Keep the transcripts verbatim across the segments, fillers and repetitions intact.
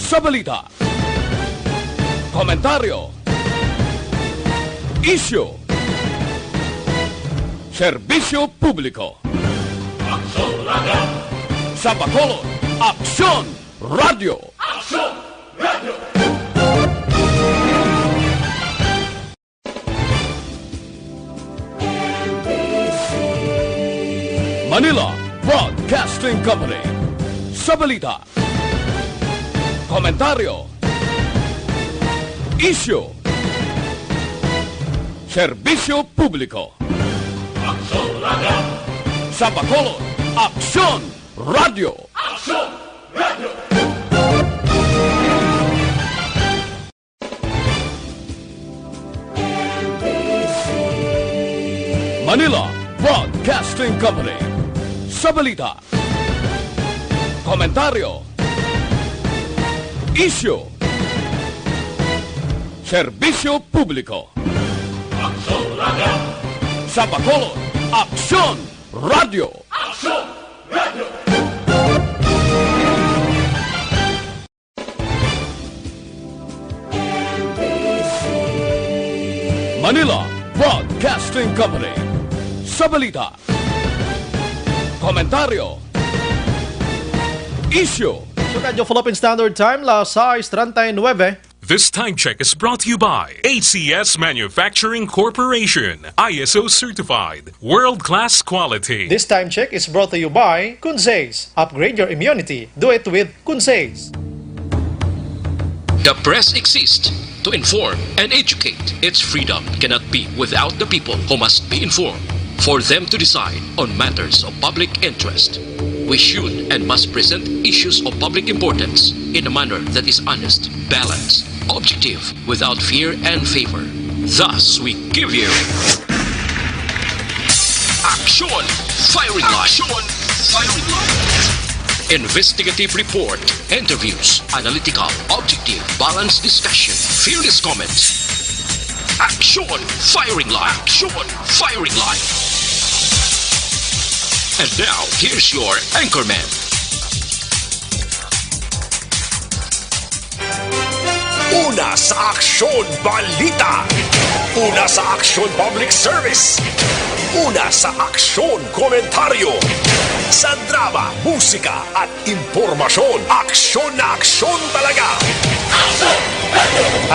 sa balita, komentaryo, isyu, serbisyo publiko. Aksyon Radio! Sa Bacolod, Aksyon Radio! Aksyon Radio! Manila Broadcasting Company. Sa balita, komentaryo, isyu, serbisyo publiko. Aksyon Radio! Sa Bacolod, Aksyon Radio! Aksyon Radio! Manila Broadcasting Company. Sa balita, komentaryo, isyu, serbisyo publiko. Aksyon Radio! Sa Bacolod, Aksyon Radio! Aksyon Radio! Manila Broadcasting Company. Sa balita, komentaryo, isyu. Sa Radyo Philippine Standard Time, las sais treinta y nueve. This time check is brought to you by A C S Manufacturing Corporation, I S O certified, world-class quality. This time check is brought to you by Kunzes. Upgrade your immunity. Do it with Kunzes. The press exists to inform and educate. Its freedom cannot be without the people, who must be informed for them to decide on matters of public interest. We should and must present issues of public importance in a manner that is honest, balanced, objective, without fear and favor. Thus, we give you Aksyon Firing Line. Aksyon Firing Line. Investigative report, interviews, analytical, objective, balanced discussion, fearless comments. Aksyon Firing Line. Aksyon Firing Line. And now, here's your anchorman. Una sa aksyon, balita. Una sa aksyon, public service. Una sa aksyon, komentaryo. Sa drama, musika, at impormasyon, aksyon na aksyon talaga.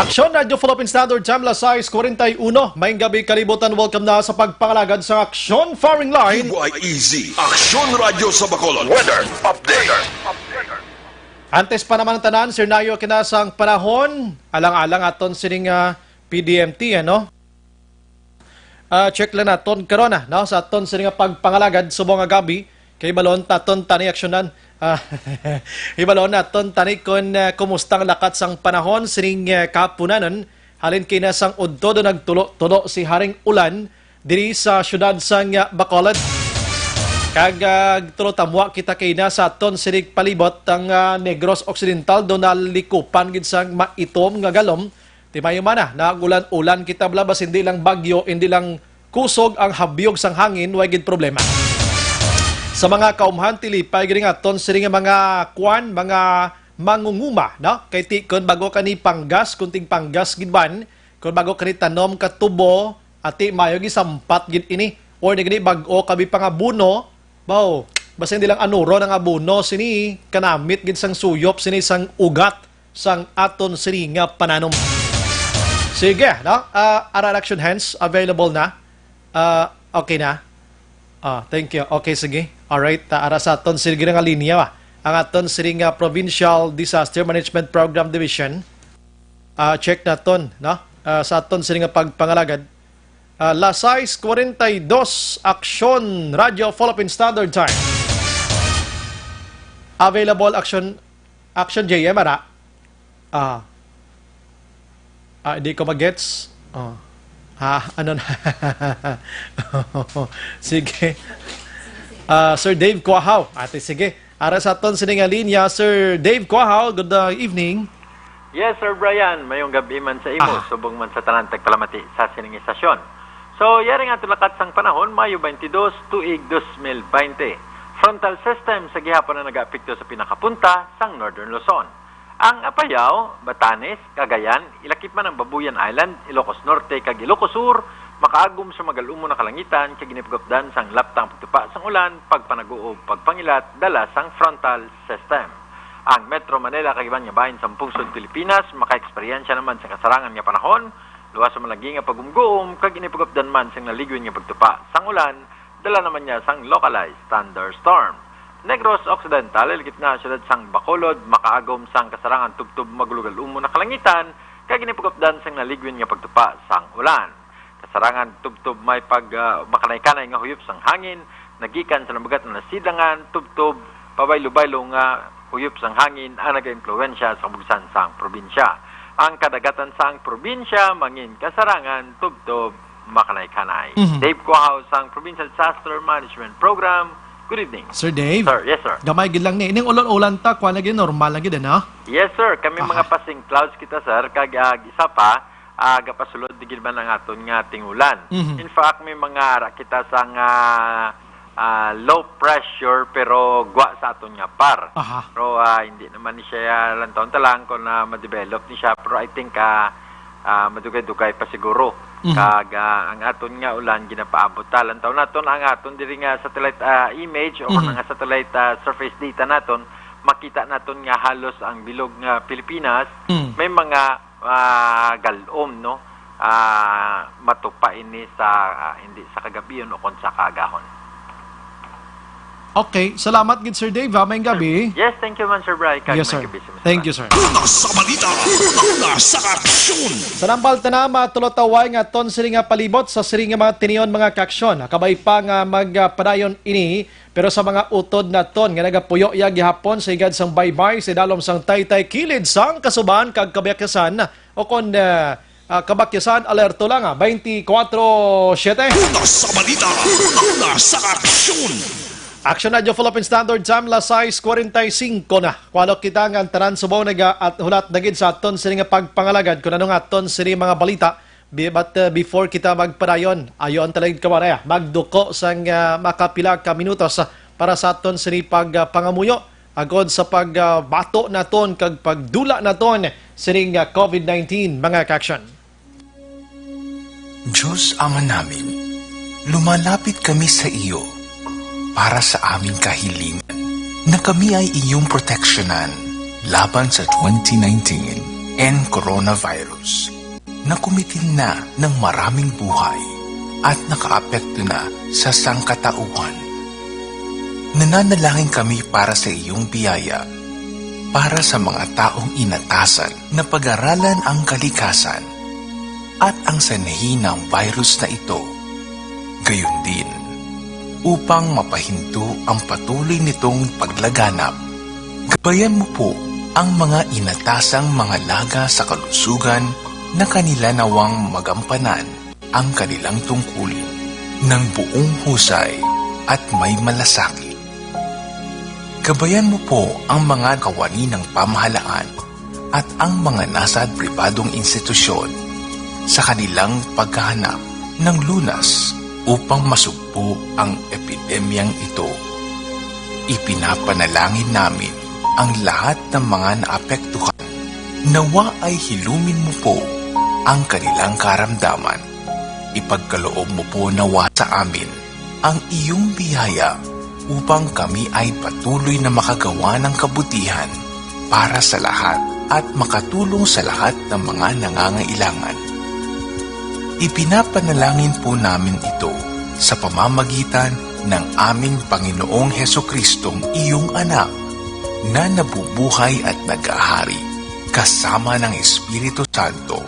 Aksyon Radyo Philippine Standard Time, las sais kuwarenta y uno. Maayong gabi, kalibutan. Welcome na sa pagpangalagad sa Aksyon Firing Line. W Y E Z, Aksyon Radyo sa Bacolod. Weather update. Antes pa naman ang tanan, Sir Nayo, kinasang panahon, alang-alang aton sining, ah, P D M T, ano? Ah, check lang naton karon, ah, no, sa aton sini nga pagpangalagad subong nga gabi, kay balon taton tani aksyonan. Ah, ibalon naton tani kon, ah, kumusta ang lakat sang panahon sining, ah, kahapunanan, halin kay na sang udto do nagtulo-tulo si Haring Ulan diri sa siyudad sang, ah, Bacolod. Kag, ah, tulo tamwa kita kay na sa aton sining palibot ang, ah, Negros Occidental do nalikupan gid sang maitom nga galom. Timayo man na, nag-ulan-ulan kita bala, bas hindi lang bagyo, hindi lang kusog ang habyog sang hangin, way gid problema. Sa mga kaumhan, tilipay gid nga aton sini nga mga kwan, mga mangunguma, no? Kay ti, kun bago ka ni panggas, kun tig panggas gid man, kun bago ka ni tanom ka tubo, ati mayo gisampat gid ini. Or di gani bag-o kami pangabuno, baw, basta hindi lang anuron ang abono, sini kanamit gid sang suyop, sini sang ugat sang aton sini nga pananom. Sige, no? Ah, ara action hands available na. Ah, okay na. Ah, thank you. Okay, sige. Alright, ah, ara sa aton sini nga linya, ah, ang aton sini nga Provincial Disaster Management Program Division. Ah, check naton, no? Ah, sa aton sini nga pagpangalagad. Ah, las sais kuwarenta y dos, Aksyon Radio Philippine Standard Time. Available Aksyon, Aksyon J M, ara. Ah. Ah, di ko magets. Oh. Ha, ano na? Sige. Ah, Sir Dave Kuahaw. Ate, sige. Ara sa aton sini nga linya, Sir Dave Kuahaw, good, uh, evening. Yes, Sir Brian, mayong gab-i man sa imo, Aha. subong man sa tanan tagpalamati sa sining istasyon. So, yari nga tulakat sang panahon, Mayo twenty-two, tuig dos mil bente. Frontal system sa gihapon ang nagaapekto sa pinakapunta sang Northern Luzon. Ang Apayao, Batanes, Cagayan, ilakip man ang Babuyan Island, Ilocos Norte, kag Ilocos Sur, makaagom sa magal-umon nga kalangitan kag ginapagupdan sang laptang pagtupa sang ulan, pagpanaguob, pagpangilat, dala sang frontal system. Ang Metro Manila kag iban nga bahin sang pungsod Pilipinas makaeksperyensya naman sa kasarangan nga panahon, luwas man lagi nga pagumguom kag ginapagupdan man sang naligwin nga pagtupa sang ulan, dala naman niya sang localized thunderstorm. Negros Occidental, ilakip na ang siyudad sang Bacolod, makaagom sang kasarangan tubtob magulogal-umon nga kalangitan, kag ginapagupdan sang naligwin nga pagtupa sang ulan. Kasarangan tubtob may pag, ah, makanay-kanay nga huyop sang hangin, nagikan sa nabugat nga nasidangan, tubtob, pabaylo-baylo nga huyop sang hangin ang nagaimpluwensya sa kabugsan sang probinsya. Ang kadagatan sang probinsya mangin kasarangan tubtob makanay-kanay. Mhm. Dave Cuaho sang Provincial Disaster Management Program. Good evening. Sir Dave? Sir, yes, sir. Gamay gid lang ni. Ining ulan-ulan ta, kuwan lagi, normal lagi din, ha? Yes, sir. Kami Aha. mga passing clouds kita, sir. Kag, ah, isa pa, ah, gapasulod di gid man ang aton nga tingulan. Mhm. In fact, may mga ara kita sang, ah, ah, low pressure pero gwa sa aton nga par. Aha. Pero, ah, hindi naman ni siya lantawon ta lang kung, ah, ma-develop ni siya. Pero I think, ah, ah, madugay-dugay pa siguro. Mhm. Kag, ah, ang aton nga ulan ginapaabot ta. Lantaw naton ang aton diri nga satellite, ah, image o Mhm. nga satellite, ah, surface data naton, makita naton nga halos ang bilog nga Pilipinas Mm. may mga, ah, gal-om, no? Ah, matupa ini sa, ah, hindi sa kagabion o kon sa kaagahon. Okay, salamat gid, Sir Dave, ha, maayong gabi. Yes, thank you man, Sir Bry. Kag Yes, sir. maayong gabi sa mga Thank you, sir. Una sa balita, una sa aksyon. Sa nambal ta na, matulotaway nga aton sini nga palibot sa sini nga mga tinion, mga kaaksyon. Kabay pa nga magpadayon ini, pero sa mga utod naton nga nagapuyo ya gihapon sa higad sang baybay sa idalom sang taytay kilid sang kasuban kag kabakyasan, o kon, ah, ah, kabakyasan, alerto lang, ah, twenty-four seven. Una sa balita, una sa aksyon. Action Radio Philippine Standard Time, las sais cuarenta y cinco na. Kuwalo kita nga ang tanan subaw naga at hulat na gid sa aton sini nga pagpangalagad kung ano nga aton sini mga balita. Bi-, but, ah, before kita magpadayon, ayo ang talagid kawaray, ah, magduko sang, ah, makapila ka minutos, ah, para sa aton sini pag, ah, pangamuyo, agod sa pag, ah, bato naton kag pagdula naton sining, ah, covid nineteen, mga kaaksyon. Diyos Ama namin, lumalapit kami sa iyo para sa aming kahilingan na kami ay iyong proteksyonan laban sa twenty nineteen and coronavirus na kumitil na ng maraming buhay at nakaapekto na sa sangkatauhan. Nananalangin kami para sa iyong biyaya, para sa mga taong inatasan na pag-aralan ang kalikasan at ang sanhi ng virus na ito. Gayon din, upang mapahinto ang patuloy nitong paglaganap, gabayan mo po ang mga inatasang mga laga sa kalusugan na kanila nawang magampanan ang kanilang tungkulin ng buong husay at may malasakit. Gabayan mo po ang mga kawani ng pamahalaan at ang mga nasa pribadong institusyon sa kanilang paghahanap ng lunas upang masugpo ang epidemyang ito. Ipinapanalangin namin ang lahat ng mga naapektuhan. Nawa ay hilumin mo po ang kanilang karamdaman. Ipagkaloob mo po nawa sa amin ang iyong biyaya upang kami ay patuloy na makagawa ng kabutihan para sa lahat at makatulong sa lahat ng mga nangangailangan. Ipinapanalangin po namin ito sa pamamagitan ng aming Panginoong Hesukristong iyong Anak, na nabubuhay at naghahari kasama ng Espiritu Santo,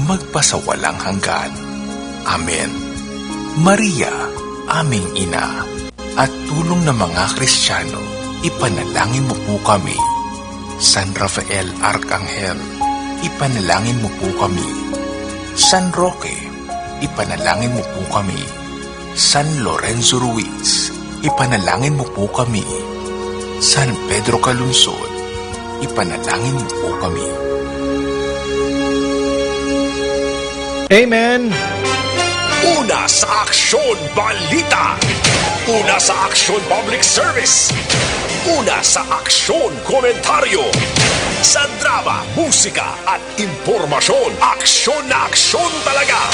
magpasawalang hanggan. Amen. Maria, aming ina, at tulong ng mga Kristiyano, ipanalangin mo po kami. San Rafael Arcangel, ipanalangin mo po kami. San Roque, ipanalangin mo po kami. San Lorenzo Ruiz, ipanalangin mo po kami. San Pedro Calungsod, ipanalangin mo po kami. Amen. Una sa Aksyon Balita. Una sa Aksyon Public Service. Una sa aksyon, komentaryo. Sa drama, musika, at impormasyon, aksyon na aksyon talaga.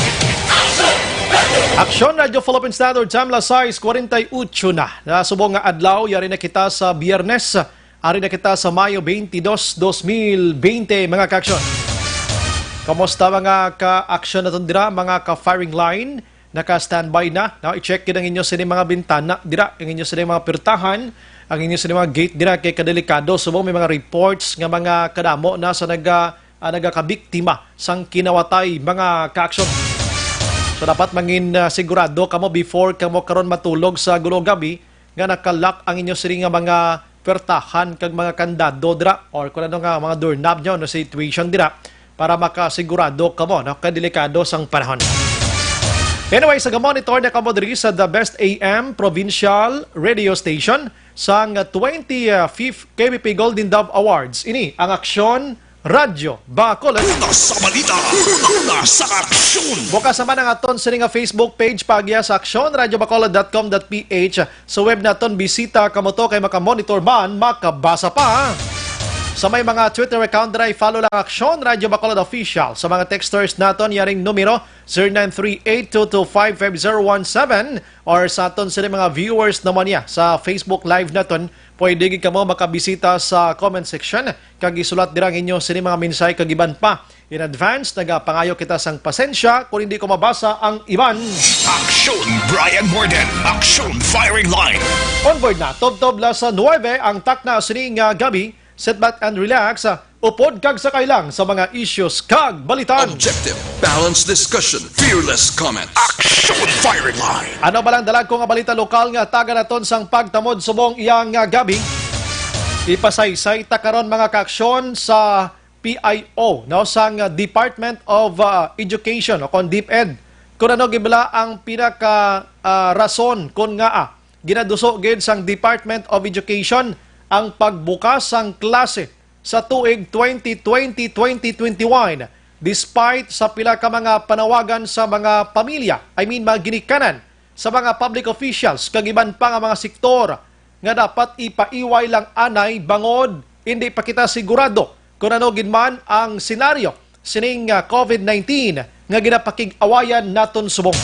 Aksyon Radyo Philippine Standard Time, las sais kuwarenta y ocho na. Nasubong nga adlaw, yari na kita sa Biyernes. Ari na kita sa Mayo twenty-two, twenty twenty, mga kaaksyon. Kamusta, mga ka-aksyon naton dira, mga ka-firing line? Naka-standby na, no? I-check gid ang inyo sini mga bintana dira, ang inyo sini mga pirtahan, ang inyo sini mga gate dira, kay kadelikado subong may mga reports nga mga kadamo na sa naga, ah, nagakabiktima sang kinawatay, mga kaaksyon. So, dapat mangin, ah, sigurado kamo before kamo karon matulog sa gulo gabi nga naka-lock ang inyo sini nga mga pwertahan kag mga kandado dira, or kung ano nga mga doorknob nyo, no, situation dira, para makasigurado kamo, no, kay delikado sang panahon. Anyway, sa gamonitor na kamo diri sa The Best A M Provincial Radio Station sang twenty-fifth K B P Golden Dove Awards. Ini ang Aksyon Radyo Bacolod. Una sa balita, una sa aksyon. Bukas naman ang aton sini nga Facebook page, paagya sa aksyon radyo bacolod dot com dot P H. Sa web naton, bisita kamo to kay makamonitor man, makabasa pa. Sa may mga Twitter account dira, i-follow lang Aksyon Radyo Bacolod Official. Sa mga texters naton, yaring numero, zero nine three eight two two five five zero one seven, or sa aton sini mga viewers naman niya sa Facebook Live naton, pwede gid kamo makabisita sa comment section kag isulat dira ang inyo sini mga mensahe kag iban pa. In advance, nagapangayo kita sang pasensya kung hindi ko mabasa ang iban. Aksyon Brian Morden, Aksyon Firing Line. Onward na, tubtob las nuwebe ang takna sini nga gabi. Sit back and relax. Upod kag sakay lang sa mga issues kag balitan. Objective, balanced discussion, fearless comment. Aksyon Firing Line. Ano ba lang dalag ko nga balita lokal nga taga naton sang pagtamod subong iyang nga gabi? Ipasaysay ta karon, mga kaaksyon, sa P I O, no, sang Department of, ah, Education o kon DepEd, kung ano gid bala ang pinaka, ah, rason kon ngaa ginaduso gid sang Department of Education ang pagbukas sang klase sa tuig twenty twenty, twenty twenty-one, despite sa pila ka mga panawagan sa mga pamilya, I mean, mga ginikanan sa mga public officials kag iban pa nga mga sektor nga dapat ipaiway lang anay bangod hindi pa kita sigurado kon ano gid man ang senaryo sining, ah, COVID nineteen nga ginapakig-awayan naton subong.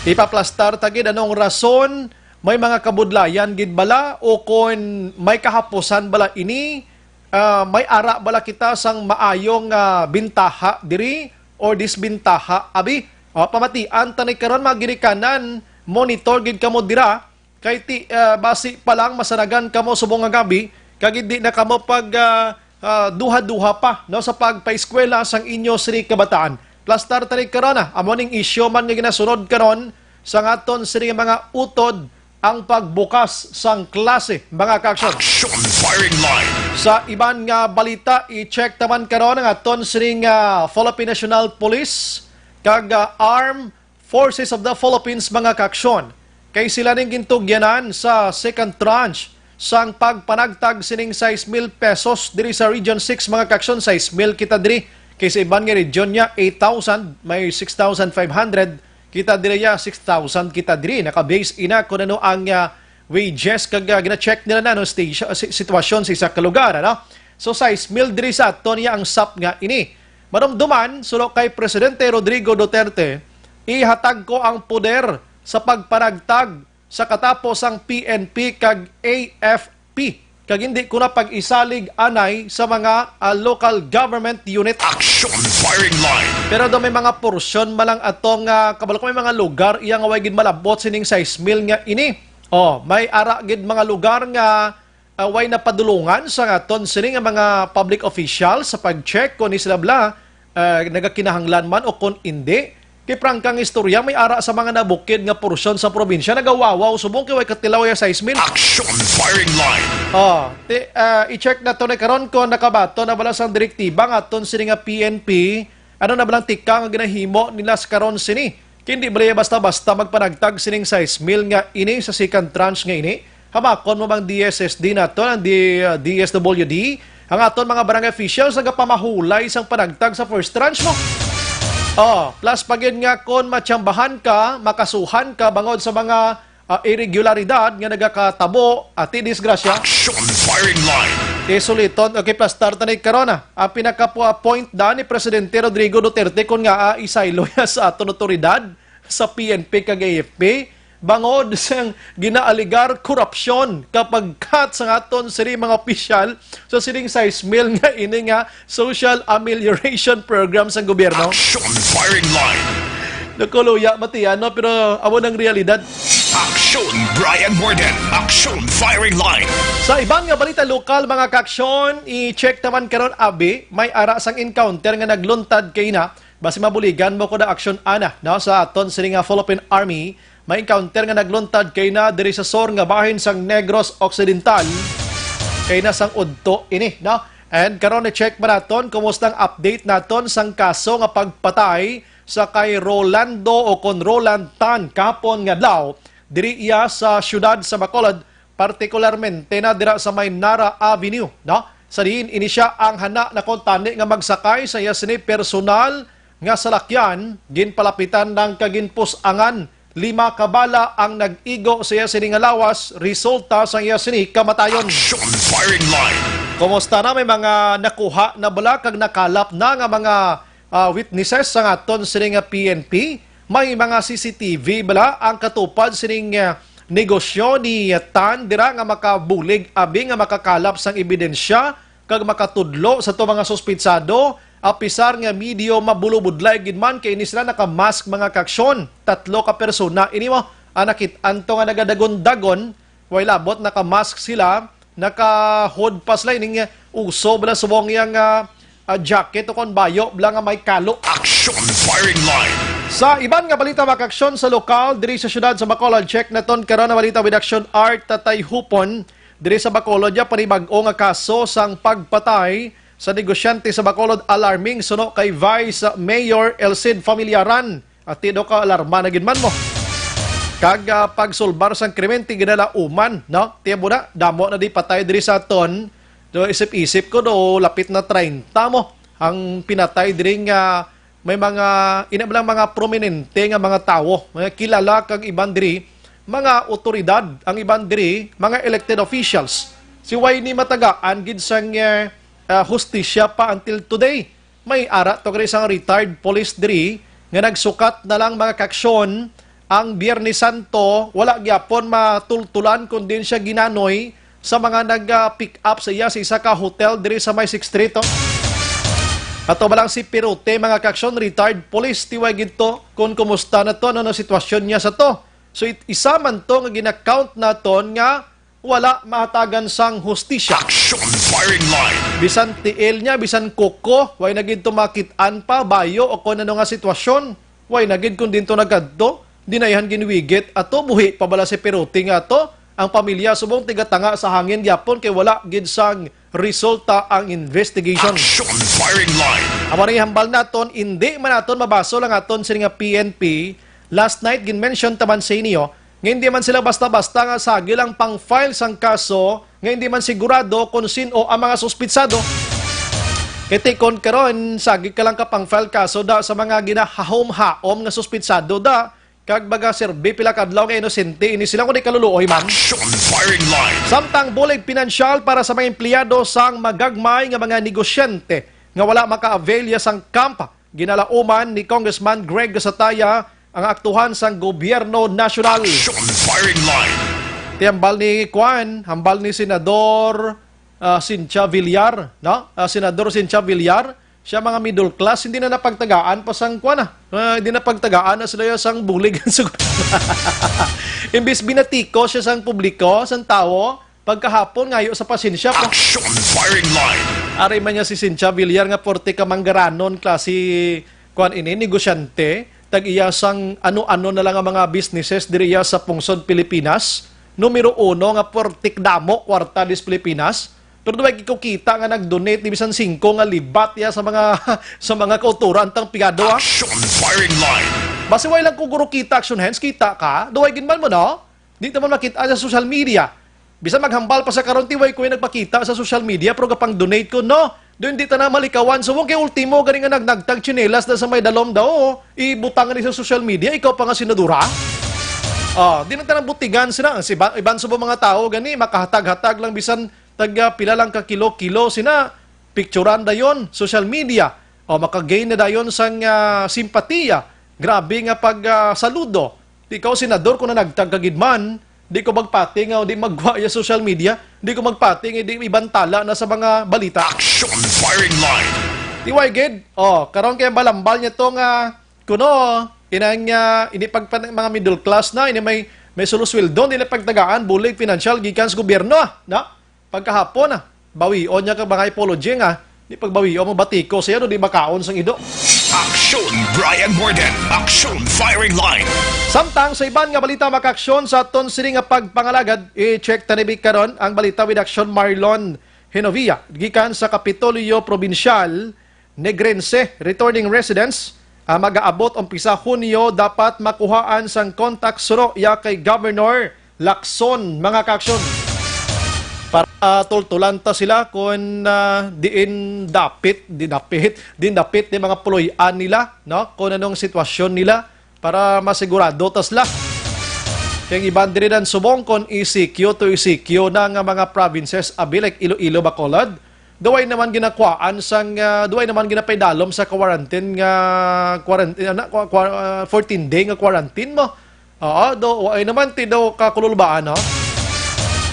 Ipaplastar ta gid anong rason, may mga kabudlayan gid bala o kon may kahapusan bala ini, ah, may ara bala kita sang maayong, ah, bintaha diri or disbintaha, abi? O, pamatian ta ni karon, mga ginikanan, monitor gid kamo dira, kay ti, ah, basi pa lang masanagan kamo subong nga gabi, kag hindi na kamo pag, ah, ah, duha-duha pa, no, sa pagpaeskwela sang inyo sini kabataan. Plastar ta ni karon, ah, amo ning isyu man nga ginasunod karon sa aton sini nga mga utod ang pagbukas sang klase, mga kaaksyon. Action Firing Line. Sa iban nga balita, i-check ta man karon ang aton sining, ah, Philippine National Police kag, ah, Armed Forces of the Philippines, mga kaaksyon. Kay sila ning gintugyanan sa second tranche sang pagpanagtag sining sais mil pesos diri sa Region six, mga kaaksyon. Sais mil kita diri, kay sa iban nga region niya, eight thousand, may six thousand five hundred. Kita diri ya, six thousand kita diri. Naka-base ina kung ano ang, ah, wages kag, ah, gina-check nila na, no, station, ah, si-, sitwasyon sa isa ka lugar, ano? So, sais mil diri sa aton ya ang sap nga ini. Madumduman, suno kay Presidente Rodrigo Duterte, ihatag ko ang poder sa pagpanagtag sa katapo sang P N P kag A F P, kag hindi ko na pag-isalig anay sa mga, ah, local government unit. Action Firing Line. Pero do may mga porsyon man lang atong, ah, kabalo ko, may mga lugar iya nga way gid malabot sining sais mil nga ini. Oh, may ara gid mga lugar nga, ah, way napadulungan sa aton sini nga mga public officials sa pag-check kung ni sila bala, ah, nagakinahanglan man o kung indi. Kay prangkang istorya, may ara sa mga nabukid nga porsyon sa probinsya nagawawaw subong kay way katilaw ya sais mil. Action Firing Line. Oh, ti, ah, i-check naton ni karon kung nakabaton na bala sang direktiba nga aton sini nga P N P. Ano na balang tika nga ginahimo nila sa karon sini? Kay hindi bala ya basta-basta magpanagtag sining sais mil nga ini sa second tranche nga ini. Hamakon mo bang D S S D naton, ang D-, uh, D S W D, ang aton mga barangay officials nagapamahulay sang panagtag sa first tranche mo? Oh, plus pa gid nga kon matsambahan ka, makasuhan ka bangod sa mga ah, irregularidad nga nagakatabo, ati disgrasya. Action Firing Line. Isuliton, okay, plastar ta ni karon, ah. Ang pinaka-point da ni Presidente Rodrigo Duterte kon nga, ah, isaylo ya sa aton otoridad sa P N P kag A F P bangod sang ginaaligar korupsyon kapag cut sa aton sini mga opisyal sa sining sais mil nga ini nga social amelioration program sang gobyerno. Action Firing Line. Nakuluya, matiyan, no? Pero amo nang realidad. Action Brian Morden. Action Firing Line. Sa iban nga balita lokal, mga kaaksyon, i-check naman karon, abi, may ara sang encounter nga nagluntad kay na. Basi mabuligan mo ko na aksyon ana, no? Sa aton sini nga Philippine Army, may encounter nga nagluntad kay na diri sa sur nga bahin sang Negros Occidental, kay na sang udto ini, no? And karon i-check man naton kumusta ang update naton sang kaso nga pagpatay sa kay Rolando o kon Roland Tan kahapon nga adlaw diri iya sa siyudad sa Bacolod, partikularmente na dira sa may Nara Avenue, no? Sa diin ini siya ang hana na kuntani nga magsakay sa iya sini personal nga salakyan, ginpalapitan lang kag ginpus-angan. Lima ka bala ang nag-igo sa iya sini nga lawas, resulta sa iya sini kamatayon. Action Firing Line. Kumusta na, may mga nakuha na bala kag nakalap na nga mga, ah, witnesses sa aton sini nga P N P? May mga C C T V bala ang katupad sining, ah, negosyo ni Tan dira nga makabulig abi nga makakalap sang ebidensya kag makatudlo sa to mga suspitsado, apisar nga medyo mabulobudlay gid man kay ini sila naka-mask, mga kaaksyon. Tatlo ka persona ini mo ang nakit-an to nga nagadagon-dagon, way labot naka-mask sila, naka-hood pa sila, ining uso bala subong yang, ah, ah, jacket o kon bayo bala nga may kalo. Action Firing Line. Sa iban nga balita, mga kaaksyon, sa lokal diri sa siyudad sa Bacolod, check naton karon ang balita with Action Art Tatay Hupon. Diri sa Bacolod, ya panibag-o nga kaso sang pagpatay sa negosyante sa Bacolod, alarming suno kay Vice Mayor Elcid Familiaran. Ati do ka alarma na gid man mo. Kag, ah, pagsulbar sang krimen, ti ginalauman, no? Tiyan mo na, damo na di patay diri sa aton. Do isip-isip ko do lapit na treinta mo ang pinatay diri nga may mga, ina lang, mga prominente nga mga tawo, mga kilala kag iban diri, mga otoridad, ang iban diri, mga elected officials. Si way ni matagaan gid sang, eh, ah, hustisya pa until today. May ara to kay isang retired police diri nga nagsukat na lang, mga kaaksyon, ang Biyernes Santo, wala gyapon matultulan kundi siya ginanoy sa mga nag-, ah, pick up sa iya sa isa ka hotel diri sa may Sixth Street, oh. Ato ba lang si Pirote, mga kaaksyon, retired police, tiway gid to kung kumusta na to, ano na sitwasyon niya sa to. So, it-, isa man to nga gina-count naton nga wala mahatagan sang hustisya. Action Firing Line. Bisan tiil niya, bisan kuko, way na gid to makit-an pa, bayo, o kon ano nga sitwasyon. Way na gid kon din to nagadto, dinayhan ginwigit, ato buhi pa bala si Pirote nga ato. Ang pamilya subong tigatanga sa hangin gyapon kay wala gid sang resulta ang investigation. Action Firing Line. Amo rin hambal naton, hindi man naton mabasol ang aton sini nga P N P. Last night, gin-mention taman sa inyo, nga hindi man sila basta-basta nga sagil ang pang-file sang kaso nga hindi man sigurado kung sin-o ang mga suspitsado. Kay tikon karon, sagil ka lang ka pang-file kaso da sa mga ginahahom-haom nga suspitsado da, kag baga serbi pila ka adlaw nga inosente ini sila, kundi kaluluoy man. Action Firing Line. Samtang bulig pinansyal para sa mga empleyado sang magagmay nga mga negosyante nga wala maka-avail ya sang camp, ginalauman ni Congressman Greg Gasataya ang aktuhan sang gobyerno nasyonal. Action Firing Line. Ti hambal ni Kwan, hambal ni Senador, ah, Cynthia Villar, no? Ah, Senador Cynthia Villar, siya mga middle class, hindi na napagtagaan pa sang Kwan, ah. Ah, hindi na pagtagaan na sila sang bulig. Imbis binatiko siya sang publiko, sang tawo, pagkahapon, ngayo sa pasensya po. Action Firing Line. Ari man niya si Cynthia Villar nga porte ka manggaranon, klase, kwan ini, negosyante, tag-iya sang ano-ano na lang ang mga businesses diri iya sa pungsod Pilipinas. Numero uno nga portik damo kwarta dis Pilipinas. Pero duway ko kita nga nag-donate ni bisan singko nga libat iya sa mga, sa mga kauturan tang pigado, ah. Action Firing Line. Basi way lang ko guro kita, Action Hands, kita ka. Duway gid man mo, no? Di naman makita sa social media. Bisan maghambal pa sa karon, ti way ko yung nagpakita sa social media, pero gapang-donate ko, no? Doon di ta na malikawan. So, kay ultimo, gani nga nagnagtag tsinelas na sa may dalom daw, oh. Ibutang ni sa social media, ikaw pa nga senadora? Oh, di na tanan butingan sina. Ang si ba-, iban sa mga tawo gani, makahatag-hatag lang bisan tag, ah, pila lang ka kilo-kilo sina. Picturan dayon, social media. Oh, makagain na dayon sang, ah, simpatiya. Grabe nga pag, ah, saludo. Di ko senador kung nanagtag ka gid man. Di ko magpati nga di magwa ya social media. Di ko magpati nga di ibantala na sa mga balita. Action Firing Line. Di way gid. Oh, karon kay balambal niya to nga kuno inang, ah, ini pag mga middle class na, ini may, may sulo sweldo, nila pagtagaan bulig financial gikan sa gobyerno, ah, na? Pagkahapon, ah, bawion niya ka mga apology nga, di pagbawion mo batiko siya, no, di makaon sang ido. Action, Brian Morden. Action, Firing Line. Samtang sa iban nga balita, makaaksyon sa aton sini nga pagpangalagad, i-check ta ni karon ang balita with Action Marlon Hinovia, gikan sa Kapitolyo Probinsyal, Negrense, returning residents, ah, mag-aabot umpisa Hunyo dapat makuhaan sang contact suno ya kay Governor Lacson, mga kaaksyon. Para, ah, tultulan ta sila kung, ah, diin dapit, di dapit, diin dapit ni mga puloy-an nila, no? Kung anong sitwasyon nila para masigurado ta sila. Kay ang iban diri nan subong kon E C Q to E C Q na nga mga provinces, abi, like Iloilo, Bacolod, duway naman ginakuhaan sang, ah, duway naman ginapaidalom sa quarantine nga, quarantine, ana, kwa-, kwa-, ah, fourteen day nga quarantine mo. Oo, do, ay naman ti daw kakululbaan, no?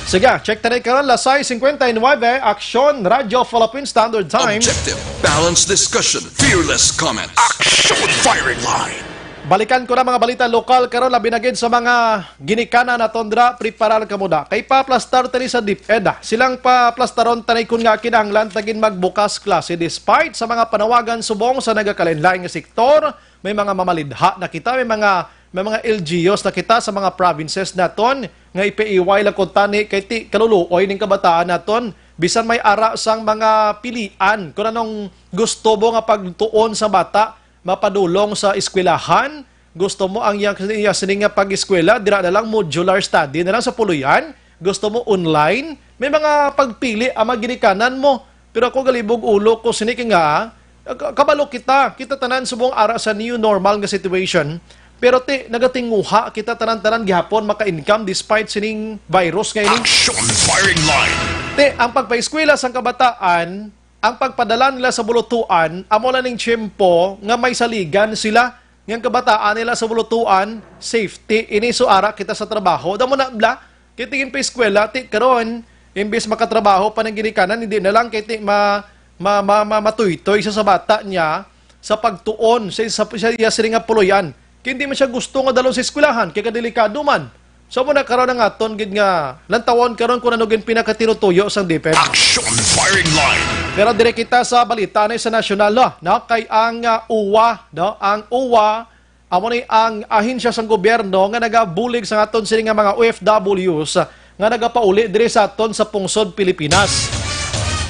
Sige, check tayo karon, las sais cincuenta y nueve, Aksyon, Radyo Philippine Standard Time. Objective, balanced discussion, fearless comment. Action Firing Line. Balikan ko na mga balita lokal karon, labi na gid sa mga ginikanan naton dira, preparar ka muna. Kay paplastar tani sa DepEd, ah. Silang paplastaron tani kun nga kinahanglan ta gid magbukas klase despite sa mga panawagan subong sa nagakalainlain nga sektor. May mga mamalidha na kita, may mga, may mga L G Us na kita sa mga provinces naton nga ipaiway lang ko tani kay ti kaluluoy ning kabataan naton. Bisan may ara sang mga pilian kung anong gusto mo nga pagtuon sa bata, mapadulong sa eskwelahan? Gusto mo ang iyang, iya sini nga pag-eskwela, dira na lang modular study na lang sa puloy-an? Gusto mo online? May mga pagpili ang mga ginikanan mo. Pero ako galibog ulo ko sini kay nga, ka-, kabalo kita, kita tanan subong ara sa new normal nga situation. Pero ti, nagatinguha kita tanan-tanan gihapon maka-income despite sining virus nga ini. Action Firing Line. Ti, ang pagpaeskwela sang kabataan, ang pagpadala nila sa bulutuan, amo lang ning tiyempo nga may saligan sila, nga ang kabataan nila sa bulutuan, safety, ini so ara kita sa trabaho. Damo na bla, kay tingin pa eskwela, ti karon, imbis makatrabaho pa ng ginikanan, hindi na lang kay ti ma-, ma-, ma-, ma-, matuytoy sa, sa bata niya, sa pagtuon, sa, sa, sa iya sini nga puloy-an. Kay hindi man siya gusto nga dalon sa eskwelahan, kay kadelikado man. So, muna karon ang aton gid nga lantawon karon kung ano gid pinakatinutuyo sang DepEd. Action Firing Line. Pero dire kita sa balita na sa nasyonal, no? No? Kay ang, ah, uwa, no? Ang uwa, amo ni ang ahensya sang gobyerno nga nagabulig sa aton sini nga mga O F Ws nga nagapauli diri sa aton sa pungsod Pilipinas.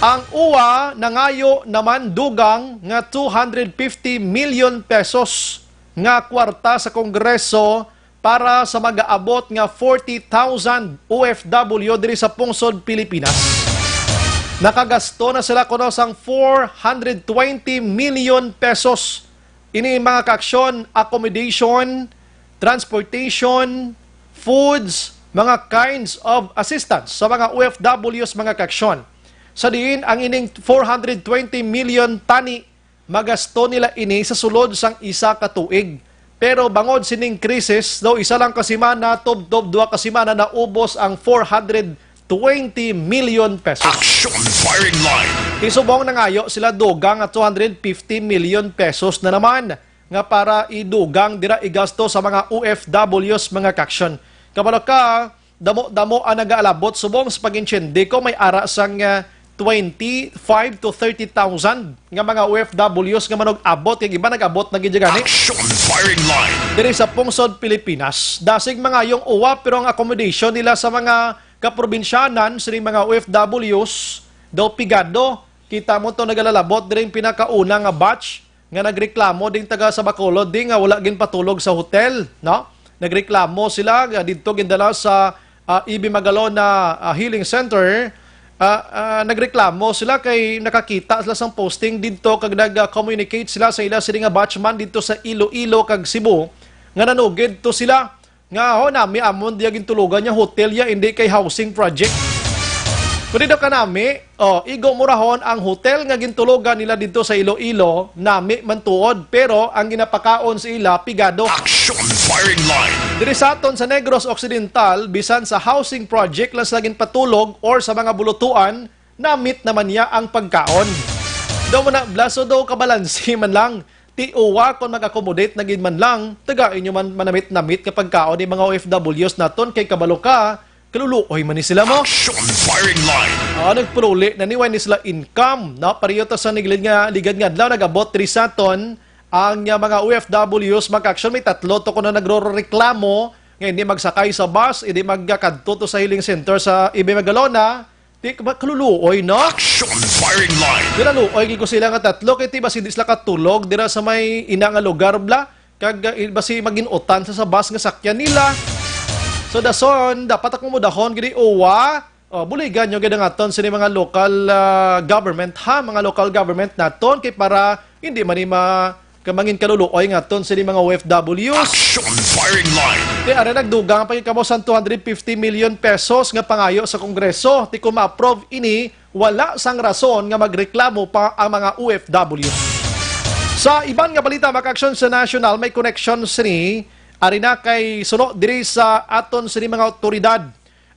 Ang uwa nangayo naman dugang nga two hundred fifty million pesos nga kwarta sa Kongreso para sa mag-aabot nga forty thousand O F W diri sa pungsod Pilipinas. Nakagasto na sila kuno sang four hundred twenty million pesos. Ini mga kaaksyon, accommodation, transportation, foods, mga kinds of assistance sa mga O F Ws, mga kaaksyon. Sa diin ang ining four hundred twenty million tani magasto nila ini sa sulod sang isa ka tuig. Pero bangod sining krisis, daw isa lang ka semana, tubtob duha ka semana, naubos ang four hundred twenty million pesos. Action Firing Line. Isubong nangayo sila dugang nga two hundred fifty million pesos na naman nga para idugang dira igasto sa mga O F Ws, mga kaaksyon. Kabalo ka, damo-damo ang nagaalabot subong sa pag-intindi ko, may ara sang, ah, twenty-five to thirty thousand nga mga O F Ws nga manug-abot, kag iba nag-abot na gid gani. Action Firing Line. Diri sa pungsod Pilipinas, dasig mangayong uwa, pero ang accommodation nila sa mga kaprobinsyanan, sining mga O F Ws, daw pigado. Kita mo to, nagalalabot diri ang pinakauna nga batch nga nagreklamo ding taga sa Bacolod di nga wala ginpatulog sa hotel, no? Nagreklamo sila nga didto gindala sa, ah, E B Magalona, ah, Healing Center. Ah, ah, nagreklamo sila kay nakakita sila sang posting didto kag nag-communicate sila sa ila sini nga batchman didto sa Iloilo kag Cebu nga nanugid to sila Nga ho, nami amon diya gintulogan niya hotel ya, hindi kay housing project. Kundi daw kanami, oh, igo murahon ang hotel nga gintulogan nila dito sa Iloilo, nami man tuod, pero ang ginapakaon sa ila, pigado. Action firing line. Diri sa aton sa Negros Occidental, bisan sa housing project lang sila ginpatulog or sa mga bulutuan, namit naman niya ang pagkaon. Daw mo na, blaso daw kabalansi man lang. Ti uwa kon mag-accommodate na gid man lang, taga inyo man manamit-namit nga pagkaon ni mga O F Ws naton kay kabalo ka, kaluluoy man ni sila mo. Action firing line. Ah, nagpululi na ni, way ni sila income. Na, pareho ta sa nagligad nga, ligad nga adlaw, nag-abot diri sa aton ang, ah, mga O F Ws, mga action, may tatlo to kuno nagrereklamo nga hindi magsakay sa bus, hindi magkadto to sa Healing Center sa Ibay Magalona. Ti, ba, kaluluoy, no? Action firing line. Kaluluoy gid ko sila nga tatlo, kay ti basi di sila katulog dira sa may ina nga lugar, bla. Kag, ah, i-, basi magin-utan sa, sa bus nga sakyan nila. So, dason, dapat akomodahon gid, uwa. Oh, buligan nyo gid ang aton sini mga local, ah, government, ha? Mga local government naton, kay para hindi man ni ma-, ka mangin kaluluoy nga aton sini mga O F Ws. Action firing line. Ti, ara, nagdugang pa gid kamo sang two hundred fifty million pesos nga pangayo sa Kongreso. Ti, kung ma-approve ini, wala sang rason nga magreklamo pa ang mga O F W. Sa iban nga balita, mga ka-aksyon, sa national, may connection sini, ari na kay suno diri sa aton sini mga awtoridad.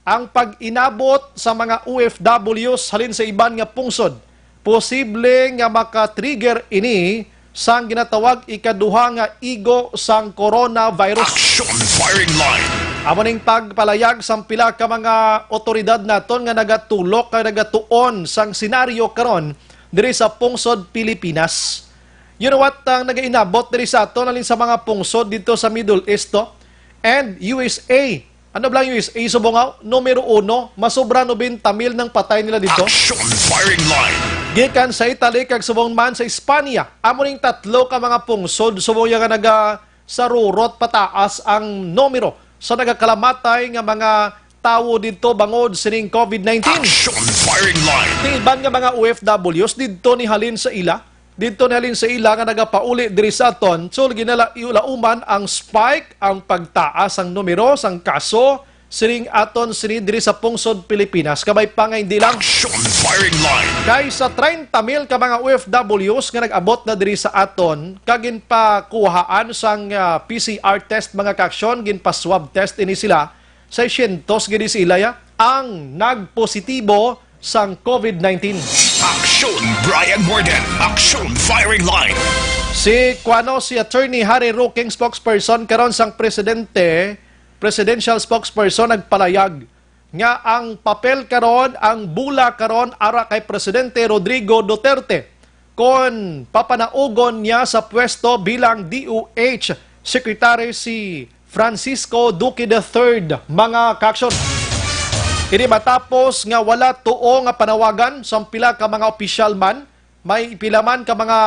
Ang pag-inabot sa mga O F Ws halin sa iban nga pungsod, posible nga maka-trigger ini sang ginatawag ikaduha nga igo sang coronavirus. Action firing line. Amo ning pagpalayag sang pila ka mga otoridad naton nga nagatulok kag nagatuon sang senaryo karon diri sa pungsod Pilipinas. You know what ang nagainabot diri sa aton, halin sa mga pungsod dito sa Middle East to? And U S A. Ano ba lang U S A, subong nga numero uno, masobra nobenta mil nang patay nila dito. Action firing line. Gikan sa Italy kag subong man sa Espanya, amo ning tatlo ka mga pungsod subong ya nga nagasarurot pataas ang numero sa nagakalamatay nga mga tawo dito bangod sining COVID nineteen. Action firing line. Ning iban nga mga O F Ws didto ni halin sa ila, didto ni halin sa ila nga nagapauli diri sa aton, so ginala-, iulauman ang spike, ang pagtaas ang numero sang kaso sining aton sini diri sa pungsod Pilipinas. Kabay pa nga hindi lang. Action firing line. Kay sa treinta mil ka mga O F Ws nga nag-abot na diri sa aton, kag ginpakuhaan sang, ah, P C R test, mga ka-aksyon, ginpa-swab test ini sila, seiscientos gid sila ya ang nagpositibo sang COVID nineteen. Action, Brian Warden. Action, firing line. Si kuano, si Attorney Harry Roque, spokesperson karon sang presidente, presidential spokesperson, nagpalayag nga ang papel karon, ang bola karon ara kay Presidente Rodrigo Duterte kon papanaugon niya sa pwesto bilang D O H Secretary si Francisco Duque the third, mga ka-aksyon. Ini matapos nga wala tuo nga panawagan sang pila ka mga opisyal man, may pila man ka mga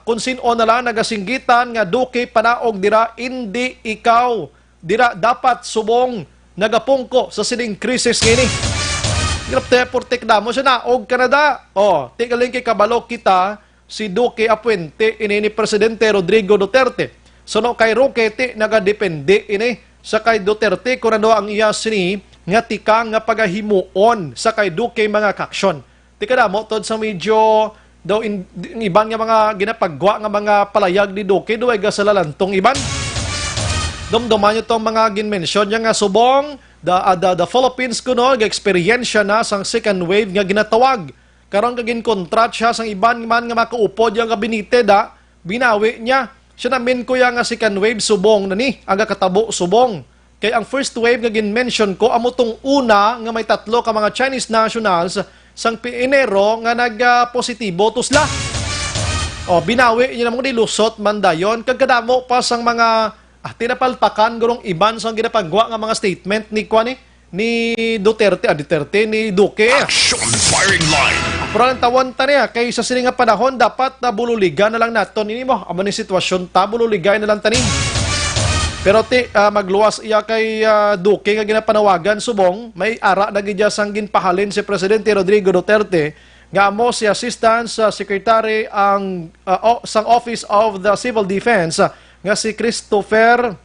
kung sin-o na lang nagasinggitan nga Duque panaog dira, indi ikaw dira dapat subong nagapungko sa sining krisis ngini. Grabe, porte kadamo siya naog Canada. Oh, ti galing kay kabalo kita, si Duque apwente ini ni Presidente Rodrigo Duterte. Suno kay Roque, ti nagadepende ini sa kay Duterte kung ano ang iya sini nga tikang nga pagahimuon sa kay Duque, mga ka-aksyon. Ti kadamo tod sa medyo daw in, in iban nga mga ginapagwa nga mga palayag ni Duque, do ay gasalalantong iban. Dumduman nyo tong mga ginmention niya nga subong, the, ah, the, the Philippines kuno ga-eksperyensya na sang second wave nga ginatawag. Karon ka ginkontrat siya sang iban man nga makaupod yang gabinete da, binawi niya. Siya namin ko ya nga second wave subong na ni, ang gakatabo subong. Kay ang first wave nga gin-mention ko, amo tong una nga may tatlo ka mga Chinese nationals sang pi-, Enero nga nag, ah, positibo to sila. O, binawi niya namang nilusot man dayon. Kag kadamo pa sang mga, ah, tinapalpakan gurong iban sang ginapagwa nga mga statement ni, kuan, ni, ni Duterte, ah, Duterte, ni Duque. Action firing line. Pero ang tawon ta niya, kay sa sini nga panahon, dapat na bululigan na lang naton ini mo. Amo ni sitwasyon ta, bululigay na lang tani. Pero ti, ah, magluwas iya kay, ah, Duque nga ginapanawagan subong, may ara na gid iya sang ginpahalin si Presidente Rodrigo Duterte, nga amo si Assistant, ah, Secretary ang, ah, o-, sang Office of the Civil Defense, ah, nga si Christopher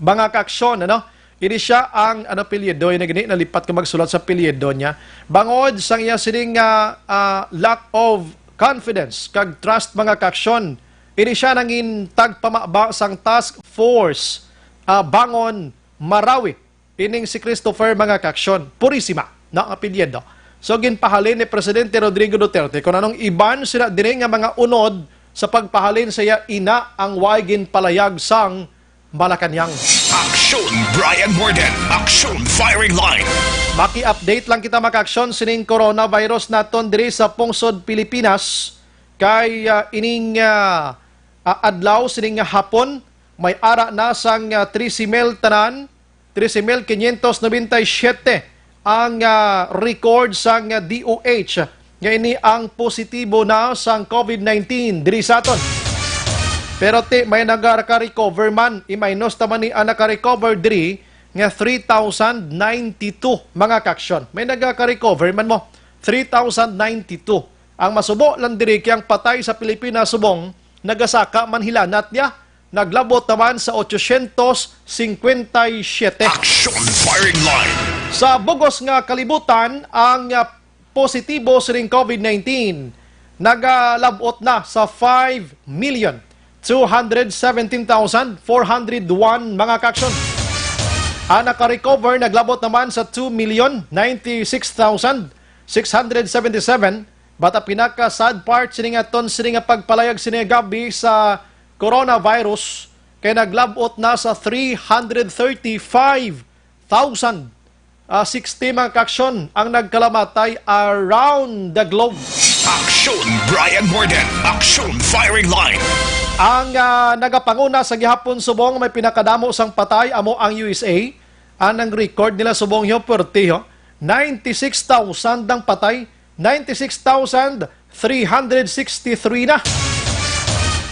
mga kaaksyon, ano? Ini siya ang, ano, apelyido, yun na gani, nalipat ko magsulat sa apelyido niya. Bangod sang iya sining, ah, ah, lack of confidence kag trust, mga kaaksyon, ini siya nangin tagpamaba sang task force, ah, bangon Marawi. Ining si Christopher, mga kaaksyon, Purisima na ang apelyido. So, ginpahalin ni Presidente Rodrigo Duterte kung anong iban sila diri nga mga unod sa pagpahalin sa iya ina ang way ginpalayag sang Malacañang. Aksyon Brian Morden, Aksyon Firing Line. Maki-update lang kita, mga kaaksyon, sining coronavirus naton diri sa pungsod Pilipinas. Kay, ah, ining, ah, ah, adlaw, sining nga hapon, may ara na sang, ah, trese mil tanan, trese mil quinientos noventa y siete ang, ah, record sang, ah, D O H nga ini ang positibo na sang COVID nineteen diri sa aton. Pero ti, may nagaka-recover man, i-minus ta man ni ang naka-recover diri nga three thousand ninety-two, mga kaaksyon. May nagaka-recover man mo, three thousand ninety-two. Ang masubo lang diri kay ang patay sa Pilipinas subong nagasaka man hilanat niya, naglabot naman sa ochocientos cincuenta y siete. Action Firing Line. Sa bugos nga kalibutan, ang, ah, positibo sining COVID nineteen nagalabot na sa five million two hundred seventeen thousand four hundred one, mga kaaksyon. Ang naka-recover naglabot naman sa two million ninety-six thousand six hundred seventy-seven. But ang pinaka-sad part sini nga ton sini nga pagpalayag sini nga gabi sa coronavirus kay naglabot na sa three hundred thirty-five thousand, ah, sixty, mga kaaksyon, ang nagkalamatay around the globe. Action Brian Morden, Action Firing Line. Ang, ah, nagapanguna sa gihapon subong may pinakadamo sang patay amo ang U S A. Ang nang record nila subong, yo, pwerte, yo. Ninety-six thousand ang patay, ninety-six thousand three hundred sixty-three na.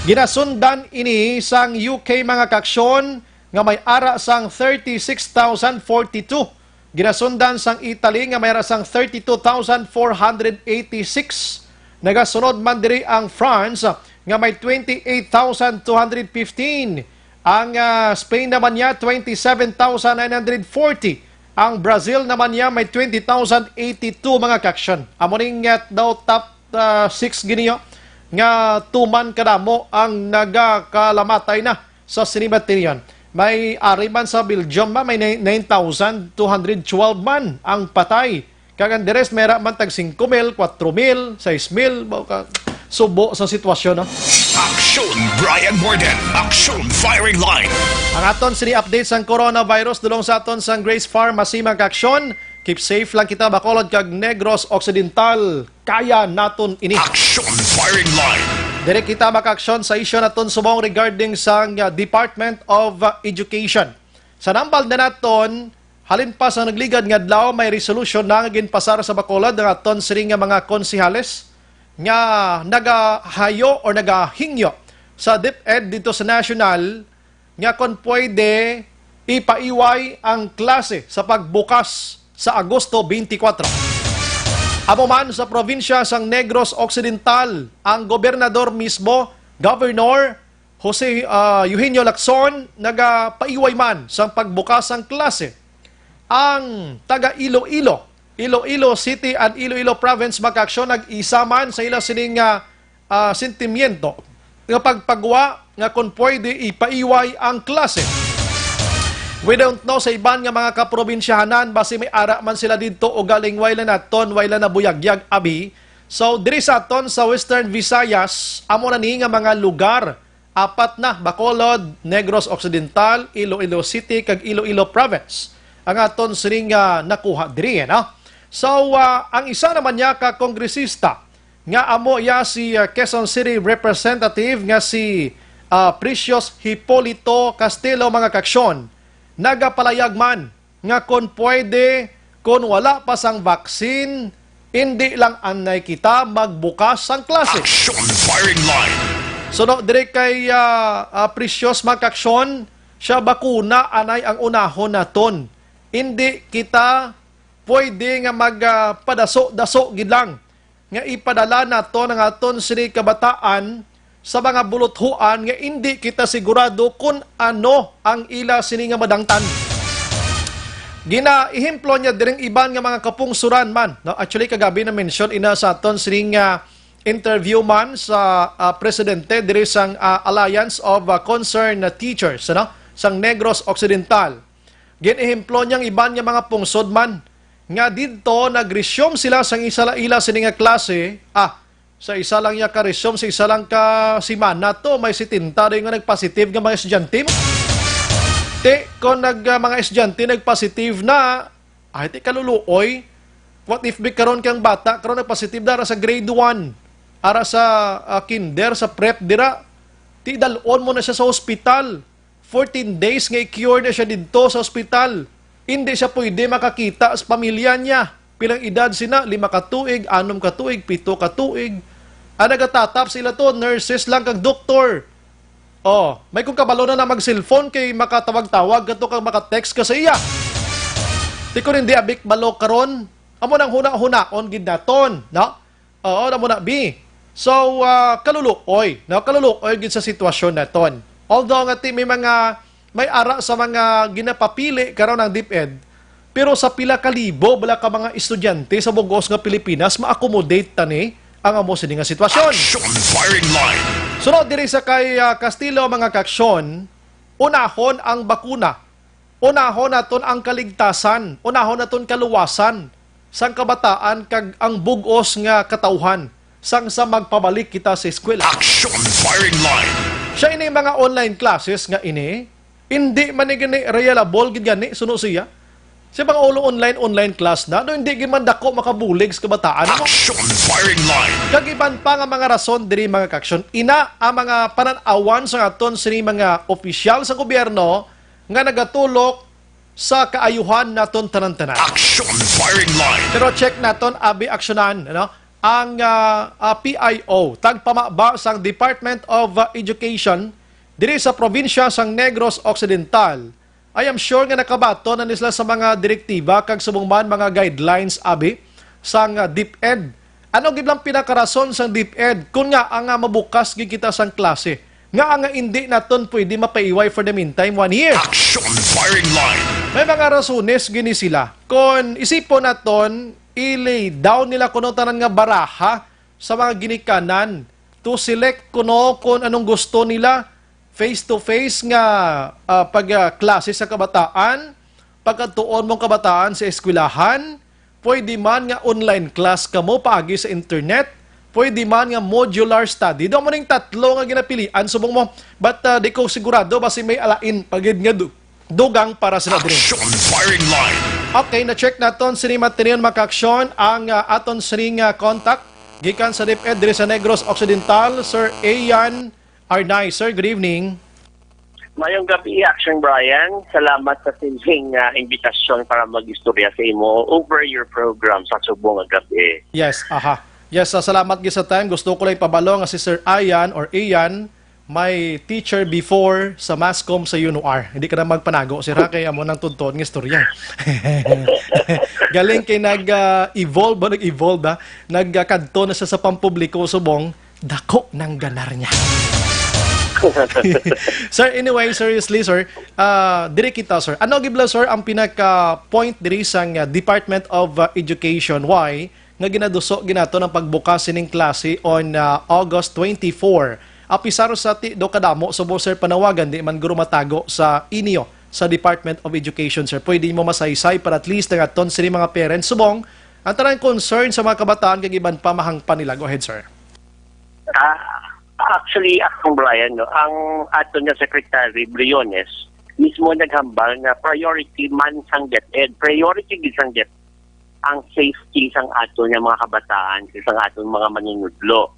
Ginasundan ini sang U K, mga kaaksyon, nga may ara sang thirty-six thousand forty-two. Ginasundan sang Italy nga may ara sang thirty-two thousand four hundred eighty-six. Nagasunod man diri ang France nga may twenty-eight thousand two hundred fifteen. Ang, ah, Spain naman niya, twenty-seven thousand nine hundred forty. Ang Brazil naman niya may twenty thousand eighty-two, mga kaaksyon. Amo ning, ah, daw top, ah, six giniyo nga tuman kadamo ang nagakalamatay na sa sinibatinyon. May ari man sa Belgium, ma, may nine thousand two hundred twelve man ang patay. Kag ang the rest, may ra man tag singko mil, kwatro mil, sais mil, baw ka, subo sa sitwasyon, no? Action Brian Morden, Action Firing Line. Ang aton sini update sang coronavirus, dulong sa aton sang Grace Pharmacy, mga kaaksyon. Keep safe lang kita, Bacolod kag Negros Occidental. Kaya naton ini. Action Firing Line. Dire kita makaaksyon sa isyu naton subong regarding sang, uh, Department of, uh, Education. Sa nambal na naton, halin pa sa nagligad nga adlaw, may resolution na nga ginpasar sa Bacolod ang aton sini nga mga konsehales nga nagahayo or nagahingyo sa DepEd dito sa national nga kon pwede ipaiway ang klase sa pagbukas sa Agosto twenty-four. Amo man sa probinsya sang Negros Occidental, ang gobernador mismo, Governor Jose, ah, Eugenio Lacson, nagapaiway man sang pagbukas sang klase. Ang taga Iloilo, Iloilo City and Iloilo Province, makaaksyon, nag-isa man sa ila sining, ah, ah, sentimiento nga pagpagwa nga kon pwede ipaiway ang klase. We don't know sa iban nga mga kaprobinsyahanan, basi may ara man sila didto o galing way lang naton, way lang nabuyagyag abi. So, diri sa aton sa Western Visayas, amo na ni nga mga lugar, apat na, Bacolod, Negros Occidental, Iloilo City, kag Iloilo Province, ang aton sining, ah, nakuha diri, no? So, ah, ang isa naman niya ka kongresista nga amo iya si, ah, Quezon City Representative nga si, ah, Precious Hipolito Castelo, mga kaaksyon, nagapalayag man nga kon pwede, kon wala pa sang vaccine, indi lang anay kita magbukas sang klase. Action Firing Line. Suno diri kay, ah, ah, Precious, mga kaaksyon, siya, bakuna anay ang unahon naton. Indi kita pwede nga mag, ah, padaso-daso gid lang nga ipadala naton ang aton sini kabataan sa mga buluthuan nga indi kita sigurado kun ano ang ila sini nga madangtan. Ginaehemplo niya diring iban nga mga kapungsuran man, no? Actually, kagabi na-mention ina sa aton sining, ah, interview man sa, ah, presidente diri sang, ah, Alliance of, ah, Concerned Teachers, ano? Sang Negros Occidental. Gin-ehemplo niyang iban nga mga pungsod man nga didto nag-resume sila sang isa la ila sini nga klase, ah, sa isa lang niya ka-resume, sa isa lang ka semana to, may setenta dayon nga nagpositive nga mga estudyante mo. Ti, kung nag, ah, mga estudyante nagpositive na, ay, ti kaluluoy. What if bi karon kang bata, karon nagpositive na ara sa grade one, ara sa, ah, kinder, sa prep dira, ti dalon mo na siya sa hospital. Fourteen days nga i-cure na siya didto sa ospital. Indi siya pwede makakita sa pamilya niya. Pilang edad sina? Lima ka tuig, anom ka tuig, pito ka tuig. Ang nagatatap sila to, nurses lang kag doktor. Oh, may kung kabalo na na mag-cellphone kay makatawag-tawag ka to kag maka-text ka sa iya. Ti kun hindi abi kabalo karon, amo nang huna-hunaon gid naton, no? Oo, amo na, bi. So, ah, kaluluoy, no? Kaluluoy gid sa sitwasyon naton. Although nga ti may mga, may ara sa mga ginapapili karon ang DepEd, pero sa pila ka libo bala ka mga estudyante sa bug-os nga Pilipinas ma-accommodate tani ang amo sini nga sitwasyon? Action Firing Line. Sunod diri sa kay, ah, Castillo, mga kaaksyon, unahon ang bakuna. Unahon naton ang kaligtasan, unahon naton kaluwasan sang kabataan kag ang bug-os nga katawhan sang sa magpabalik kita sa eskwela. Action Firing Line. Siya ini mga online classes nga ini, hindi man ni gani reliable gid gani, suno siya. Sa mga ulo online, online class na, no, hindi gid man dako makabulig sa kabataan mo. Action Firing Line. Kag iban pa nga mga rason diri, mga kaaksyon. Ina ang mga panan-awan sa aton sini mga opisyal sa gobyerno nga nagatulok sa kaayuhan naton tanan-tanan. Action Firing Line. Pero check naton, abi aksyonan, ano, ang, ah, ah, P I O, tagpamaba sang Department of, ah, Education diri sa probinsya sang Negros Occidental. I am sure nga nakabaton na ni sila sa mga direktiba kag subong man mga guidelines, abi, sang, ah, DepEd. Ano gid lang pinakarason sang DepEd kun nga ang, ah, mabukas gid kita sang klase? Nga ang, ah, indi naton pwede mapaiway for the meantime one year? Action Firing Line. May mga rasones gini sila. Kon isipon naton, i-lay down nila kuno tanan nga baraha sa mga ginikanan to select kuno kon anong gusto nila, face to face nga, ah, pag, ah, klase sa kabataan, pagkadtuon mong kabataan sa eskwelahan, pwede man nga online class kamo paagi sa internet, pwede man nga modular study. Daw mo ning tatlo nga ginapilian subong mo, but, ah, di ko sigurado basi may alain pa gid nga du-, dugang para sila diri. Action Firing Line. Okay, na-check naton sini matinion, mga kaaksyon, ang, ah, aton sining, ah, contact gikan sa DepEd diri sa Negros Occidental, Sir Ian Arnay. Sir, good evening. Mayong gabi, Action Brian. Salamat sa sining, ah, imbitasyon para mag-istorya sa imo over your program sa subong nga gabi. Yes, aha. Yes, ah, salamat gid sa time. Gusto ko lang ipabalo nga si Sir Ian or Ian, may teacher before sa Masscom sa UNOR. Hindi ka na magpanago, sir, ha? Kay amo nang tunton nga istorya. Galing kay nag, ah, evolve ba? Nag-evolve, ha? Nagkadto na siya sa pampubliko subong, dako nang ganar niya. Sir, anyway, seriously, sir, ah, diri kita, sir. Ano gid bala, sir, ang pinaka-point diri sang, ah, Department of, ah, Education? Why nga ginaduso gid naton ang pagbukas sining klase on, ah, August twenty-four? Apisar sa ti do kadamo subong, sir, panawagan, di man guro matago sa inyo sa Department of Education, sir. Pwede mo masaysay para at least ang aton sini mga parents subong ang tanan concern sa mga kabataan kag iban pa mahangpan nila. Go ahead, sir. Ah, actually, Akong Brian, no, ang aton nga Secretary Briones mismo naghambal nga priority man sang DepEd, priority gid sang DepEd ang safety sang aton nga mga kabataan, sang aton mga manunudlo.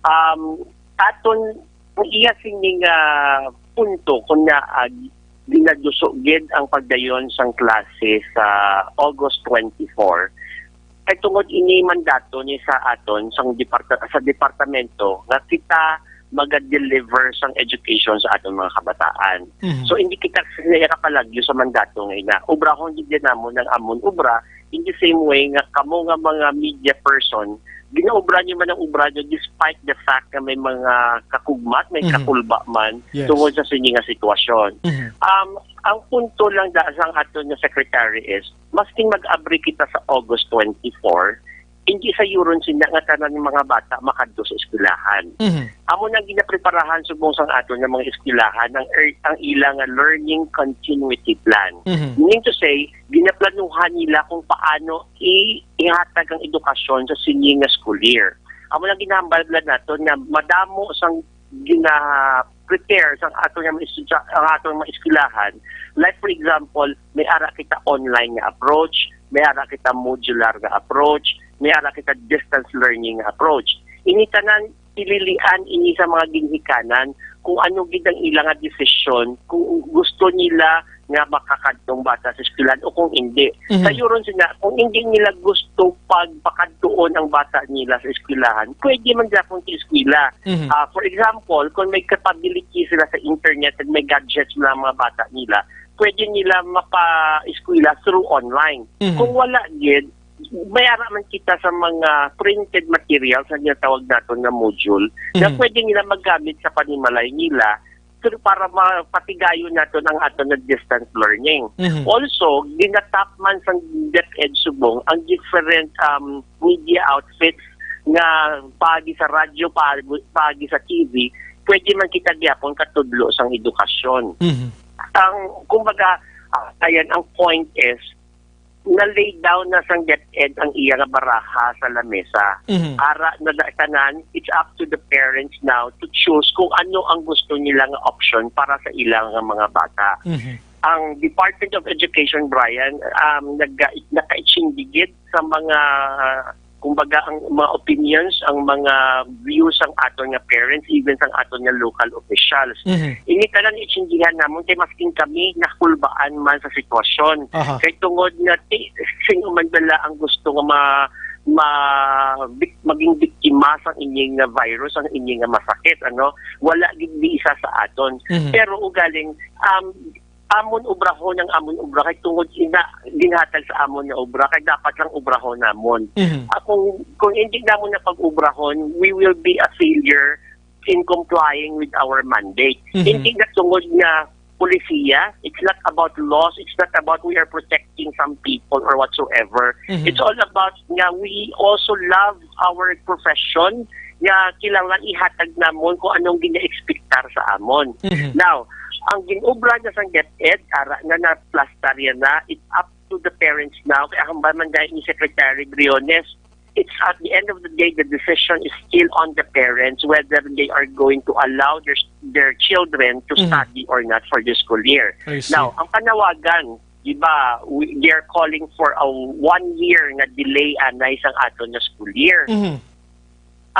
Um, aton, ang iya sini nga punto, kun nga, ah, ginaduso gid ang pagdayon sang klase sa August twenty-four, kay tungod ini mandato ni sa aton sang departa-, sa departamento nga kita maga-deliver sang education sa aton mga kabataan. Mhm. So, hindi kita nakapalagyo sa mandato nga ina. Obrahon gid namon ang amon obra in the same way nga kamo nga mga media person ginaobra niyo man ang obra niyo despite the fact nga may mga kakugmat, may Mhm. kakulba man Yes. tungod sa sini nga sitwasyon. Mhm. Um, ang punto lang da sang aton nga secretary is, masking mag-abri kita sa August twenty-four, hindi sayuron sina nga tanan nga mga bata makadto sa eskwelahan. Mhm. Amo nang ginapreparahan subong sang aton nga mga eskwelahan ang er-, ang ila nga learning continuity plan. Mhm. Meaning to say, ginaplanuhan nila kung paano i-, ihatag ang edukasyon sa sini nga school year. Amo lang ginahambal lang naton nga madamo sang gina-prepare sang aton nga mga estudya-, ang aton mga eskwelahan. Like, for example, may ara kita online nga approach, may ara kita modular nga approach, may ara kita distance learning nga approach. Ini tanan, pililian ini sa mga ginhikanan kung ano gid ang ila nga desisyon, kung gusto nila nga makakadtong bata sa eskwelahan o kung hindi. Mhm. Sayuron sila, kung hindi nila gusto pagpakadtuon ang bata nila sa eskwelahan, pwede man gyapon sa eskwela. Mhm. Ah, for example, kung may capability sila sa internet at may gadgets na mga bata nila, pwede nila mapa-eskwela through online. Mhm. Kung wala gid, may ara man kita sa mga printed materials na ginatawag naton nga module na Mhm. pwede nila magamit sa panimalay nila, pero para mapatigayon naton ang aton nga distance learning. Mhm. Also, ginatap man sang DepEd subong ang different, um, media outfits nga paagi sa radyo, paagi, paagi sa T V, pwede man kita gyapon katudlo sang edukasyon. Mhm. Ang, kumbaga, ah, ayan, ang point is, na-lay down na sang DepEd ang iya nga baraha sa lamesa. Mhm. Ara na da-, tanan, it's up to the parents now to choose kung ano ang gusto nila nga option para sa ila nga mga bata. Mhm. Ang Department of Education, Brian, um, nag-, nakaitsindigid sa mga, kumbaga, ang mga opinions, ang mga views sang aton nga parents, even sang aton nga local officials. Mhm. Ini tanan itsindihan namon kay maskin kami nakulbaan man sa sitwasyon. Aha. Kay tungod nga ti-, sino man bala ang gusto nga ma-, ma-, bik-, maging biktima sang ini nga virus, ang ini nga masakit, ano? Wala gid isa sa aton. Mhm. Pero ugaling, um, amon obrahon ang amon obra kay tungod ina ginhatag sa amon nga obra kay dapat lang obrahon namon. Mhm. Ah, kung, kung hindi namon na pag-obrahon, we will be a failure in complying with our mandate. Mhm. Hindi na tungod nga polisiya, it's not about laws, it's not about we are protecting some people or whatsoever. Mhm. It's all about nga we also love our profession, nga kinahanglan ihatag namon kung anong gina-expectar sa amon. Mhm. Now, ang ginobra na sang DepEd, ara na, na-plastar yan na, it's up to the parents now. Kaya hambal man dahil ni Secretary Briones, it's at the end of the day, the decision is still on the parents whether they are going to allow their their children to Mhm. study or not for the school year. I see. Now, ang panawagan, di ba, we, they are calling for a one year nga delay anay sang aton nga school year. Mhm.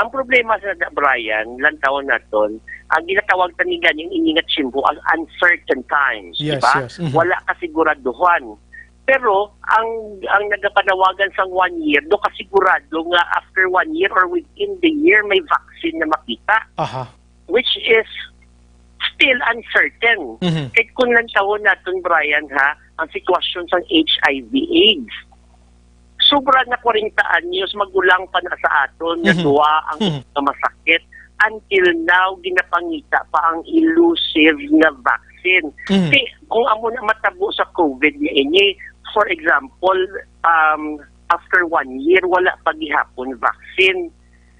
Ang problema sa da-, Brian, lantawon naton, ang ginatawag ta ni gani ini nga tiyempo ang uncertain times, di Yes, ba? yes. Mhm. Wala kasiguraduhan. Pero ang, ang nagapanawagan sang one year, do kasigurado nga after one year or within the year may vaccine na makita, Aha. which is still uncertain. Mhm. Kay kung lantawon naton, Brian, ha, ang sitwasyon sang H I V AIDS, sobra na kwarenta anyos, magulang pa na sa aton, Mhm. naduwa ang Mhm. mga masakit. Until now, ginapangita pa ang elusive nga vaccine. Mhm. Kay kung amo na matabo sa COVID nga ini, for example, um, after one year, wala pa gihapon vaccine.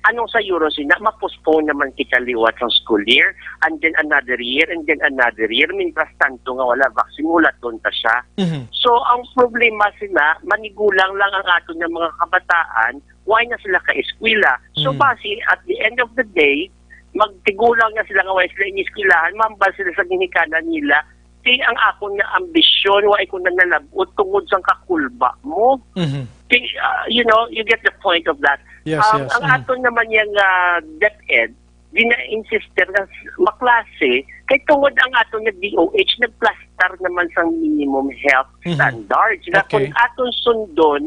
Anong sayuron sina? Ma-postpone naman kita liwat sang school year, and then another year, and then another year. Mientras tanto nga wala vaccine, hulaton ta siya. Mhm. So, ang problema sina, manigulang lang ang aton nga mga kabataan, why na sila ka-eskwela? So, Mhm. basi, at the end of the day, magtigulang na sila nga why sila iniskwelahan, mambal sila sa ginikanan nila, "Ti, ang akon nga ambisyon, why ko na nalab-ot tungod sang kakulba mo?" Mhm. Ti, ah, you know, you get the point of that. Yes, Um, yes. ang Mhm. aton naman yang, ah, DepEd, gina-insister nga s-, maklase, kay tungod ang aton nga D O H, nagplastar naman sang minimum health Mhm. standards. Nga Okay. kung aton sundon,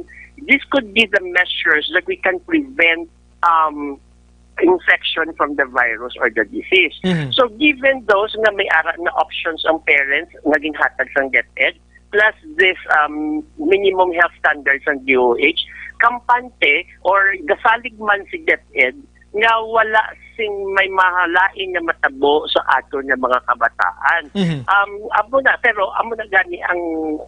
this could be the measures that we can prevent, um, infection from the virus or the disease. Mhm. So, given those nga may ara na options ang parents nga ginhatag sang DepEd, plus this, um, minimum health standards sang D O H, kampante or gasalig man si DepEd nga wala sing may mahalain nga matabo sa aton nga mga kabataan. Mhm. Um, amo na, pero amo na gani ang,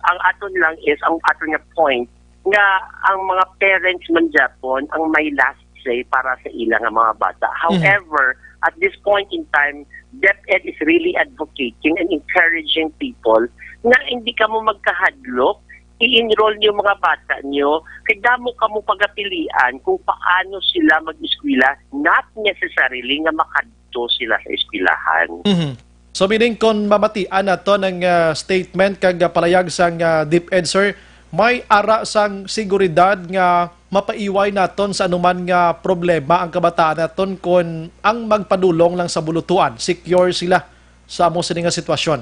ang aton lang is, ang aton nga point nga ang mga parents man gyapon ang may last say para sa ila nga mga bata. Mhm. However, at this point in time, DepEd is really advocating and encouraging people na hindi kamo magkahadlok, i-enroll niyo mga bata niyo, kay damo kamo pagapilian kung paano sila mag-eskwela, not necessarily nga makadto sila sa eskwelahan. Mhm. So, meaning, kung mamatian nato ng, ah, statement kag, ah, palayag sang, ah, DepEd, sir, may ara sang seguridad nga mapaiway naton sa anuman nga problema ang kabataan naton kon ang magpadulong lang sa bulutuan, secure sila sa amo sini nga sitwasyon.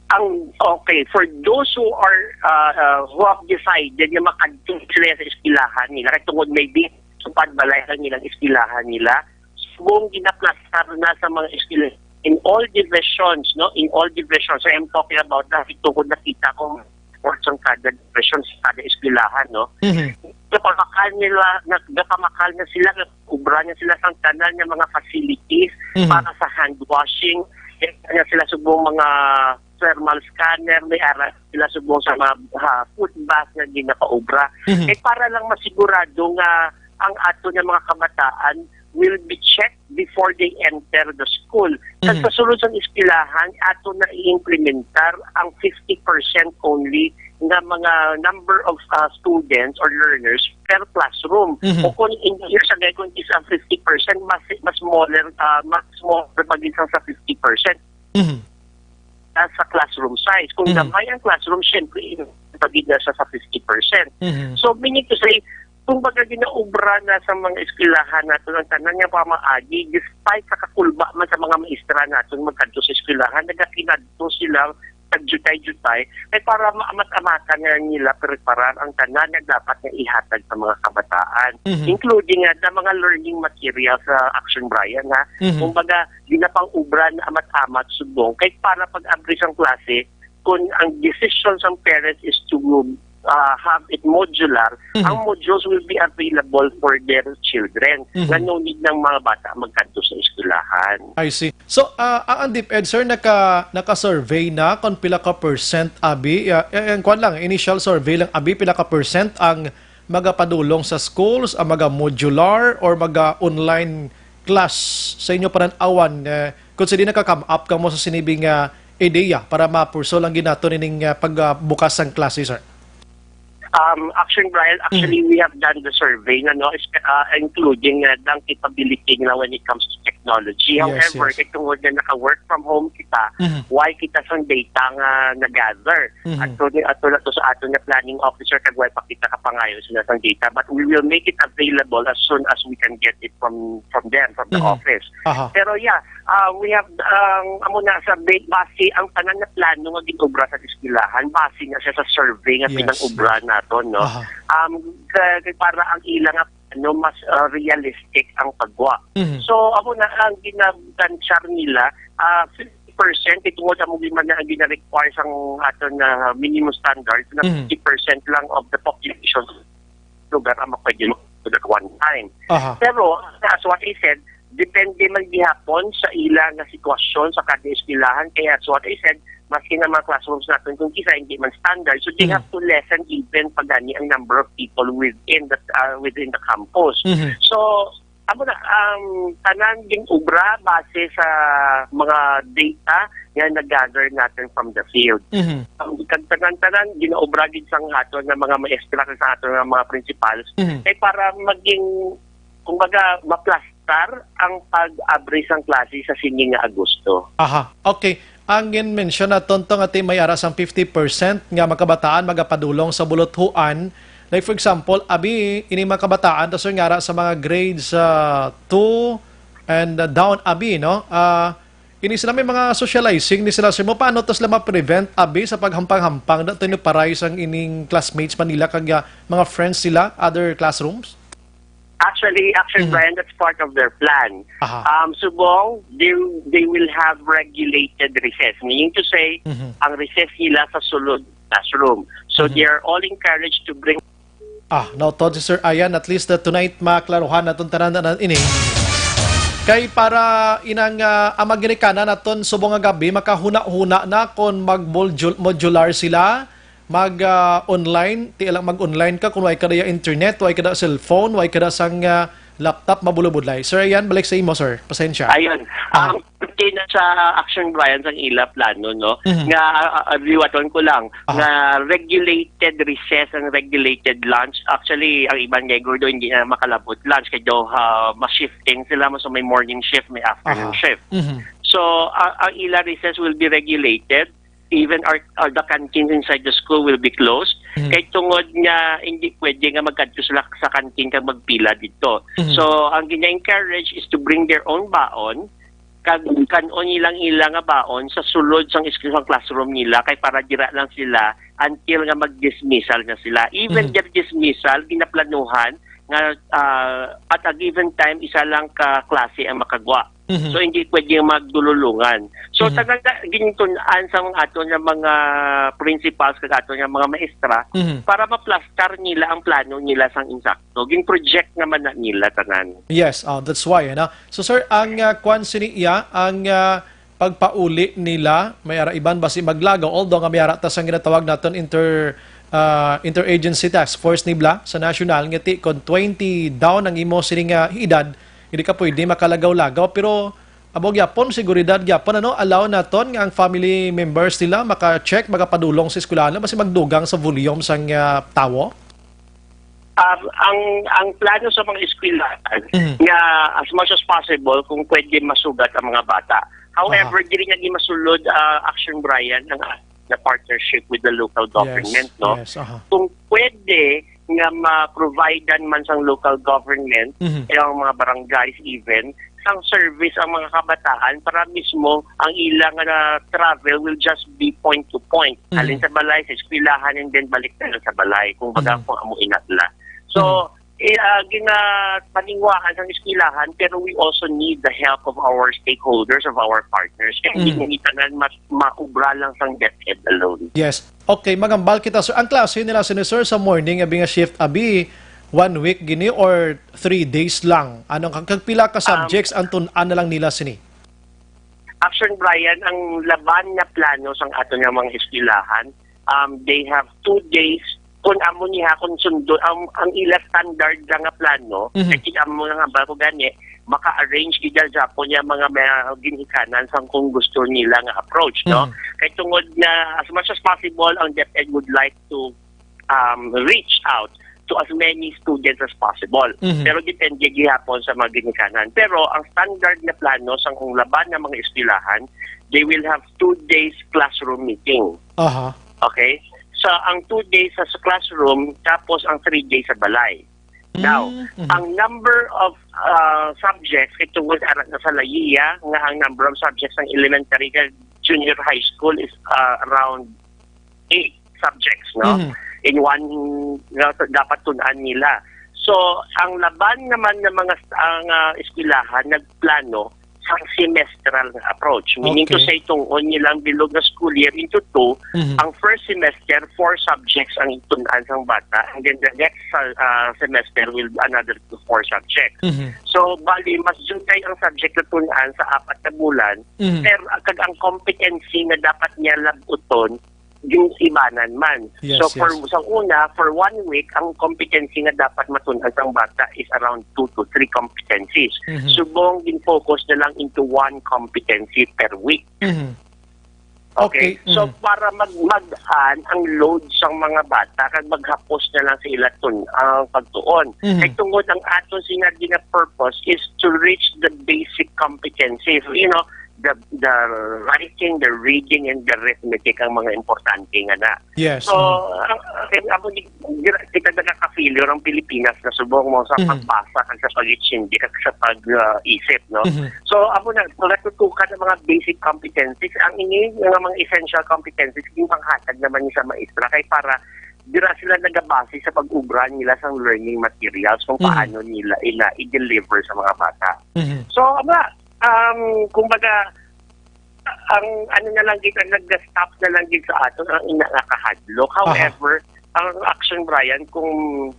Ang, okay, for those who are, uh, uh, who have decided nga makadto sila sa eskwelahan nila, kay tungod maybe supad balay lang nilang eskwelahan nila, subong ginaplastar na sa mga eskwela in all divisions, no? In all divisions. So, I'm talking about na, tungod nakita ko, or sa kada division, sa kada eskwelahan, no? Mhm. Napamakal nila, nag-, napamakal na sila, obra na sila sa tanan nga mga facilities Mhm. para sa hand washing, na sila subong mga thermal scanner, may ara sila subong sa mga, ha, foot bath nga ginapaobra. Mhm. Eh, para lang masigurado nga ang ato nga mga kabataan will be checked before they enter the school. Kag Mhm. sa sulod sang eskwelahan, ato na i-implementar ang fifty percent only nga mga number of, ah, students or learners per classroom. Mhm. O kung in, sa kung is ang fifty percent, mas, mas smaller, ah, mas smaller pa gid sa fifty percent Mhm. ah, sa classroom size. Kung Mhm. gamay ang classroom, syempre, pagid na siya sa fifty percent. Mhm. So, meaning to say, kung baga ginaobra na sa mga eskwelahan nato ang tanan nga pamaagi, despite sa kakulba man sa mga maestra nato magkadto sa eskwelahan, nagakinadto sila tagjutay-jutay, kay para maamat-amatan nga nila preparar ang tanan nga dapat nga ihatag sa mga kabataan, Mhm. including nga ang mga learning materials sa Action Brian, ha. Mhm. Kumbaga, ginapang-obra na amat-amat subong. Kay para pag-abri sang klase, kung ang decision sang parents is to, ah, have it modular, Mhm. ang modules will be available for their children, Mhm. nga no need ng mga bata magkadto sa eskwelahan. I see. So, ah, ang, ang DepEd, sir, naka, naka-survey na kung pila ka percent, abi, ah, eh, ang kwan lang, initial survey lang, abi, pila ka percent ang magapadulong sa schools, ang maga-modular or maga-online class sa inyo panan-awan, eh, kung sini naka-come up kamo sa sini nga ideya para ma-pursue lang gid nato nining, ah, pagbukas sang klase, sir? Um, Action Brian, actually, Mhm. we have done the survey, nga, no, espe-, ah, including, ah, ang capability nila when it comes to technology. Yes, However, yes. kay tungod nga naka-work from home kita, Mhm. why kita sang data nga na-gather? Mhm. Ato ni, ato na to sa ato nga planning officer, kag why pa kita kapangayo sila sang data. But we will make it available as soon as we can get it from, from them, from the Mhm. office. Aha. Pero yeah, ah, we have, ang amo na sa ba-, base ang tanan nga plano nga gin-obra sa eskwelahan, base na siya sa survey nga Yes, pinang-obra yes. naton, no? Aha. Um, ka-, kay para ang ila nga, ano, mas, ah, realistic ang pagwa. Mhm. So, amo na ang ginagantsyar nila, ah, fifty percent, kay tungod amo man na ang gina-require sang aton nga minimum standard na Mhm. fifty percent lang of the population lugar ang pwede mo at one time. Aha. Pero, as what I said, depende man gihapon sa ila nga sitwasyon sa kada eskwelahan. Kaya, as what I said, maski na mga classrooms natin, kung kisa hindi man standard, so they Mhm. have to lessen even pa gani ang number of people within the, ah, within the campus. Mhm. So, amo na, ang tanan gin-obra base sa mga data nga nag-gather natin from the field. Mhm. Ang kag tanan-tanan ginaobra gid sang aton nga mga maestra kag sa aton nga mga principals Mhm. kay para maging, kumbaga, maplastar ang pag-abri sang klase sa sini nga Agosto. Aha. Okay. Ang gin-mention naton to nga ti may ara sang fifty percent nga mga kabataan magapadulong sa buluthuan. Like, for example, abi, ini mga kabataan to, sir, nga ara sa mga grades, ah, two and, ah, down, abi, no? Ah, ini sila may mga socializing ni sila, sir, mo. Paano to sila ma-prevent, abi, sa paghampang-hampang na to, ni paray sang ining classmates man nila kag, ah, mga friends sila, other classrooms? Actually, actually, Mhm. Brian, that's part of their plan. Aha. Um, subong, they, they will have regulated recess. Meaning to say, Mhm. ang recess nila sa sulod classroom. So, Mhm. they are all encouraged to bring Ah, nautod si Sir Ian. At least, uh, tonight, maklaruhan naton tanan na ini. Kay para inang, ah, ang mga ginikanan naton subong nga gabi, makahuna-huna na kung mag-modul-, modular sila, mag, ah, online, ti lang mag-online ka kung way ka da internet, way ka da cellphone, way ka da sang, ah, laptop, mabulobudlay. Sir Ian, balik sa imo, sir. Pasensya. Ayun. Ah. Ang parte na sa Action Brian sang ila plano, no? Mhm. Nga, ah, ah, liwaton ko lang, Aha. nga regulated recess and regulated lunch. Actually, ang iban kay Gordo hindi na makalabot lunch kay daw, ah, ma-shifting sila, mas may morning shift, may afternoon Aha. shift. Mhm. So, a-, ang ila recess will be regulated. Even our, our, the canteens inside the school will be closed. Mhm. Kay tungod nga hindi pwede nga magkadto sila sa canteen kag magpila dito. Mhm. So, ang gina-encourage is to bring their own baon, kag kan-on nilang ila nga baon sa sulod sang is-, sang classroom nila, kay para dira lang sila until nga mag-dismissal na sila. Even Mhm. their dismissal, ginaplanuhan nga, ah, at a given time, isa lang ka klase ang makagwa. Mhm. So, hindi pwede magdululungan. So, Mhm. tanan na ginitun-an sa mga ato nga mga principals kag ato nga mga maestra Mhm. para maplastar nila ang plano nila sang insakto. Gin-project naman na nila tanan. Yes, oh, that's why, ano? So, sir, ang, ah, kwan sini iya, ang, ah, pagpauli nila, may ara iban basi maglagaw, although nga may ara ta sang ginatawag naton inter, ah, interagency task force ni bala sa national nga ti kon twenty down ang imo sini nga edad, hindi ka pwede makalagaw-lagaw, pero abo gyapon, seguridad gyapon, ano, allow naton nga ang family members nila maka-check, makapadulong sa eskwelahan, basi magdugang sa volume sang, ah, tawo? Um, ang, ang plano sa mga eskwelahan Mhm. nga as much as possible, kung pwede, masugat ang mga bata. However, Aha. diri nga di masulod, ah, Action Brian, ang, ah, the partnership with the local Yes, government, no? yes, aha. Kung pwede nga ma-providean man sang local government, Mhm. ang mga barangays even, sang service ang mga kabataan para mismo ang ilang, ah, travel will just be point to point. Mhm. Halin sa balay, sa eskwelahan, and then balik na lang sa balay, kung baga Mhm. kung amo inatla. So, Mhm. eh, ah, ginapaninguhaan sang eskwelahan, pero we also need the help of our stakeholders, of our partners. Kaya hindi Mhm. mo tanan mas maubra lang sang DepEd alone. Yes. Okay, magambal kita, sir. Ang klase nila sini, sir, sa morning, abi nga shift, abi, one week gini or three days lang? Ano, kag, kag pila ka Um, subjects ang tun-an na lang nila sini? Action, Brian, ang laban nga plano sang ato nga mga eskwelahan, um, they have two days. Kung amo niya, kung sundo, ang, ang ila standard lang nga plano, Mhm. kay amo nga ba ko gani, maka-arrange gid ang Japon niya mga, mga ginikanan sang kung gusto nila nga approach, no? Mhm. Kay tungod na, as much as possible, ang DepEd would like to, um, reach out to as many students as possible. Mhm. Pero depende gihapon sa mga ginikanan. Pero ang standard na plano sang kung laban nga mga eskwelahan, they will have two days classroom meeting. Aha. Okay? So, ang two days sa, sa classroom, tapos ang three days sa balay. Now, Mm, mhm. ang number of, uh, subjects, kay tungod ara na sa layiya, nga ang number of subjects ng elementary kag junior high school is, uh, around eight subjects, no? Mhm. In one, nga dapat tun-an nila. So, ang laban naman ng mga, ang, ah, eskwelahan nagplano sang semestral nga approach. Meaning to Okay. say, tun-on nilang bilog nga school year into two, Mhm. ang first semester, four subjects ang tun-an sang bata, and then the next, ah, semester will another four subjects. Mhm. So, bali, mas dugay ang subject na tun-an sa apat na bulan, Mhm. pero, ah, kag ang competency nga dapat niya lab-uton, ginsibanan man. Yes, So, for, yes. sa una, for one week, ang competency nga dapat matun-an sang bata is around two to three competencies. Mhm. Subong, gin-focus na lang into one competency per week. Mhm. Okay? Okay, So, mhm. para mag-, mag-an ang load sang mga bata, kag maghapos na lang sa ila tun-, ang pagtuon. Mhm. Kay tungod ang aton sinabi nga purpose is to reach the basic competencies. You know, the, the writing, the reading, and the arithmetic ang mga importante nga na. Yes, So, mhm. ang, ang, ang, ang, kita nagaka-failure ang Pilipinas na subong mo sa Mhm. pagbasa kag sa pag-intindi kag sa pag, ah, isip, no? Mhm. So, amo na, kung natutukan ang mga basic competencies, ang ini, nga mga essential competencies, yung panghatag naman ni sa maestra kay para dira sila nagabase sa pag-ubra nila sa learning materials kung Mhm. paano nila ina i-deliver sa mga bata. Mhm. So, amo na, um, kumbaga, ang ano na lang gid, ang nag-stop na lang gid sa aton, ang ina nga kahadlok. Aha. However, ang action, Brian, kung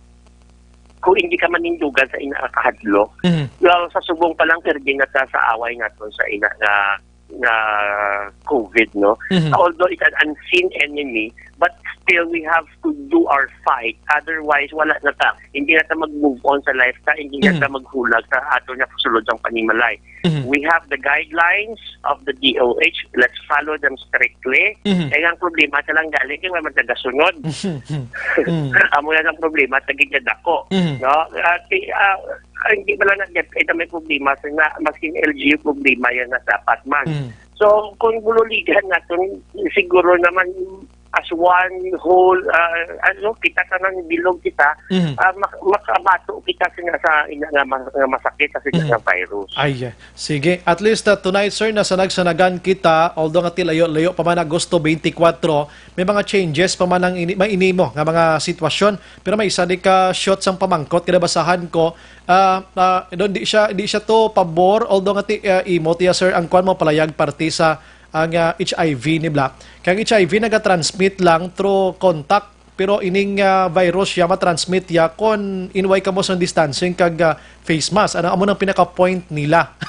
kung hindi ka manindugan sa ina nga kahadlok, Mhm. well, sa subong pa lang, pirdi na ta sa away naton sa ina nga, nga COVID, no? Mhm. Although it's an unseen enemy, but still we have to do our fight. Otherwise, wala na ta. Hindi na ta mag-move on sa life ta, hindi na Mhm. ta maghulag sa aton nga kasulod sang panimalay. Mhm. We have the guidelines of the D O H. Let's follow them strictly. Mhm. Kaya ang problema, ta lang gali, kay wala man tagasunod. Mhm. Amo na ang problema, tagid nga dako. Mhm. No? At, ah, hindi ba lang na DepEd may problema, sa nga, maskin L G U problema yan na dapat man. Mhm. So, kung bululigan naton, siguro naman, as one whole, ah, ano, kita tanan bilog kita, Mhm. ah, mak-, makabato kita sa, sa ina nga mas-, nga masakit, sa ina Mhm. nga virus. Ay, ah, sige. At least, ah, tonight, sir, nasanagsanagan kita, although nga ti layo-layo pa man, Agosto twenty-four, may mga changes pa man ang ini-, mainimo nga mga sitwasyon. Pero may isa di ka shot sang pamangkot, kinabasahan ko, ah, ah, no, di siya, di siya to pabor, although nga ti, ah, imo, tiya, sir, ang kwan mo palayag parte sa ang, ah, H I V ni Black. Kay ang H I V nagatransmit lang through contact, pero ining, ah, virus siya matransmit ya kon inway kamo sang distancing kag, ah, face mask. Ano amo nang pinaka-point nila?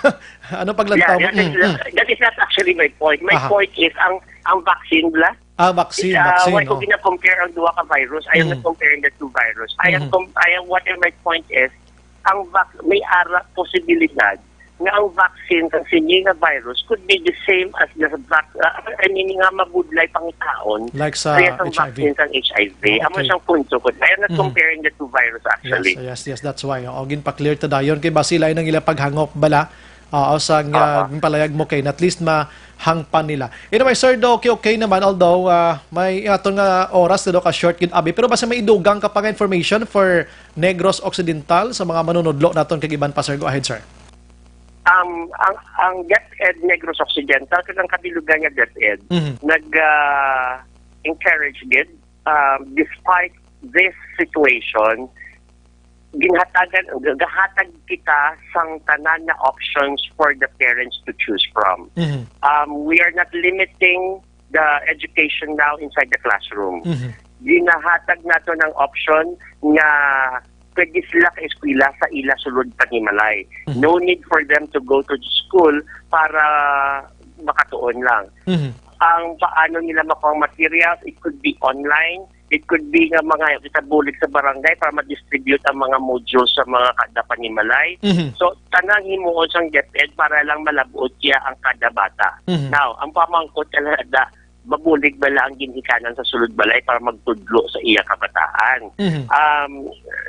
Ano paglantaw Yeah, mo? that is, Mm, mm. that is not actually my point. My Aha. point is ang, ang vaccine, Black. Ah, vaccine, It's, ah, vaccine, why ko oh. gina-compare ang duha ka virus? I am not Mm. comparing the two virus. I am Mhm. com-, I am, what my point is, ang vac-, may ara posibilidad nga ang vaccine sa sini nga virus could be the same as the vac-, ah, I mean, nga mabudlay pangitaon Like sa kaya sa H I V. vaccine sa H I V. Amo Okay. siyang punto ko. I am not Mhm. comparing the two virus, actually. Yes, yes, yes, that's why. O, ginpa-clear ta dayon kay basi lain ang ila paghangop bala. Oo, sa nga Oo. ginpalayag mo kay at least mahangpan nila. Anyway, sir, do, okay, okay naman, although, ah, may aton nga oras na do ka short gid abi, pero basta may idugang ka pa nga information for Negros Occidental sa mga manunudlo naton kag iban pa, sir. Go ahead, sir. Um, ang, ang DepEd Negros Occidental kag ang kabilugan nga DepEd Mhm. nag, ah, encourage gid, um, despite this situation, ginhatagan, gahatag kita sang tanan nga options for the parents to choose from. Mhm. Um, we are not limiting the education now inside the classroom. Mhm. Ginahatag nato ng option nga pwede sila ka eskwela sa ila sulod panimalay. Mhm. No need for them to go to school para makatuon lang. Mhm. Ang paano nila makuha ang materials, it could be online, it could be nga mga kita bulig sa barangay para ma-distribute ang mga modules sa mga kada panimalay. Mhm. So, tanan himuon sang DepEd para lang malab-ot siya ang kada bata. Mhm. Now, ang pamangkot ka lang da, mabulig ba lang ginhikanan sa sulod balay para magtudlo sa iya kabataan? Mhm. Um,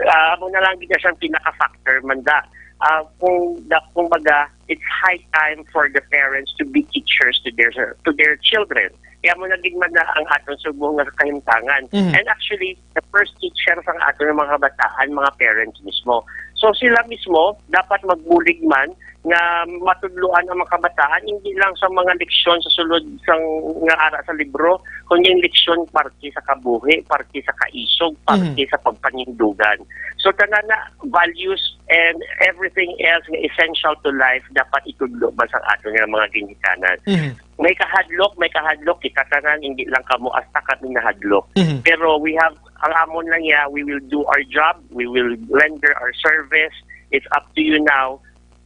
ah, amo na lang gid siyang pinaka-factor man da. Ah, kung da, kumbaga, it's high time for the parents to be teachers to their, to their children. Kaya mo na gid man na ang aton subong nga kahimtangan. Mhm. And actually, the first teacher sang aton nga mga kabataan, mga parents mismo. So sila mismo dapat magbulig man nga matudloan ang mga kabataan, hindi lang sa mga leksyon sa sulod sang nga ara sa libro, kundi yung leksyon parte sa kabuhi, parte sa kaisog, parte Mhm. sa pagpanindugan. So tanan na values and everything else nga essential to life dapat itudlo ba sa aton nga mga ginikanan. Mhm. May kahadlok, may kahadlok kita tanan, hindi lang kamo, hasta kami nahadlok. Mhm. Pero we have, ang amon lang ya, we will do our job, we will render our service. It's up to you now.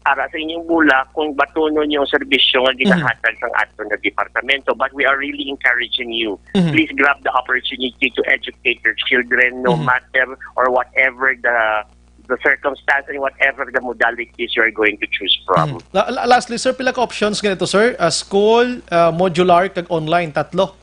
Ara sa inyong bula kung batunon niyo ang serbisyo nga Mhm. ginahatag sang aton nga departamento. But we are really encouraging you. Mhm. Please grab the opportunity to educate your children, no Mhm. matter or whatever the the circumstance and whatever the modalities you are going to choose from. Mhm. La-, la-, lastly, sir, pila ka options ganito, sir? Ah, school, ah, modular, kag online, tatlo.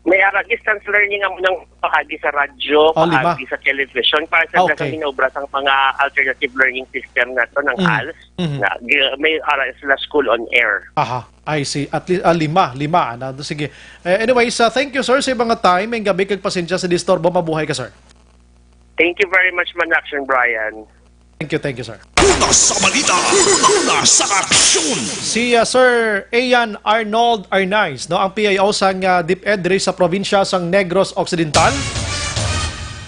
May ara distance learning ang unang paagi sa radyo, Oh, lima. paagi sa television, para sa Ah, okay. mga ginobra sang mga alternative learning system nato ng Mm. als. Mhm. Na, gi-, may ara sila school on air. Aha, I see. At least, ah, lima, lima. Ano, sige. Eh, anyways, ah, thank you, sir, sa mga time. May gabi kag pasensya sa disturbo. Mabuhay ka, sir. Thank you very much, man, Action Brian. Thank you, thank you, sir. Una sa balita, una sa aksyon. Si, ah, Sir Ian Arnold Arnaiz, no, ang P I O sang, ah, DepEd diri sa probinsya sang Negros Occidental.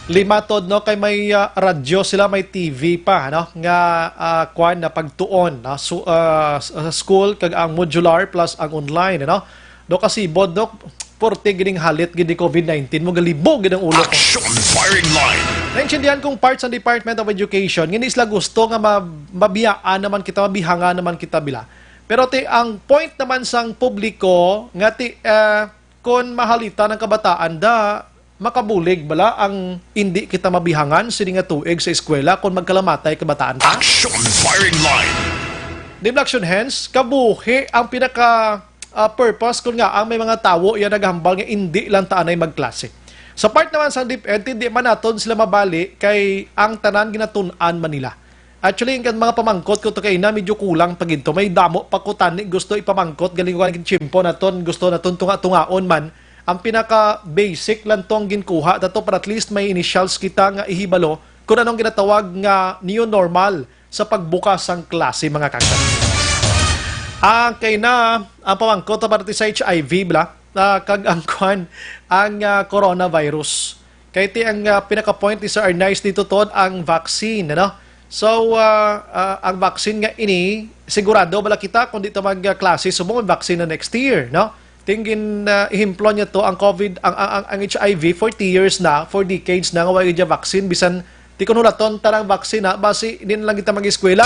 Limatod, no, kay may, ah, radyo sila, may T V pa, no, nga, ah, kwan na pagtuon, no, su-, ah, s-, ah, school kag ang modular plus ang online, no. Do kasibod, no, porte gining halit gid ni COVID nineteen, mo galibog gid ang ulo ko. Action Firing Line. Naintindihan kong part sang Department of Education, hindi sila gusto nga ma-, mabiyaan naman kita, mabihangan naman kita, bila. Pero ti, ang point naman sang publiko nga ti, ah, kon mahalitan ang kabataan, da, makabulig bala ang hindi kita mabihangan sini nga tuig sa eskwela kon magkalamatay kabataan ta? Action firing line. Di ba, Action Hands, kabuhi ang pinaka, ah, purpose kon nga ang may mga tawo iya nagahambal nga hindi lang ta anay magklase. Sa part naman sang DepEd, hindi man naton sila mabali kay ang tanan ginatun-an man nila. Actually, ang mga pamangkot ko to kay na medyo kulang pa gid to. May damo pa ko tani gusto ipamangkot, galing ko ang tiyempo naton, gusto naton tunga-tungaon man. Ang pinaka basic lang to ang ginkuha nato para at least may initials kita nga ihibalo kung anong ginatawag nga new normal sa pagbukas sang klase, mga kagsa. Ang kay na, ang pamangkot ta parte sa H I V, bla, ah, kag ang kwan, ang, ah, coronavirus. Kay ti ang, ah, pinaka-point ni Sir Arnaiz dito, Todd, ang vaccine, ano? So, ah, ah, ang vaccine nga ini, sigurado bala kita kung di ta mag-, ah, klase subong ang vaccine na next year, no? Ting gin, ah, ehemplo niya to, ang COVID, ang, ang, ang, ang H I V, forty years na, four decades na nga wala gid vaccine, bisan di ko nulaton tarang vaccine, ha, basi di na lang kita mag-eskwela.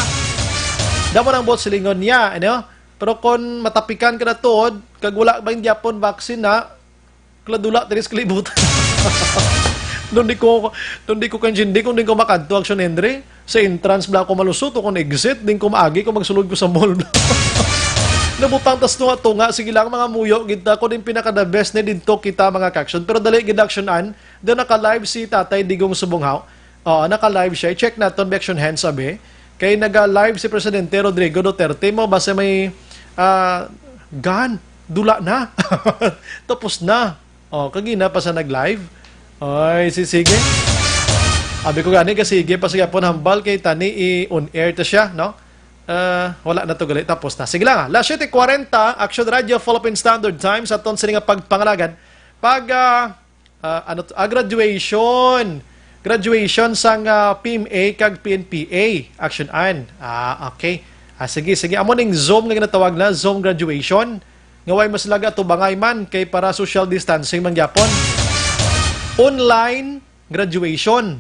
Damo nang buot silingon niya, ano? Pero kung matapikan ka na tuod, kag wala ba yung Japon vaccine, ha? Kaladula diri sa kalibutan. Nung di ko, nung di ko kaintindi kung di ko makadto, Action Henry. Sa entrance bala ako malusot o kung exit, din ko maagi kung magsulod ko sa mall. Nabutang tas tunga-tunga, sige lang, mga muyo, gid ta, ako din pinaka-the best ni dito kita, mga ka-action. Pero dali, gid, Action An, doon naka-live si Tatay Digong Subonghaw. Oo, naka-live siya. I-check naton, Action Hands, sabi. Kay naga-live si Presidente Rodrigo Duterte mo, basta may, ah, gun, dula na. Tapos na. Oh, kagina pa sa nag-live. Ay, si sige. Abi ko gani ka sige pa sa gyapon hambal kay tani i-on air ta siya, no? Ah, wala na to gali, tapos na. Sige lang, ah. Las siete cuarenta, Action Radio, Philippine Standard Time, sa aton sini nga pagpangalagan. Pag, ah, ah, ano to? Ah, graduation. Graduation sang, ah, P M A kag P N P A. Action An. Ah, okay. Ah, sige, sige. Amo ning Zoom nga ginatawag na, Zoom graduation. Nga way mas laga to bangay man kay para social distancing man gyapon. Online graduation.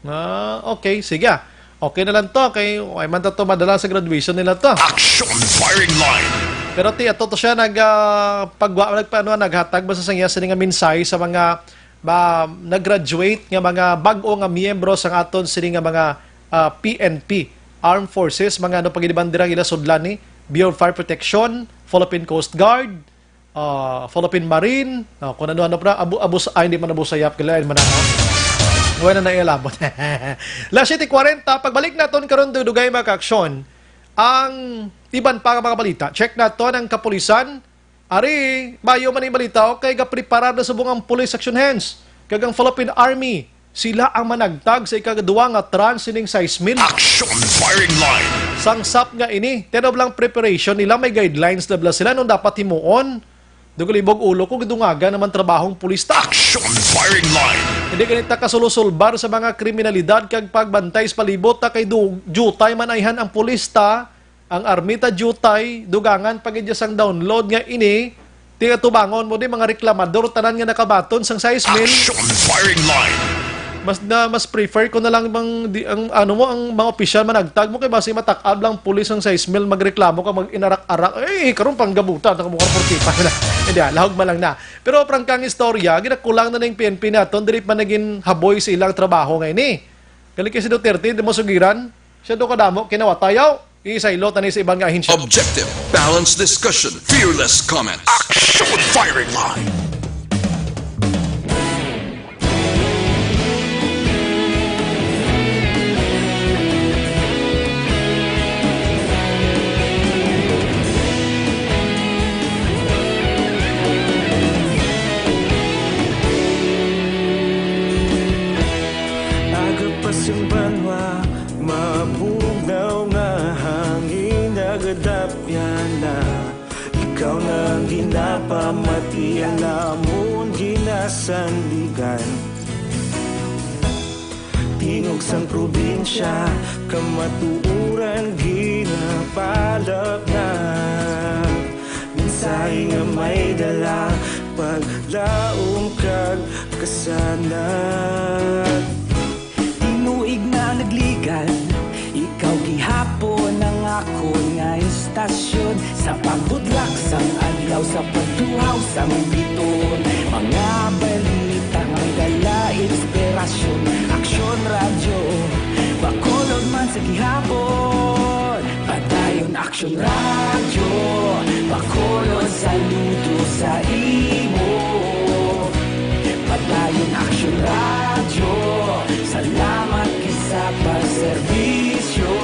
Ah, okay, sige, ah. Okay na lang to kay way man to madala sa graduation nila to. Action firing line. Pero ti ato to siya nag, ah, pagwa-, nagpaano, naghatag ba sa sangya sini nga mensahe sa mga ba, nag-graduate nga mga bag-o nga miyembro sang aton sini nga mga, ah, P N P, Armed Forces, mga ano, pagidibandira ila sudlan ni Bureau of Fire Protection, Philippine Coast Guard, ah, Philippine Marine, ah, kung ano-ano pa, abu-, abus-, ay, hindi man abusayap, kailangan man ano. Wala na naialabot. Las siete cuarenta, pagbalik naton karon, dudugay, mga ka-aksyon, ang iban pa nga mga balita. Check naton ang kapulisan. Ari, mayo man ang balita, okay, gapreparar na subong ang Police Action Hands kag ang Philippine Army. Sila ang managtag sa ikaduha nga tranche sining sais mil. Action firing line. Sang sap nga ini, tenob lang preparation nila, may guidelines na bala sila nung dapat himuon. Dugulibog ulo ko, gidungagan naman trabahong pulis ta. Action firing line. Hindi ganit ta kasulusulbar sa mga kriminalidad kag pagbantay sa palibot ta kay du-, jutay man ayhan ang pulis ta. Ang army ta jutay, dugangan pa gid sang download nga ini, ti atubangon mo di mga reklamador tanan nga nakabaton sang sais mil. Action firing line. Mas na, mas prefer ko na lang bang di, ang ano mo, ang mga opisyal managtag mo kay basi matak-ab lang pulis ang sais mil, magreklamo ka, mag-inarak-arak. Eh, karon panggabutan ako mo forty-five na. Hindi, ah, lahog man lang na. Pero prangkang istorya, ginakulang na ning P N P naton, dili pa naging haboy sa ilang trabaho nga ini. Gali kay si Duterte, di mo sugiran, siya do kadamo kinawatayaw. Isaylo tani sa iban nga ahensya. Objective, balanced discussion, fearless comment. Action firing line. Aga pa sing banwa, mabugnaw nga hangin, nagadapyan na. Ikaw na ang ginapamati, ang amon ginasandigan. Tingog sang probinsya, kamatuoran ginapalapnag. Mensahe nga may dala, paglaom kag kasanag. Istasyon sa pagbudlak sang adlaw, sa pagtuhaw sang bituon, mga balita nga may dala inspirasyon. Aksyon Radyo, Bacolod man sa gihapon. Padayon Aksyon Radyo, Bacolod saludo sa imo. Padayon Aksyon Radyo, salamat gid sa pagserbisyo.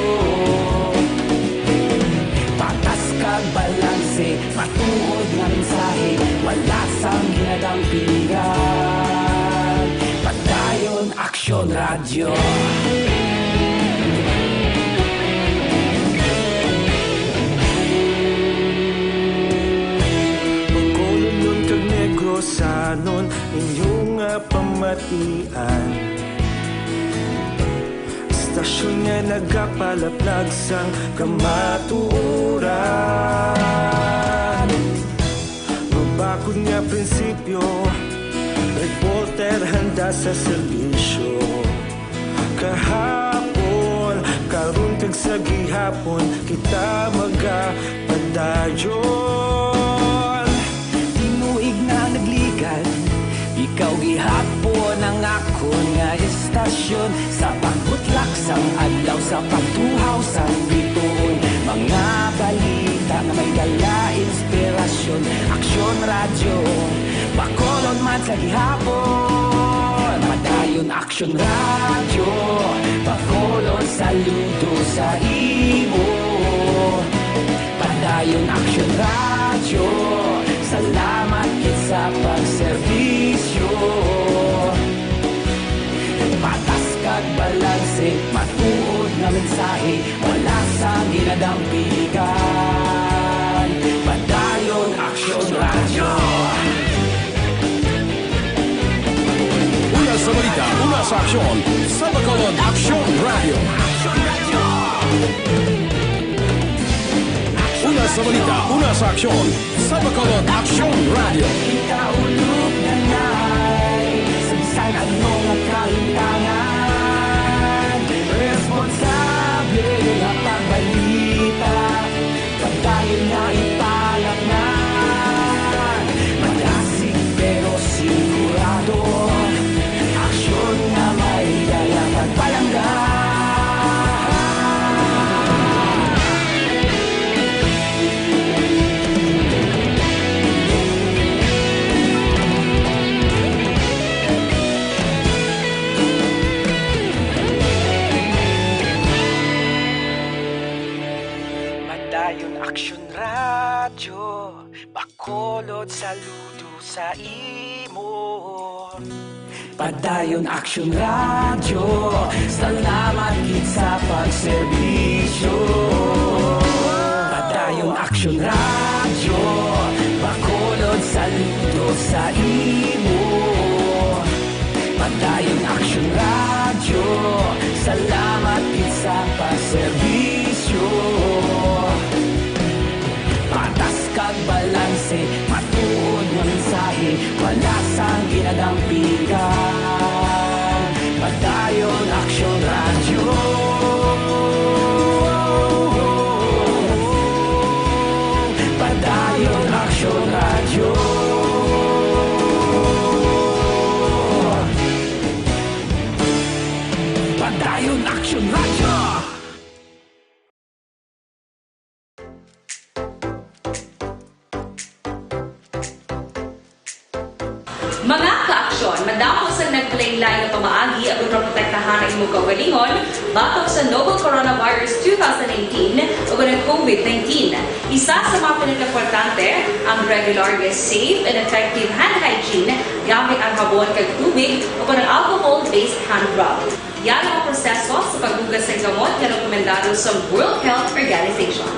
Patas kag balanse, matuod nga mensahe, wala sang ginadampingan. Padayon Aksyon Radyo. Bacolodnon kag Negrosanon, inyo nga pamatian. Istasyon nga nagapalaplag sang kamatuoran. Mabakod nga prinsipyo, reporter handa sa serbisyo. Kahapon, karon, kag sa gihapon, kita magapadayon. Tinuig na nagligan, ikaw gihapon ang akon nga istasyon. Sa pagbutlak sang adlaw, sa pagtuhaw sang bituon, mga balita nga may dala inspirasyon. Aksyon Radyo, Bacolod man sa gihapon. Padayon Aksyon Radyo, Bacolod saludo sa imo. Padayon Aksyon Radyo, salamat gid sa pagserbisyo. Patas kag balanse, matuod nga mensahe, wala sang ginadampigan. Padayon Aksyon Radyo. Una sa balita, una sa aksyon, sa Bacolod Aksyon Radyo. Una sa balita, una sa aksyon, sa Bacolod Aksyon Radyo. Kita ulog na nay, sa bisan ano nga kalimtangan, responsable nga pagbalita. Padayon nga ipalatnan, malasig pero sigurado. Aksyon nga may dala kag palangga. Padayon Aksyon Radyo, Bacolod saludo sa imo. Padayon Aksyon Radyo, salamat gid sa pagserbisyo. Padayon Aksyon Radyo, Bacolod saludo sa imo. Padayon Aksyon Radyo, salamat gid sa pagserbisyo. Patas kag balanse, matuod nga mensahe, wala sang ginadampigan. Padayon Aksyon Radyo. Padayon Aksyon Radyo. Padayon Aksyon Radyo. Mga ka-aksyon, madamo sang nagkalainlain nga pamaagi aron maprotektahan ang imong kaugalingon batok sa novel coronavirus two thousand nineteen ug ang COVID nineteen. Isa sa mga pinakaimportante ang regular nga safe and effective hand hygiene gamit ang habon kag tubig o kon ang alcohol-based hand rub. Yara ang proseso sa paghugas sang kamot nga rekomendado sa World Health Organization.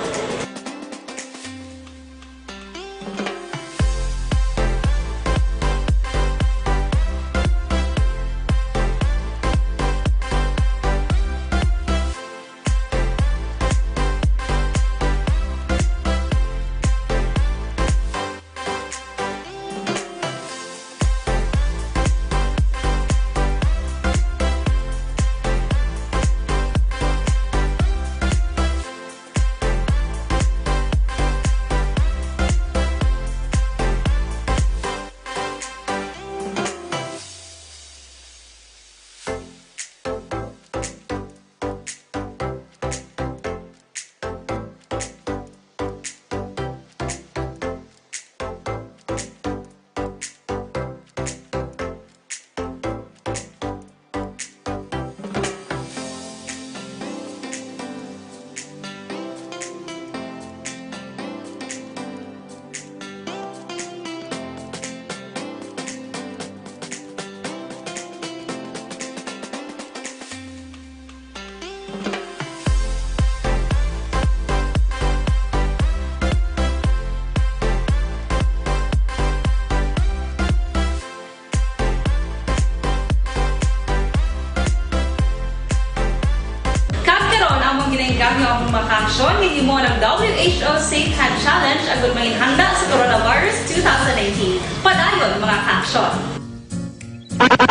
Join with you mo ng W H O Safe Hand Challenge agud mangin handa sa Coronavirus two thousand nineteen. Padayon, mga ka-aksyon!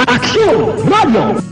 Aksyon Radio!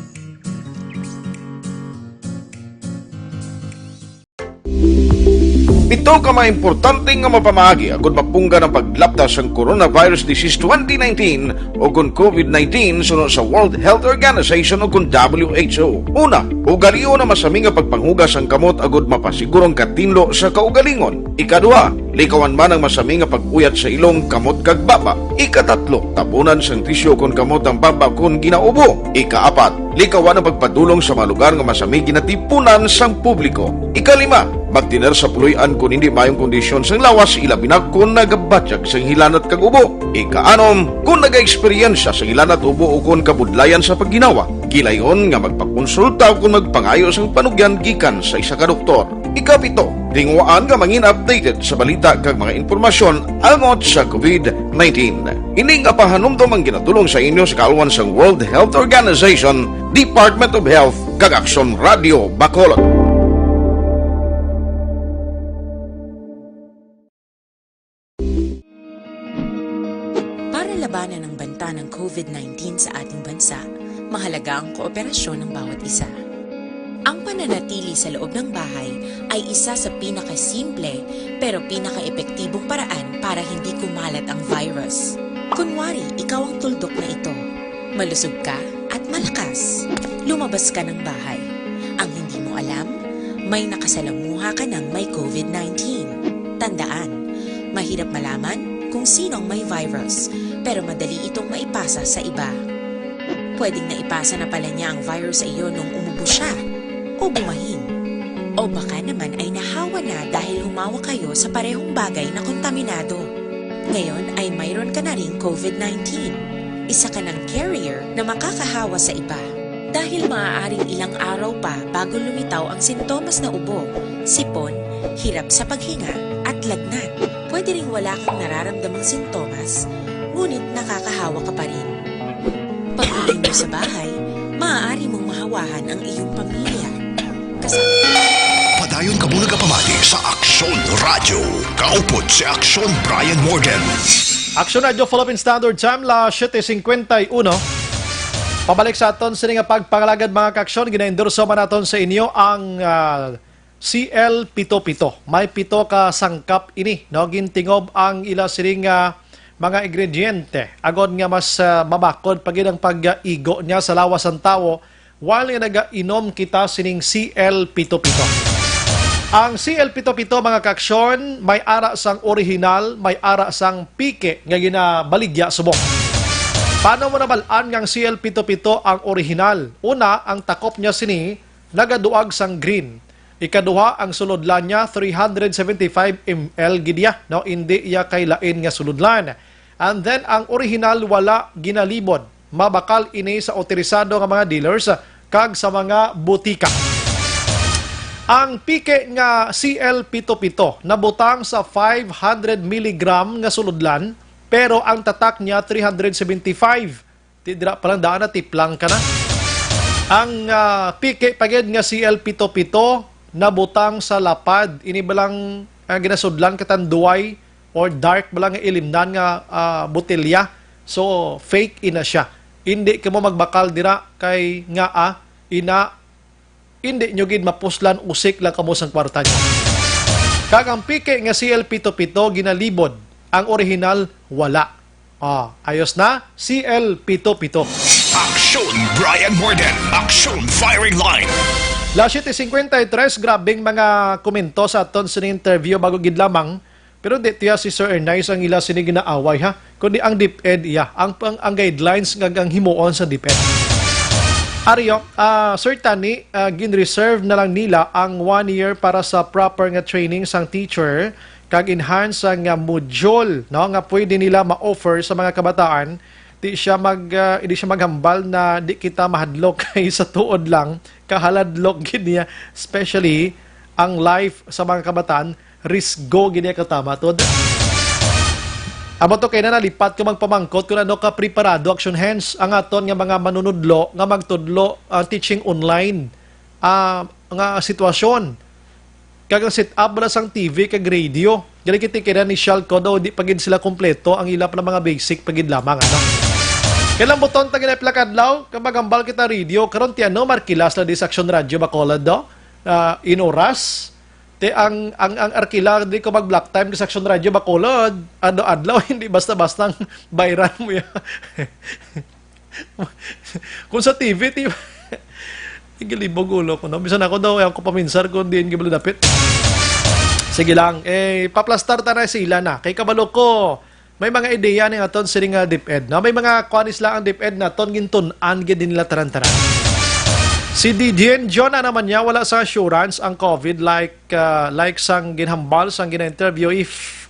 Pito ka mga importante nga mapamaagi agud mapunggan ang paglapta sang Coronavirus Disease twenty nineteen o kon COVID nineteen suno sa World Health Organization o kon W H O. Una, ugalion ang masami nga pagpanghugas sang kamot agud mapasiguro ang katinlo sa kaugalingon. Ikaduha, likawan man ang masami nga pag-uyat sa ilong, kamot kag baba. Ikatatlo, tabunan sang tisyu kon kamot ang baba kon ginaubo. Ikaapat, likawan ang pagpadulong sa mga lugar nga masami ginatipunan sang publiko. Ikalima, magtener sa puloy-an kon hindi maayong kondisyon sang lawas, ilabi na kon nagabatyag sang hilanat kag ubo. Ikaanom, kon nagaeksperyensya sang hilanat, ubo, o kon kabudlayan sa pagginawa, gilayon nga magpakonsulta o kon magpangayo sang panugyan gikan sa isa ka doktor. Ikapito, tinguhaan nga mangin updated sa balita kag mga impormasyon angot sa COVID nineteen. Ini nga pahanumdom ang ginatulong sa inyo sa kaalwan sang World Health Organization, Department of Health, kag Aksyon Radio Bacolod. Para labanan ang banta ng COVID nineteen sa ating bansa, mahalaga ang kooperasyon ng bawat isa. Ang pananatili sa loob ng bahay ay isa sa pinakasimple pero pinakaepektibong paraan para hindi kumalat ang virus. Kunwari, ikaw ang tuldok na ito. Malusog ka at malakas. Lumabas ka ng bahay. Ang hindi mo alam, may nakasalamuha ka ng may COVID nineteen. Tandaan, mahirap malaman kung sino ang may virus, pero madali itong maipasa sa iba. Pwedeng naipasa na pala niya ang virus sa iyo nung umubo siya, o bumahin. O baka naman ay nahawa na dahil humawak kayo sa parehong bagay na kontaminado. Ngayon ay mayroon ka na ring COVID nineteen. Isa ka ng carrier na makakahawa sa iba. Dahil maaaring ilang araw pa bago lumitaw ang sintomas na ubo, sipon, hirap sa paghinga, at lagnat. Pwede ring wala kang nararamdamang sintomas, ngunit nakakahawa ka pa rin. Pag-uwi mo sa bahay, maaari mong mahawahan ang iyong pamilya. Kasama Padayon kamo nagapamati sa Aksyon Radio. Kaupod si Aksyon Brian Morgan. Aksyon Radio, Philippine Standard Time, las siete cincuenta y uno. Pabalik sa aton sini nga pagpangalagad, mga kaaksyon, ginaendorso man naton sa inyo ang, ah, C L pito pito. May pito ka sangkap ini, no? Gintingob ang ila sining, ah, mga ingrediente agod nga mas, ah, mabakod pa gid ang pag-igo niya sa lawas sang tawo while nga nagainom kita sining C L pito pito. Ang C L pito pito, mga kaaksyon, may ara sang orihinal, may ara sang piki nga ginabaligya subong. Paano mo nabal-an nga ang C L pito pito ang orihinal? Una, ang takop niya sini nagaduag sang green. Ikaduha, ang sulodlan niya, three hundred seventy-five M L gid iya, no? Indi iya kay lain nga sulodlan. And then, ang orihinal wala ginalibod. Mabakal ini sa otorisado nga mga dealers kag sa mga butika. Ang piki nga C L pito pito nabutang sa five hundred milligram nga sulodlan, pero ang tatak niya three hundred seventy-five. Ti dira pa lang daan na tiplang ka na. Ang, ah, piki pa gid nga C L pito pito nabutang sa lapad. Ini ba lang, ah, ginasudlan katan duway or dark ba lang nga ilimnan nga, ah, botelya? So, fake ina siya. Indi kamo magbakal dira kay nga, ah, ina, indi nyo gid mapuslan, usik lang kamo sang kwarta nyo. Kag ang piki nga C L pito pito ginalibod, ang orihinal wala. Ah, ayos na, C L pito pito. Aksyon Brian Morgan, Aksyon Firing Line. Las siete cincuenta y tres, grabing mga komento sa aton sining interview bago gid lamang. Pero di tiya si Sir Ernest ang ila sini ginaaway, ha, kundi ang DepEd iya, ang, ang, ang guidelines nga ang himuon sa DepEd. Ari, ah, Sir Tani, ah, gin-reserve na lang nila ang one year para sa proper nga training sang teacher kag enhance nga module, no, nga pwede nila ma-offer sa mga kabataan. Di siya mag, ah, di siya maghambal na di kita mahadlok kay sa tuod lang, kahaladlok gid niya, especially ang life sa mga kabataan, risgo gid niya katama, tuod. Amo to kay na nalipat ko magpamangkot kung ano ka preparado, Action Hands, ang aton nga mga manunudlo nga magtudlo, ah, teaching online, ah, nga sitwasyon. kag ang setup bala sang T V kag radio. Gali kita kira ni Shalco daw, di pa gid sila kompleto ang ila pa mga basic pa gid lamang, ano. Kailang buton ta ginay pila ka adlaw, kag magambal kita radio, karon ti ano, markilas la di sa Aksyon Radio Bacolod, do? Ah, in oras. Te ang, ang, ang arkila di ko mag block time sa Aksyon Radio Bacolod, adlaw-adlaw, hindi basta-basta ang bayran mo ya. Kung sa T V, ti-, tigilibog ulo ko, no? Bisan ako daw, ako paminsar kung diin gibalo dapit. Sige lang, eh, paplastar ta na sila na. Kay kabalo ko, may mga ideya ni aton sini nga DepEd, no? May mga kuanis lang ang DepEd naton gintun-an gid nila tanan-tanan. Si D J Jonah naman niya, wala sa assurance ang COVID like, ah, like sang ginhambal, sang gina-interview, if,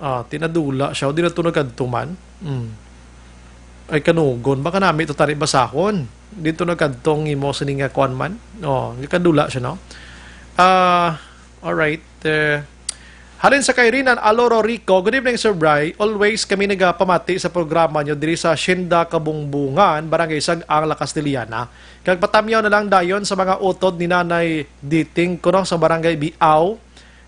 ah, tinadula siya, o di na to nagkadto man. Hmm. Ay, kanugon, baka nami to tari basahon. Dito nagkadtong imo sini nga kuan man. Oh, kadula siya, no? Ah, all right. Eh, halin sa kay Rinan Aloro Rico, "Good evening, Sir Bry. Always kami nagapamati sa programa nyo diri sa Hacienda Kabungbungan, Barangay Sag-ang, La Castellana. Kag patamyaw na lang dayon sa mga utod ni Nanay Diting kuno sa Barangay Biao.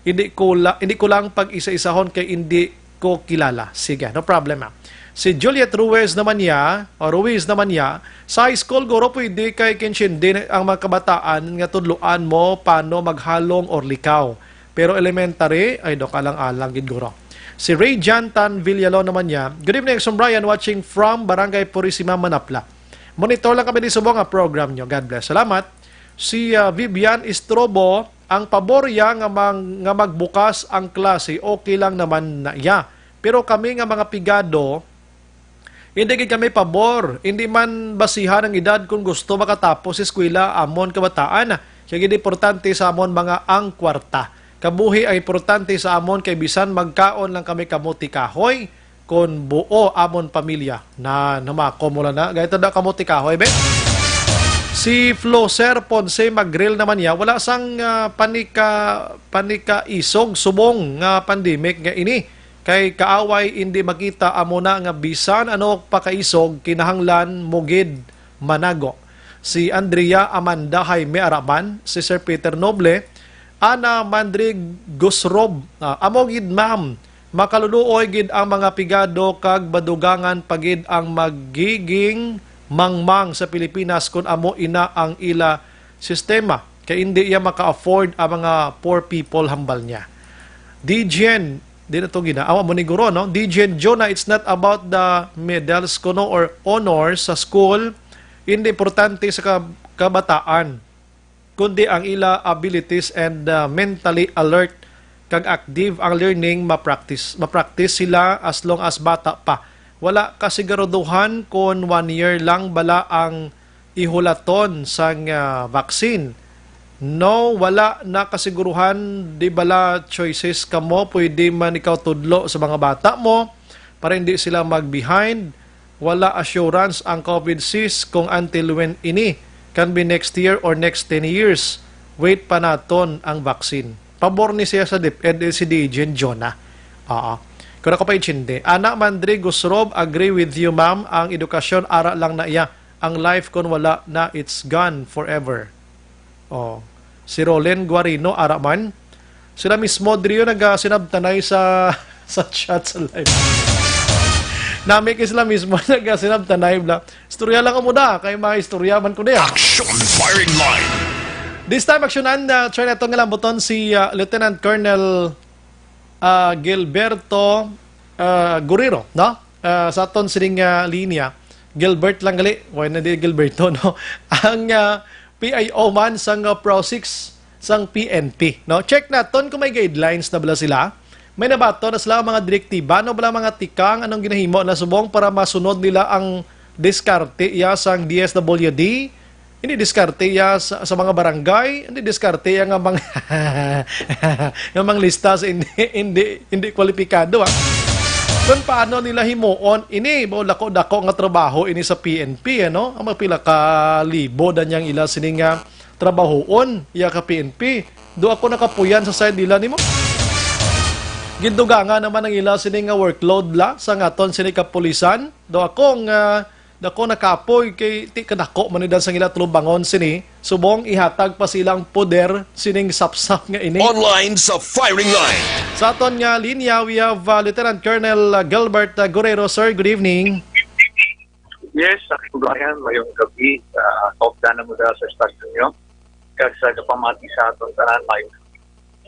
Hindi ko la-, hindi ko lang pag-isa-isahon kay hindi ko kilala." Sige, no problem, ah. Si Juliet Ruiz naman niya, o Ruiz naman niya, "Sa high school, guro, pwede kay kinsindi ang mga kabataan nga tudloan mo paano maghalong or likaw. Pero elementary, ay, do kalang-alang gid, guro." Si Ray Jantan Villalon naman niya, "Good evening, Exon Brian, watching from Barangay Purisima, Manapla. Monitor lang kami ni subong nga program nyo. God bless." Salamat. Si, ah, Vivian Estrobo, ang pabor ya nga, mang, nga magbukas ang klase, okay lang naman na iya. Pero kami nga mga pigado, hindi gid kami pabor. Hindi man basihan ang edad, kung gusto makatapos sa eskwela amon kabataan. Kaya gid importante sa amon mga ang kwarta. Kabuhi ang importante sa amon, kay bisan magkaon lang kami kamote kahoy, kon buo amon pamilya. Na, namako mo lang na. Gayto na kamote kahoy, be. Si Floser Ponce Magril naman niya, wala sang, ah, panika, panika isog subong nga pandemic nga ini. Kay kaaway indi makita, amo na nga bisan ano pa kaisog, kinahanglan mo gid manago. Si Andrea Amanda Jaime Araman, si Sir Peter Noble, Ana Mandrig Gusrob, ah, amo gid, ma'am, makaluluoy gid ang mga pigado kag madugangan pa gid ang magiging mangmang sa Pilipinas kun amo ina ang ila sistema, kay indi iya maka-afford ang mga poor people, hambal niya. D J N, di na to gina-, awa mo ni guro, no? D J N Jonah, it's not about the medals kuno or honors sa school, hindi importante sa kab-, kabataan, kundi ang ila abilities and, uh, mentally alert kag active ang learning, ma-practice, ma-practice sila as long as bata pa. Wala kasiguraduhan kon one year lang bala ang ihulaton sang, ah, vaccine. No, wala na kasiguruhan, di bala choices kamo, pwede man ikaw tudlo sa mga bata mo para hindi sila mag-behind. Wala assurance ang COVID, sis, kung until when ini, can be next year or next ten years. Wait pa naton ang vaccine. Pabor ni siya sa DepEd, eh, si D J Jonah. Oo. Kung ako pa intindi. Ana Mandri Gusrob, agree with you, ma'am. Ang edukasyon, ara lang na iya. Ang life, kung wala na, it's gone forever. Oh. Si Roland Guarino, ara man. Sila mismo, diri yun, nagasinabtanay sa, sa chat, sa live. Nami kay sila mismo, nagasinabtanay, bla. Istorya lang mo da, kay mga istorya man ko niya. Action firing line. This time, aksyonan, uh, try nato nga lambuton si, uh, Lieutenant Colonel, uh, Gilberto, uh, Guerrero, no? Uh, sa aton sining, uh, linya. Gilbert lang gali, why na di Gilberto, no? Ang, uh, P I O man sang, uh, Pro six sang P N P, no? Check naton kung may guidelines na bala sila. May nabaton na sila ang mga direktiba, no? Bala mga tikang, anong ginahimo na subong para masunod nila ang diskarte iya sang D S W D? Hindi diskarte iya sa, sa mga barangay, hindi diskarte iya nga mang-, nga manglista sa hindi, hindi, hindi kwalipikado, ah. Kung paano nila himuon ini, mo dako-dako nga trabaho ini sa P N P, ano? Ang mga pila ka libo da niyang ila sini nga trabahoon, iya ka P N P. Do ako nakapuyan sa side nila nimo. Gindugangan naman ang ila sini nga workload la sa ngaton sini kapulisan. Do ako nga Dako na kapoy kay ti kadako man ni dan sang ila tulubangon sini, subong ihatag pa silang poder sining sapsap nga ini. Online sa firing line. Sa aton nga linya, we have, uh, Lieutenant Colonel, uh, Gilbert, uh, Guerrero. Sir, good evening. Yes, Sir Brian, mayong gabi. Uh, kaupdan na mo dala sa estasyon nyo. Kag sa kapamati sa aton tanan, mayong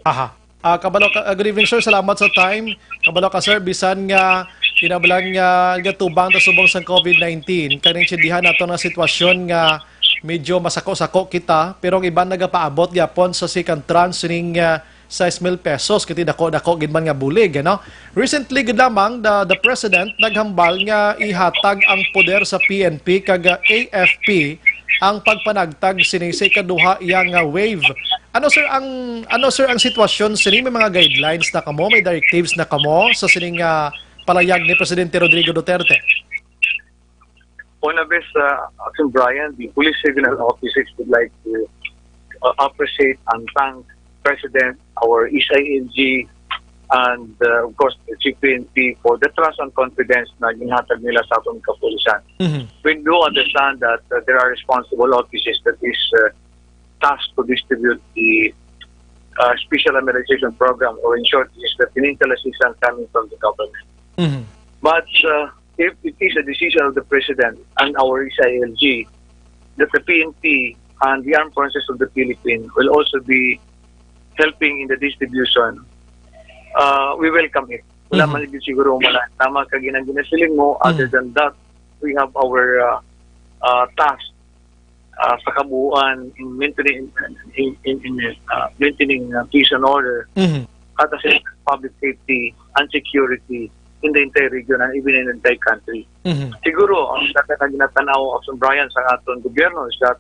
Aha. Ah, kabalo ka, ah, good evening, sir. Salamat sa time. Kabalo ka, sir, bisan nga kinahanglan nga gatubang ta subong sang COVID nineteen, kay naintindihan nato nga sitwasyon nga medyo masako-sako kita, pero ang iban nagapaabot gyapon sa second tranche ning, ah, sais mil pesos, kay ti dako-dako gid man nga bulig, ano? Recently gid lamang, the, the president naghambal nga ihatag ang poder sa P N P kag, ah, A F P ang pagpanagtag sini sa ikaduha iya nga wave. Ano, sir, ang, ano, sir, ang sitwasyon sini? May mga guidelines na kamo, may directives na kamo sa sining, ah, palayag ni Presidente Rodrigo Duterte? Una, bes, uh, Action Brian, the Police Regional Offices would like to, uh, appreciate and thank President, our S I L G, and, uh, of course, the C P N P for the trust and confidence na ginhatag nila sa atong kapulisan. Mhm. We do understand that, uh, there are responsible offices that is, uh, tasked to distribute the, uh, special amelioration program, or in short, is the financial assistance coming from the government. Mhm. But, uh, if it is a decision of the President and our S I L G that the P N P and the Armed Forces of the Philippines will also be helping in the distribution, uh, we welcome it. Wala Mhm. man gid siguro wala. Tama ka ginang ginasiling mo. Other Mhm. than that, we have our, uh, uh, task, uh, sa kabuuan in maintaining, in, in, in, uh, maintaining, uh, peace and order Mhm. at the same time, public safety and security in the entire region and even in the entire country. Mhm. Siguro, ang isa ka ginatanaw, Action Brian, sa aton gobyerno is that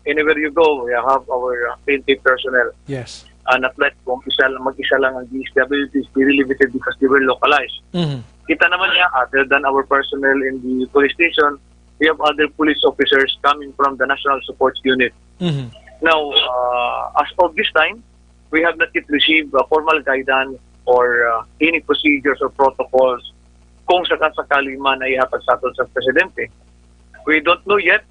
anywhere you go, we have our, uh, P N P personnel. Yes. Uh, not like kung isa lang, mag-isa lang ang D S W D, it's very limited because they were localized. Mhm. Kita naman niya, other than our personnel in the police station, we have other police officers coming from the National Support Unit. Mhm. Now, uh, as of this time, we have not yet received a formal guidance or, uh, any procedures or protocols kung sakasakali man na ihatag sa aton sa presidente. We don't know yet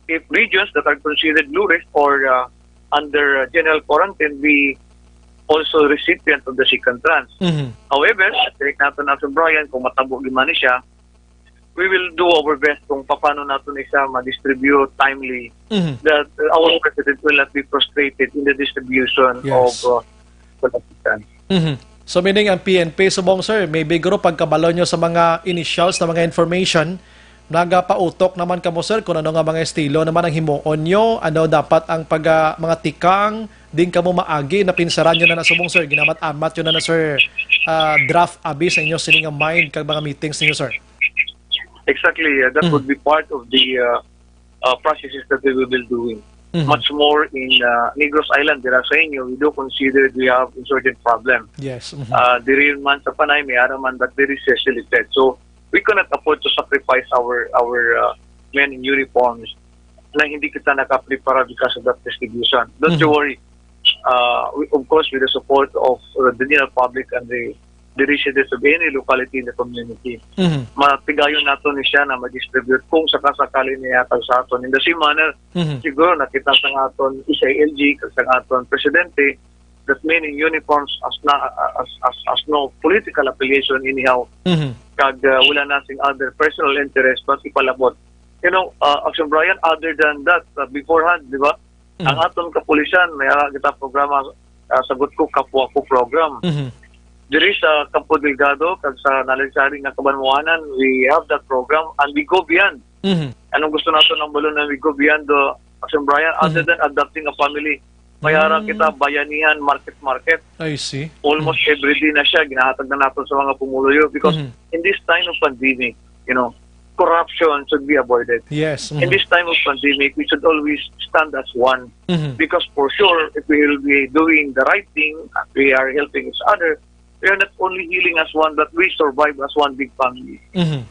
if regions that are considered low risk or, uh, under, uh, general quarantine be also recipient of the second tranche. Mhm. However, check nato na sa Brian kung matabo gid man ni siya, we will do our best kung paano nato ni siya ma-distribute timely Mhm. that, uh, our president will not be frustrated in the distribution Yes. of, uh, assistance. Mhm. So, meaning ang P N P, subong, sir, maybe guro pagkabalo nyo sa mga initials na mga information, nagapautok naman kamo, sir, kung ano nga mga estilo naman ang himuon nyo, ano dapat ang pag, ah, mga tikang, din kamo maagi, napinsaran nyo na na subong, sir, ginamat-amat nyo na na, sir, ah, draft abi sa inyo sini nga mind kag mga meetings ninyo, sir? Exactly, uh, that Mhm. would be part of the, uh, uh, processes that we will be doing. Mhm. Much more in, uh, Negros Island, dira sa inyo, we do consider we have insurgent problem. Yes. Mhm. Uh, diri man sa Panay, may ara man, but very selected. So, we cannot afford to sacrifice our, our, uh, men in uniforms na hindi kita nakaprepara because of that distribution. Don't you Mhm. worry. Uh, we, of course, with the support of, uh, the general public and the, the residents of any locality in the community, Mhm. matigayon nato ni siya na ma-distribute kung sakasakali niya sa aton. In the same manner, Mhm. siguro nakita sa aton S I L G, kag sa aton presidente, that many uniforms as na, as, as, as no political affiliation anyhow, Mhm. kag, uh, wala na sing other personal interest, but ipalabot. You know, uh, Action Brian, other than that, uh, beforehand, di ba? Mhm. Ang aton kapulisan, may ara kita programa, uh, Sagot Ko, Kapwa Ko program. Mhm. Diri sa Campo Delgado, kag sa nalansari nga kabanwanan, we have that program, and we go beyond. Mhm. Anong gusto nato ng balon na we go beyond the Action Brian, other Mhm. than adopting a family? May ara Mhm. kita bayanihan, market-market. I see. Almost Mhm. every day na siya, ginahatag na nato sa mga pumuluyo because Mhm. in this time of pandemic, you know, corruption should be avoided. Yes. In Mhm. this time of pandemic, we should always stand as one Mhm. because for sure, if we will be doing the right thing, we are helping each other, we are not only healing as one, but we survive as one big family. Mhm.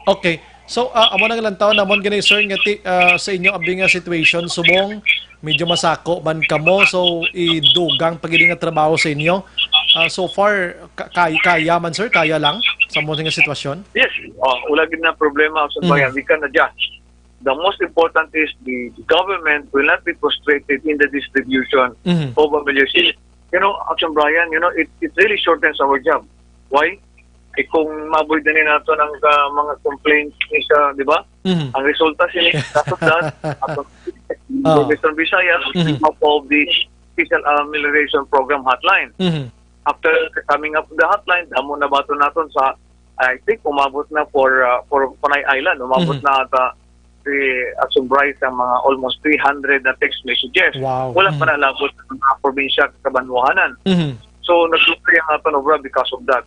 Okay. So, ah, amo nang lantaw namon gani, sir, nga ti-, ah, sa inyo abi nga situation, subong medyo masako man kamo, so idugang pa gid nga trabaho sa inyo. Ah, so far, ka-, kay-, kaya man, sir? Kaya lang sa amo nga sitwasyon? Yes. Oh, wala gid na problema sa Mhm. bayan. We can adjust. The most important is the government will not be frustrated in the distribution Mhm. of ameliorations. You know, Action Brian, you know, it, it really shortens our job. Why? Eh, kung ma-avoid na ni nato ang, ah, mga complaints ni sa, di ba? Mhm. Ang resulta sini, kaso that, atong Oh. Western Visayas, Mhm. came up of the special amelioration program hotline. Mhm. After coming up the hotline, damo na baton naton sa, I think, umabot na for, ah, for Panay Island, umabot Mhm. na ata si Action Brian ang mga almost three hundred na text messages. Wow. Wala pa Mhm. nalabot sa mga probinsya kabanwahanan. Mhm. So, nagluto ang aton obra because of that.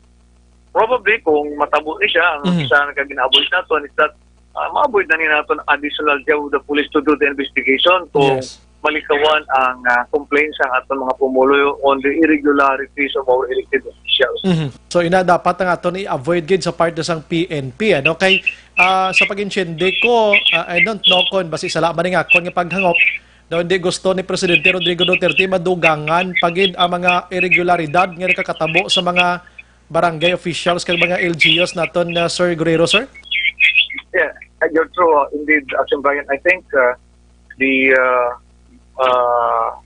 Probably, kung matabo ni siya, ang Mhm. isa nga ginaavoid naton is that, ah, ma-avoid na ni naton additional job of the police to do the investigation kung Yes. malikawan ang, ah, complaints ang aton mga pumuluyo on the irregularities of our elected officials. Mhm. So, ina dapat ang aton i-avoid gid sa parte sang P N P, ano? Kay, ah, sa pag-intindi ko, ah, I don't know kung basi sala man nga akon nga paghangop, daw hindi gusto ni Presidente Rodrigo Duterte madugangan pa gid ang mga irregularidad nga nakakatabo sa mga barangay officials kag mga L G Us naton, uh, Sir Guerrero, sir? Yeah, uh, you're true. Uh, indeed, Action Brian, I think, uh, the, uh, uh,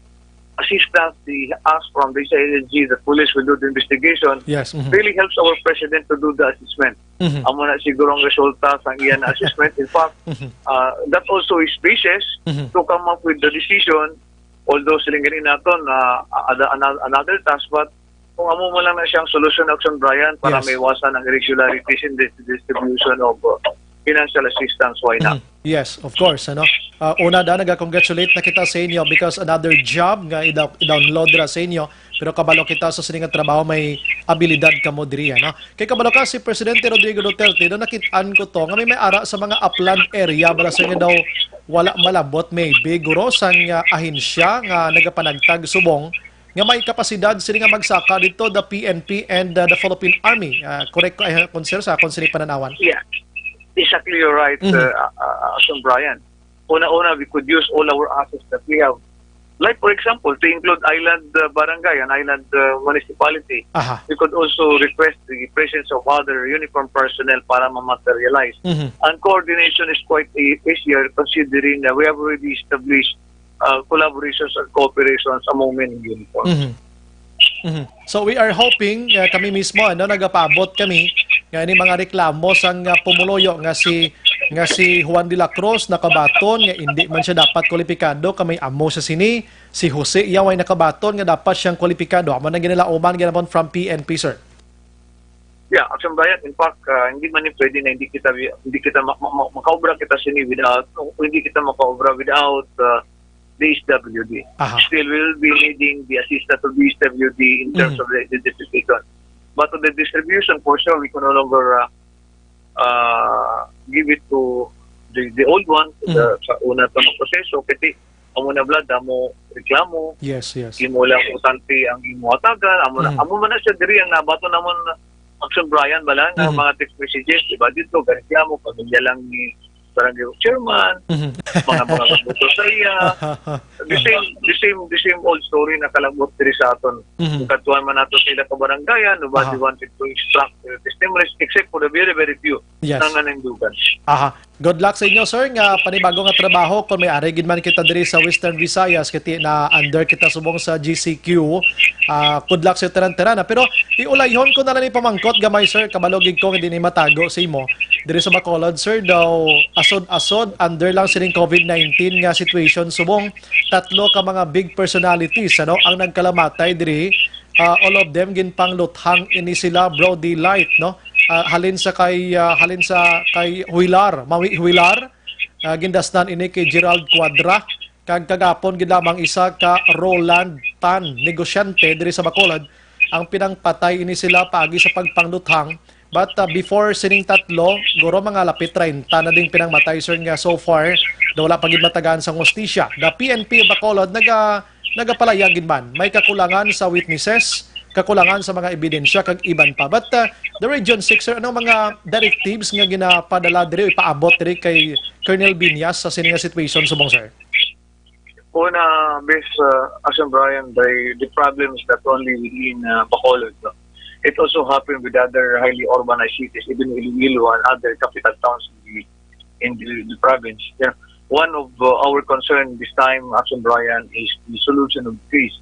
assistance they ask from the C I L G, the police will do the investigation, Yes. Mhm. really helps our president to do the assessment. Mhm. Amo na siguro ang resulta sa iya na assessment. In fact, Mhm. uh, that also is basis Mhm. to come up with the decision, although siling gani naton na, uh, ada-, ana-, another task, but kung amo man lang na siyang solusyon, Action Brian, para Yes. maiwasan ang irregularities in the distribution of, uh, financial assistance, why not? Mhm. Yes, of course, ano. Ah, una da, naga-congratulate na kita sa inyo because another job nga i-down-, i-download ra sa inyo, pero kabalo kita sa sini nga trabaho may abilidad kamo diri, ano. Kay kabalo ka si Presidente Rodrigo Duterte, no, nakit-an ko to nga may, may ara sa mga upland area, bala sa inyo daw wala malabot, maybe guro sang, ah, ahensya nga nagapanagtag subong nga may kapasidad sini nga magsaka dito, the P N P and, uh, the Philippine Army. Uh, correct ko, uh, kung sir, sa akon sini pananawan. Yeah. Exactly, you're right, Mhm. uh, uh, uh, Sir Brian. Una-una, we could use all our assets that we have. Like, for example, to include island, uh, barangay and island, uh, municipality, Aha. we could also request the presence of other uniform personnel para ma-materialize. Mhm. And coordination is quite e-, easier considering that we have already established uh, collaborations and cooperations among many uniforms. Mhm. Mhm. So we are hoping, uh, kami mismo, ano, nagapaabot kami nga ini mga reklamo sang, uh, pumuluyo nga si, nga si Juan de la Cruz nakabaton nga indi man siya dapat kwalipikado, kami amo sa sini, si Jose iya way nakabaton nga dapat siyang kwalipikado. Amo nang ginalauman ginamon from P N P, sir. Yeah, Action Brian, in fact, uh, hindi man ni pwede na hindi kita, hindi kita ma-, ma-, ma-, makaobra kita sini without, hindi kita makaobra without, uh, D S W D. Aha. Still, we will be needing the assistance of D S W D in terms Mhm. of the identification. But on the distribution, for sure, we can no longer, uh, uh, give it to the, the old one, to the, Mhm. sa una pa nga proseso, kasi amo na bala, damo reklamo, Yes, yes. imo lang botante ang imo hatagan, amo na, Mhm. amo man na siya diri ang nabaton namon, Action Brian, bala, nga Mhm. mga text messages, di ba, dito, reklamo, pamilya lang ni barangay chairman, Mhm. mga, mga kabuto sa iya. The same, the same, the same old story na kalabot diri sa aton. Mhm. Kung kadtuan man nato sila ka barangayan, nobody Aha. wanted to extract their testimonies, except for the very, very few Yes. na nga nandugan. Aha. Good luck sa inyo, sir, nga panibago nga trabaho. Kung may ari gid man kita diri sa Western Visayas, kiti na under kita subong sa G C Q. Ah, good luck sa tanan-tanan, ah. Pero iulayhon ko na lang ni pamangkot gamay, sir. Kabalo gid ko nga di ni matago sa imo. Diri sa Bacolod, sir, daw asod-asod under lang sining COVID nineteen nga situation subong tatlo ka mga big personalities, ano, ang nagkalamatay diri. Ah, all of them ginpangluthang ini sila, Brody Light, no? Ah, halin sa kay, ah, halin sa kay Huilar, Mawi Huilar, ah, gindasnan ini kay Gerald Cuadra, kag kagapon gid lamang isa ka Roland Tan, negosyante diri sa Bacolod, ang pinangpatay ini sila paagi sa pagpangluthang. But, ah, before sining tatlo, guro mga lapit treinta na ding pinangmatay, sir, nga so far, na wala pa gid matagaan sang hustisya. The P N P Bacolod naga-, nagapalayag gid man. May kakulangan sa witnesses, kakulangan sa mga ebidensya, kag iban pa. But, uh, the Region six, sir, anong mga directives nga ginapadala diri o ipaabot diri kay Colonel Biñas sa sini nga situation subong, sir? Una, Miss, uh, Action Brian, the, the problem is not only within, uh, Bacolod, no? It also happened with other highly urbanized cities, even Iloilo and other capital towns in the, in the, the province. Yeah. One of uh, our concern this time, Action Brian, is the solution of case.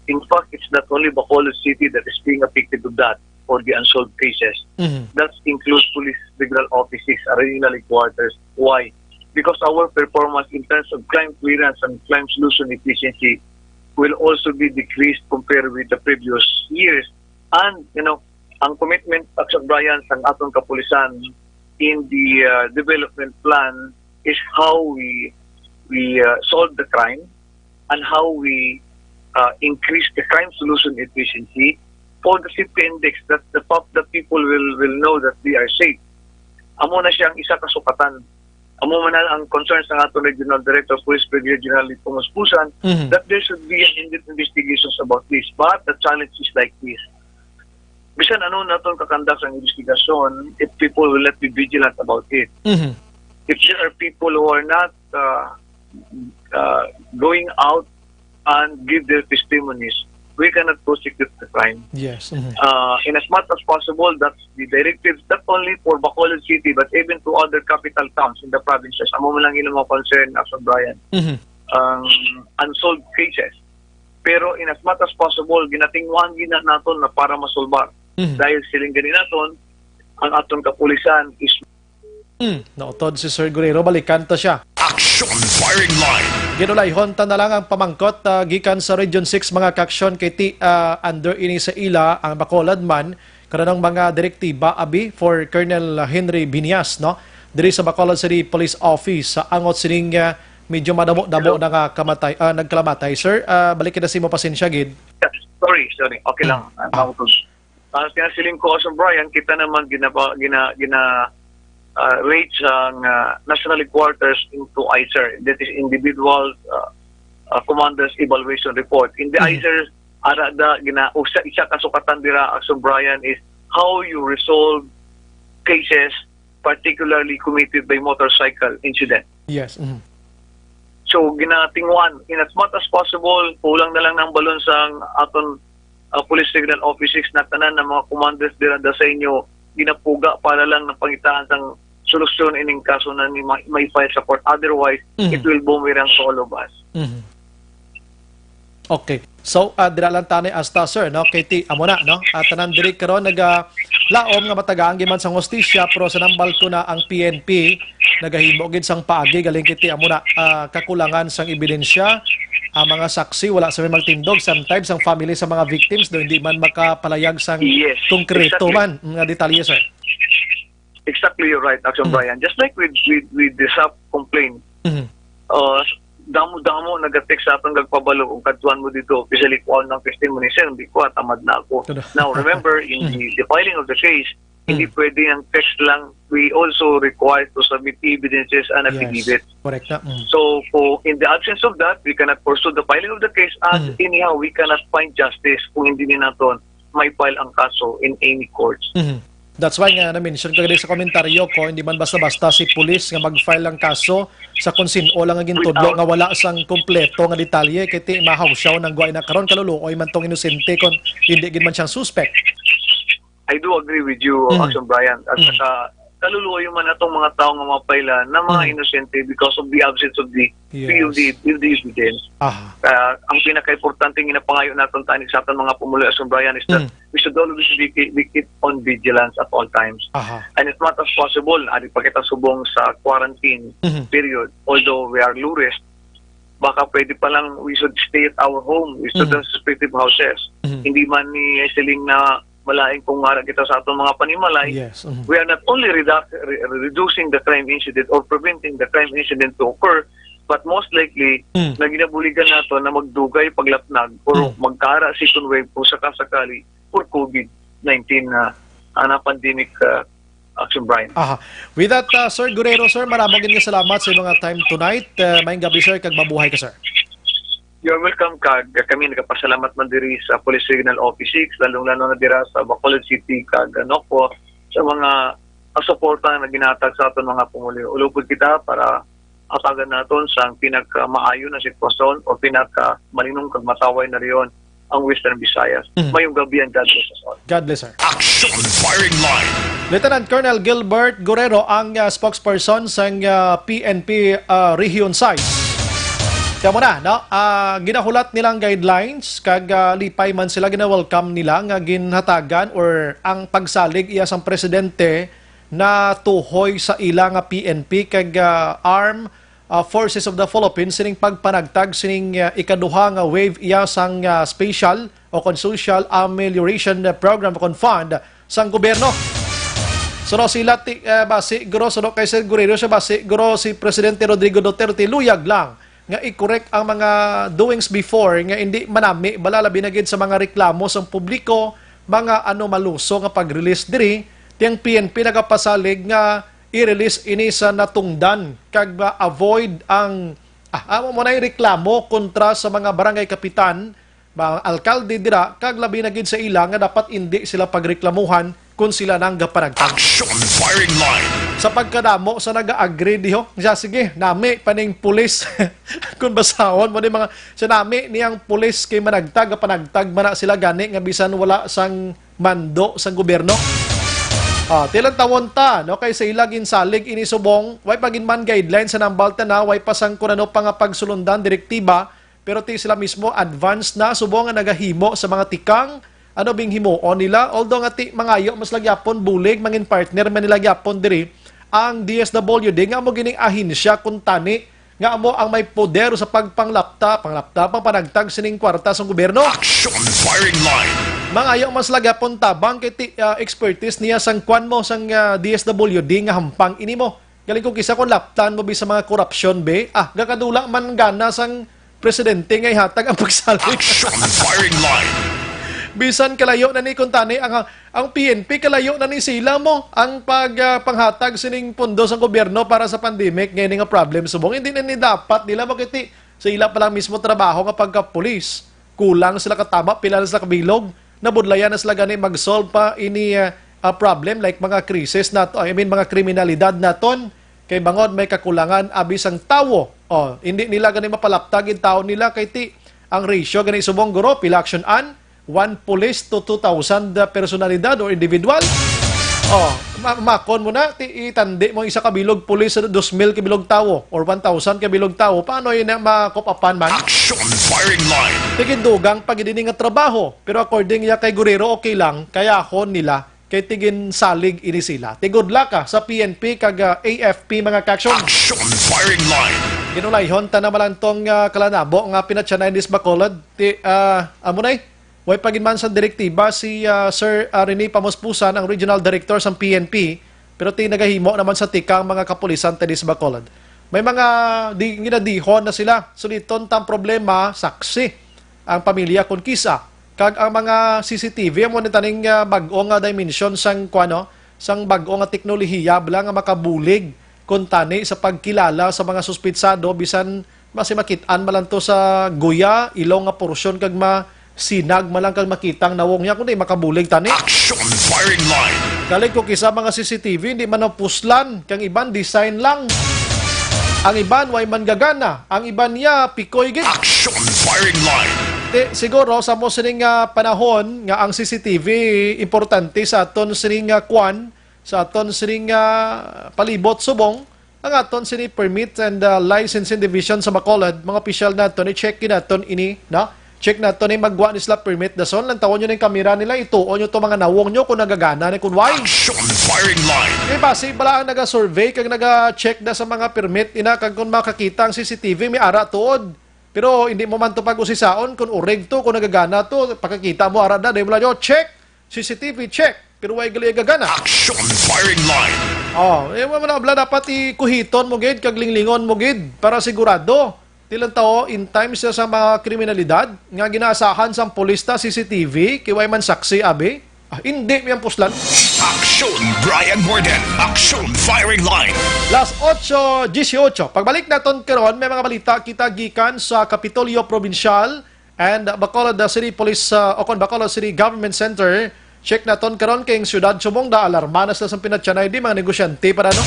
In fact, it's not only Bacolod City that is being affected of that or the unsolved cases. Mhm. That includes Police Regional Office six, Regional Headquarters. Why? Because our performance in terms of crime clearance and crime solution efficiency will also be decreased compared with the previous years. And, you know, ang commitment, Action Brian, sang aton kapulisan in the uh, development plan is how we we uh, solve the crime and how we uh, increase the crime solution efficiency for the safety index that the pop the people will will know that they are safe. Amo na siya ang isa ka sukatan. Amo man na ang concern sa aton Regional Director of Police, Brigadier General Lito Muspusan, Mhm. that there should be an in-depth investigations about this. But the challenge is like this. Bisan ano naton kakandak sa investigasyon, if people will not be vigilant about it, Mhm. if there are people who are not uh, uh, going out and give their testimonies, we cannot prosecute the crime. Yes. Mhm. Uh, in as much as possible, that's the directive not only for Bacolod City but even to other capital towns in the provinces. Amo man lang ilang mga concern, Action Brian, Mhm. ang unsolved cases. Pero in as much as possible, ginatinguhan gina naton na para masolbar. Mhm. Dahil siling gani naton, ang aton kapulisan is Hmm, nautod si Sir Guerrero, balikan ta siya. Action Firing Line. Ginulayhon ta na lang ang pamangkot ah, gikan sa Region six, mga kaaksyon, kay ti ah, under ini sa ila ang Bacolod man, kanang mga direktiba abi for Colonel Henry Binias, no? Diri sa Bacolod City Police Office, sa angot sining ah, medyo madamo-damo Hello? na nga kamatay, ah, nagkalamatay. Sir, ah, balik kita sa imo, pasensya gid. Sorry, sorry. Okay lang. Ah. Ang tawag ko. Ang kinasiling ko, Sir Brian, kita naman ginapa, gina, gina, ah, rate sang ah, National Headquarters into ICER. That is individual ah, ah, commanders evaluation report. In the Mhm. ICER, ara da, gina, usa, isa kasukatan dira, Action Brian, is how you resolve cases particularly committed by motorcycle incident. Yes. Mhm. So, ginatinguan, in as much as possible, kulang na lang ng balon sa aton uh, Police Regional Office six na tanan ng mga commanders dira da sa inyo ginapuga para lang ng pangitaan sang solusyon ining kaso na ni may, may file support. Otherwise, Mhm. it will boomerang to all of us. Mhm. Okay. So, ah, dira lang tanay hasta, sir, no? Kay ti, amo na, no? At tanan diri karon naga laom nga matagaan giman sang hustisya, pero sa nambal ko na ang P N P nagahimo gid sang paagi galing kiti amo na ah, kakulangan sang ebidensya, ang mga saksi wala sa may magtindog, sometimes ang family sa mga victims do hindi man makapalayag sang Yes, konkreto exactly. man nga detalye, sir. Exactly, you're right, Action Mm. Brian. Just like with with with the sap complaint, Mhm. uh, damo-damo nag-text sa aton nagpabalo kung kadtuan mo dito, especially kuan ng testimony, sir, hindi ko, tamad na ako. Kada- Now, remember, in the, the filing of the case, hindi Mm. pwede ang text lang. We also require to submit evidences and Yes. affidavit. Correct na. Mm. So, kung in the absence of that, we cannot pursue the filing of the case and Mm. anyhow, we cannot find justice kung hindi ni naton may file ang kaso in any courts. Mhm. That's why nga na-mention ko sa komentaryo ko, hindi man basta-basta si pulis nga mag-file ang kaso sa kung sino lang nga gintudlo Without- nga wala sang kompleto nga detalye, kay ti mahaw siya nang guay na karon, kaluluoy man tong inosente kung hindi gid man siyang suspect. I do agree with you, Mm. Action Brian. At Mm. saka, kaluluoy man atong mga tao nga mapailan na mga Mm. inosente because of the absence of the Yes. P U D, P U D evidence. Aha. Ah, ang pinaka-importante nga ginapangayo naton tani sa aton mga pumuluyo, Action Brian, is that Mm. we should always be, be keep on vigilance at all times. Aha. And as much as possible, adi pa kita subong sa quarantine Mhm. period, although we are low risk, baka pwede pa lang we should stay at our home, we should Mhm. respective houses. Mhm. Hindi man ni siling na malain kung ara kita sa atong mga panimalay, Yes. Mhm. we are not only reduc- re- reducing the crime incident or preventing the crime incident to occur, but most likely, Mm. na ginabuligan nato na magdugay paglapnag or Mm. magkara second wave kung sakasakali for COVID nineteen na, ah, na pandemic, ah, Action Brian. Aha. With that, uh, Sir Guerrero, sir, maramo gid nga salamat sa imong time tonight. Uh, maayong gabi, sir, kag mabuhay ka, sir. You're welcome, kag kami nagapasalamat man diri sa Police Regional Office six, lalong-lalo na dira sa Bacolod City kag Nocpo sa mga suporta nga ginatag sa aton mga pumuluyo. Ulupod kita para atagan naton sa pinaka maayo na sitwasyon o pinaka malinong kag mataway na riyon ang Western Visayas. Mhm. Mayong gabi and God bless us all. God bless, sir. Action Firing Line. Lieutenant Colonel Gilbert Guerrero ang, ah, spokesperson sang, ah, P N P, ah, Region six. Kaya mo na, no? Ah, ginahulat nilang guidelines, kag, ah, lipay man sila, gina-welcome nila nga ginhatagan or ang pagsalig iya sang presidente na tuhoy sa ila nga P N P kag, ah, Armed, ah, Forces of the Philippines sining pagpanagtag sining, ah, ikaduha nga wave iya sang, ah, special o kon social amelioration program o kon fund sang gobyerno. Suno sila ti, ah, basi guro, suno kay Sir Guerrero siya, basi guro si Presidente Rodrigo Duterte luyag lang nga i-correct ang mga doings before nga hindi manami bala, labi na gid sa mga reklamo sang publiko, mga anomaluso nga pag-release diri, ti ang P N P nagapasalig nga i-release ini sa natungdan kag ma-avoid ang, ah, amo mo na yung reklamo kontra sa mga barangay kapitan, mga alkalde dira, kag labi na gid sa ila nga dapat indi sila pagreklamuhan kung sila nang gapanagtag. Action Firing Line. Sa pagkadamo sa naga-agree diho, siya, sige, nami pa ning pulis. Kung basahon mo ni mga, siya, nami niyang pulis kay managtag, panagtag man na sila gani nga bisan wala sang mando sang gobyerno. Ah, tilan tawon ta, no? Kay sa ila ginsalig ini subong, way pa gid man guideline sa nambal ta na, way pa sang kun ano pa nga pagsulundan direktiba, pero ti sila mismo advance na subong nga nagahimo sa mga tikang, ano bing himuon nila, although nga ti mangayo mas lagyapon bulig, mangin partner man nila gyapon diri ang D S W D nga amo gining ahensya kun tani nga amo ang may poder sa pagpanglapta, panglapta, pagpanagtag sining kwarta sa gobyerno. Action Firing Line. Mangayo mas lagyapon tabang kay ti, ah, expertise niya sang kwan mo sang, ah, D S W D nga hampang ini mo. Galing ko kisa kung laptan mo bi sa mga korupsyon, be. Ah, gakadula man gana sang presidente nga ihatag ang pagsalig. Action Firing Line. Bisan kalayo na ni kuntani ang, ang P N P, kalayo na ni sila mo ang pag, ah, panghatag sining pondo sa gobyerno para sa pandemic nga ini nga problem subong. Hindi na ni dapat nila makiti sa ila pa lang mismo trabaho nga pagkapulis. Kulang sila kataba, pila na sila kabilog, nabudlayan na sila gani mag-solve pa ini, ah, ah, problem like mga krisis nato, I mean mga kriminalidad naton. Kay bangod may kakulangan abi sang tawo. Oh, hindi nila gani mapalaptag in tawo nila kay ti ang ratio gani subong guro pila action an one police to two thousand personalidad or individual. Oh, ma- makon mo na ti itandi mo isa ka bilog pulis sa dos mil ka bilog tawo or one thousand ka bilog tawo, paano yun na makupapan man? Action Firing Line. Tigindugang pag ini nga trabaho, pero according niya kay Guerrero okay lang, kayahon nila kay tiginsalig ini sila. Ti good luck, ah, sa P N P kag, ah, A F P, mga ka-action. Action Firing Line. Ginulayhon ta na malantong, ah, kalanabo nga pinatyanay ni Bacolod. Ti, ah, amo na eh. Way pa gid man sa direktiba si, ah, Sir, ah, Rene Pamuspusan, ang Regional Director sang P N P, pero ti nagahimo naman sa tikang mga kapulisan tani sa Bacolod. May mga di, ginadihon na sila. Suliton tang problema, saksi ang pamilya kon kisa. Kag ang mga C C T V, amo ni taning, ah, bag-o nga dimension sang, kuwano, sang bag-o nga teknolohiya bala nga makabulig kon tani sa pagkilala sa mga suspitsado, bisan basi makit-an man lang to sa guya, ilong nga porsyon kag masinag man lang kag makita ang nawong niya, kundi makabulig tani. Action Firing Line. Kalig ko kisa mga C C T V, hindi man napuslan, kang iban design lang. Ang iban way man gagana, ang iban niya pikoy gid. Action Firing Line. Ti, siguro sa mo sining, ah, panahon nga ang C C T V importante sa aton sining, ah, kwan, sa aton sining, ah, palibot subong, ang aton sini Permit and, ah, Licensing Division sa Bacolod, mga opisyal naton, i-check gid naton ini, no? Check naton ni magwa ni sila permit dason, lantawon nyo ning kamera nila, ituon nyo to mga nawong nyo kung nagagana ni kun way. Action Firing Line. Kay basi bala ang naga-survey kag naga-check na sa mga permit ina kag kung makakita ang C C T V may ara tuod. Pero hindi mo man to pag-usisaon kung urig to, kung nagagana to, pakakita mo ara na, dahil wala nyo, check, C C T V check, pero way gali gagana. Action Firing Line. Oh, eh, wala na, dapat ikuhiton mo gid, kag linglingon mo gid, para sigurado. Tilang tao, in times sa, sa mga kriminalidad, nga ginaasahan sang pulis ta C C T V, kay way man saksi, abi? Ah, hindi, may puslan. Action Brian Morden. Action Firing Line. Las ocho dieciocho. Pagbalik naton karon, may mga balita kita gikan sa Kapitolyo Provincial and Bacolod City Police, uh, o kon Bacolod City Government Center. Check naton karon kay ang siyudad subong naalarma na sila sa pinatyanay di mga negosyante para no.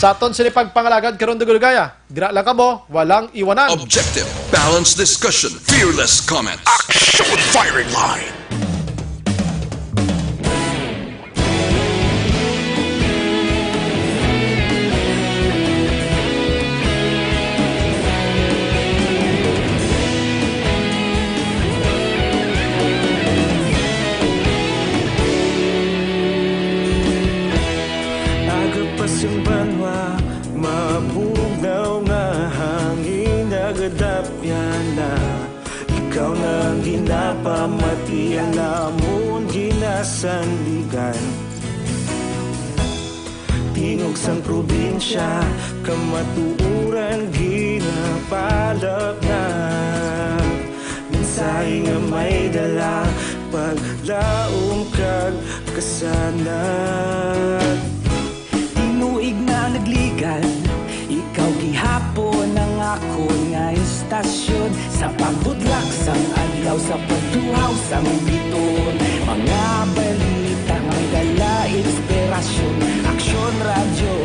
Sa aton sini pagpangalagad karon dugay-dugaya. Dira lang kamo, walang iwanan. Objective, balanced discussion, fear Fearless comment. Action firing line. Aga pa sing banwa, mabugnaw nga hangin nagadapyan na. Ikaw na ang ginapamatian namon ginasandigan. Tingog sang probinsya, kamatuoran ginapalapnag. Mensahe nga may dala, paglaom kag kasanag. Tinuig nga nagligan, ikaw gihapon ang akon nga istasyon. Sa pagbudlak sang adlaw, sa pagtuhaw sang bituon, mga balita may dala inspirasyon. Aksyon Radyo,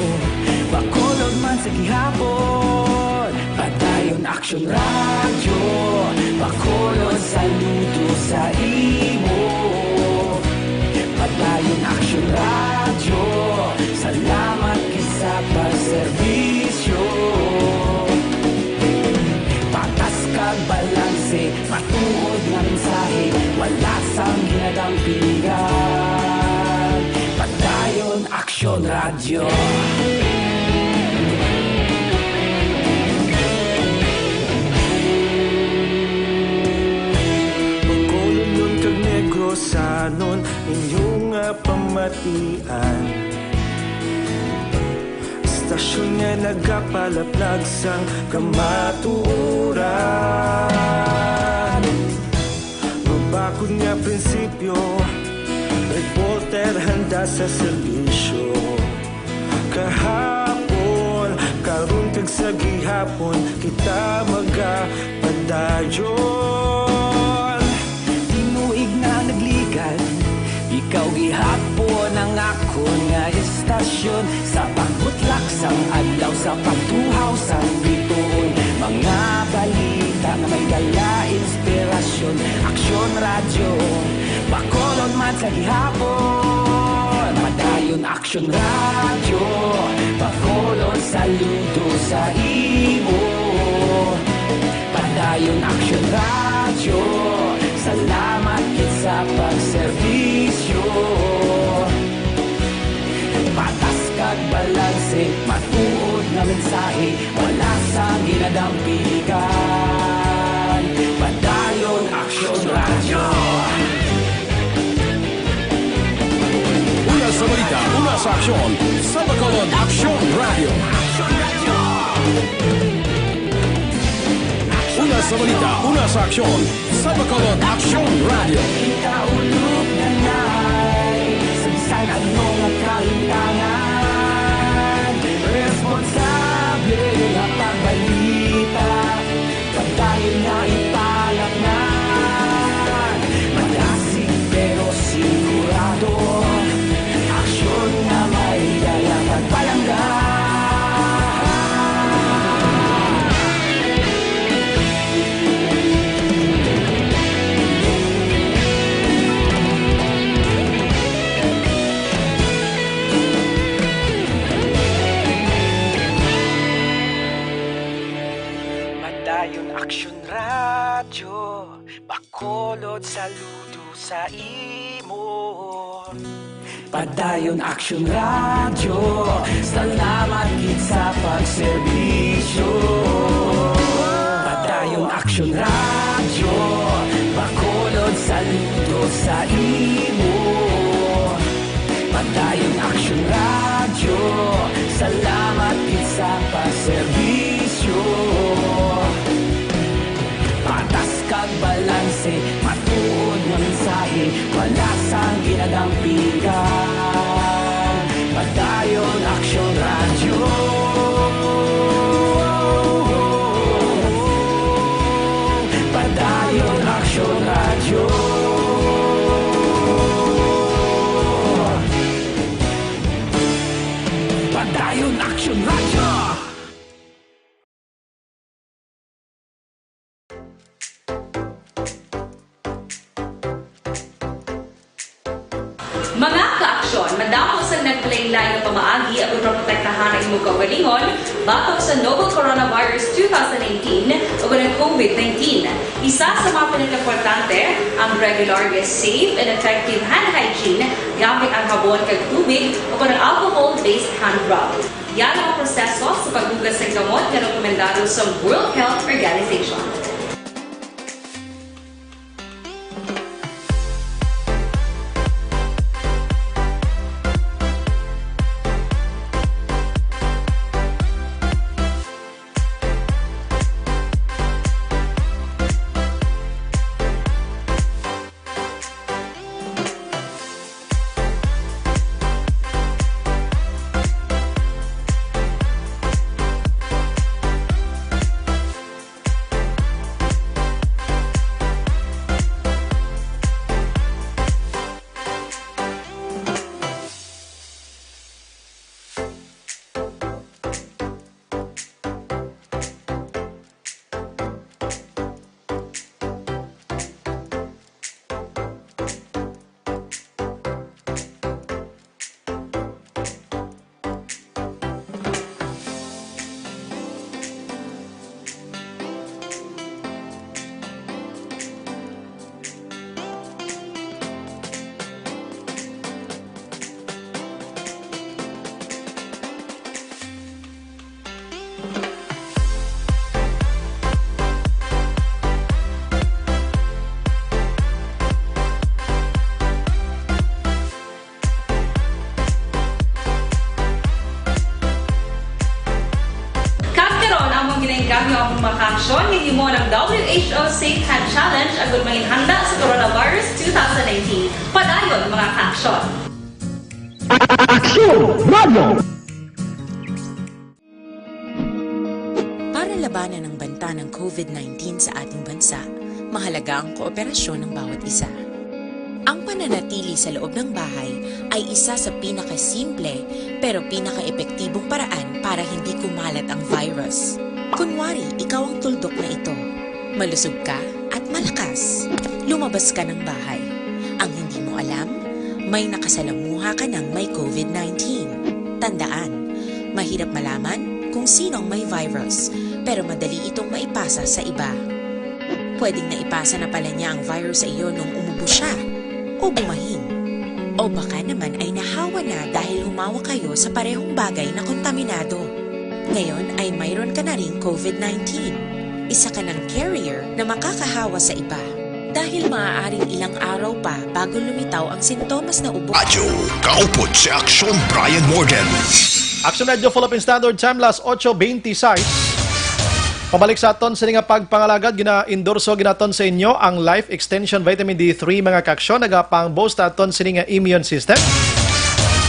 Bacolod man sa gihapon. Padayon Aksyon Radyo, Bacolod, saludo sa imo. Padayon Aksyon Radyo, salamat gid sa pagserbisyo. Patas kag balanse, matuod nga mensahe, wala sang ginadampigan. Padayon Aksyon Radyo. Bacolodnon kag Negrosanon, inyo nga pamatian. Istasyon nga nagapalaplag sang kamatuoran. Mabakod nga prinsipyo, reporter handa sa serbisyo. Kahapon, karon kag sa gihapon, kita magapadayon. Tinuig nga nagligan, ikaw gihapon ang akon nga istasyon. Sa pagbutlak sang adlaw, sa pagtuhaw sang bituon, mga balita nga may dala inspirasyon. Aksyon Radyo, Bacolod man sa gihapon. Padayon Aksyon Radyo, Bacolod, saludo sa imo. Padayon Aksyon Radyo, salamat gid sa pagserbisyo. Patas kag balanse, matuod nga mensahe, wala sang ginadampigan. Padayon Aksyon Radyo. Una sa balita, una sa aksyon, sa Bacolod Aksyon Radyo. Una sa balita, una sa aksyon, sa Bacolod Aksyon Radyo. Kita ulog na nay, sa bisan ano nga kalintangan, responsable nga pagbalita. Padayon nga ipalapnag, malasig pero sigurado. Aksyon nga may dala pagpalangga. Padayon Aksyon Radyo, Bacolod, saludo sa imo. Padayon Aksyon Radyo, salamat gid sa pagserbisyo. Padayon Aksyon Radyo, Bacolod, saludo sa imo. Padayon Aksyon Radyo, salamat gid sa pagserbisyo. Patas kag balanse, matuod nga mensahe, wala sang ginadampigan. Padayon Aksyon Radyo. Padayon Aksyon Radyo. Padayon Aksyon Radyo. Lain nga pamaagi agud maprotektahan ang imong kaugalingon batok sa novel coronavirus two thousand nineteen ug ang COVID nineteen. Isa sa mga pinakaimportante ang regular nga safe and effective hand hygiene gamit ang habon kag tubig o ang alcohol-based hand rub. Yara ang proseso sa paghugas sang kamot nga rekomendado sa World Health Organization. Kag karon, among ginahinggam ang mga kaaksyon nga himo ng W H O Safe Hand Challenge agud manginhanda sa coronavirus two thousand nineteen. Padayon, mga kaaksyon. Aksyon Radio! Para labanan ang banta ng COVID nineteen sa ating bansa, mahalaga ang kooperasyon ng bawat isa. Ang pananatili sa loob ng bahay ay isa sa pinakasimple pero pinakaepektibong paraan para hindi kumalat ang virus. Kunwari, ikaw ang tuldok na ito. Malusog ka at malakas. Lumabas ka ng bahay. Ang hindi mo alam, may nakasalamuha ka ng may COVID nineteen. Tandaan, mahirap malaman kung sino ang may virus, pero madali itong maipasa sa iba. Pwedeng naipasa na pala niya ang virus sa iyo nung umubo siya o bumahin. O baka naman ay nahawa na dahil humawa kayo sa parehong bagay na kontaminado. Ngayon ay mayroon ka na ring COVID nineteen. Isa ka ng carrier na makakahawa sa iba. Dahil maaaring ilang araw pa bago lumitaw ang sintomas na ubo. Radyo, kaupod si Aksyon Brian Morgan. Aksyon Radio Philippine Standard Time, las ocho veintiséis. Pabalik sa aton sini nga pagpangalagad, gina-endorso ginaton sa inyo ang Life Extension Vitamin D three, mga kaaksyon, nagapang-boost aton sini nga immune system.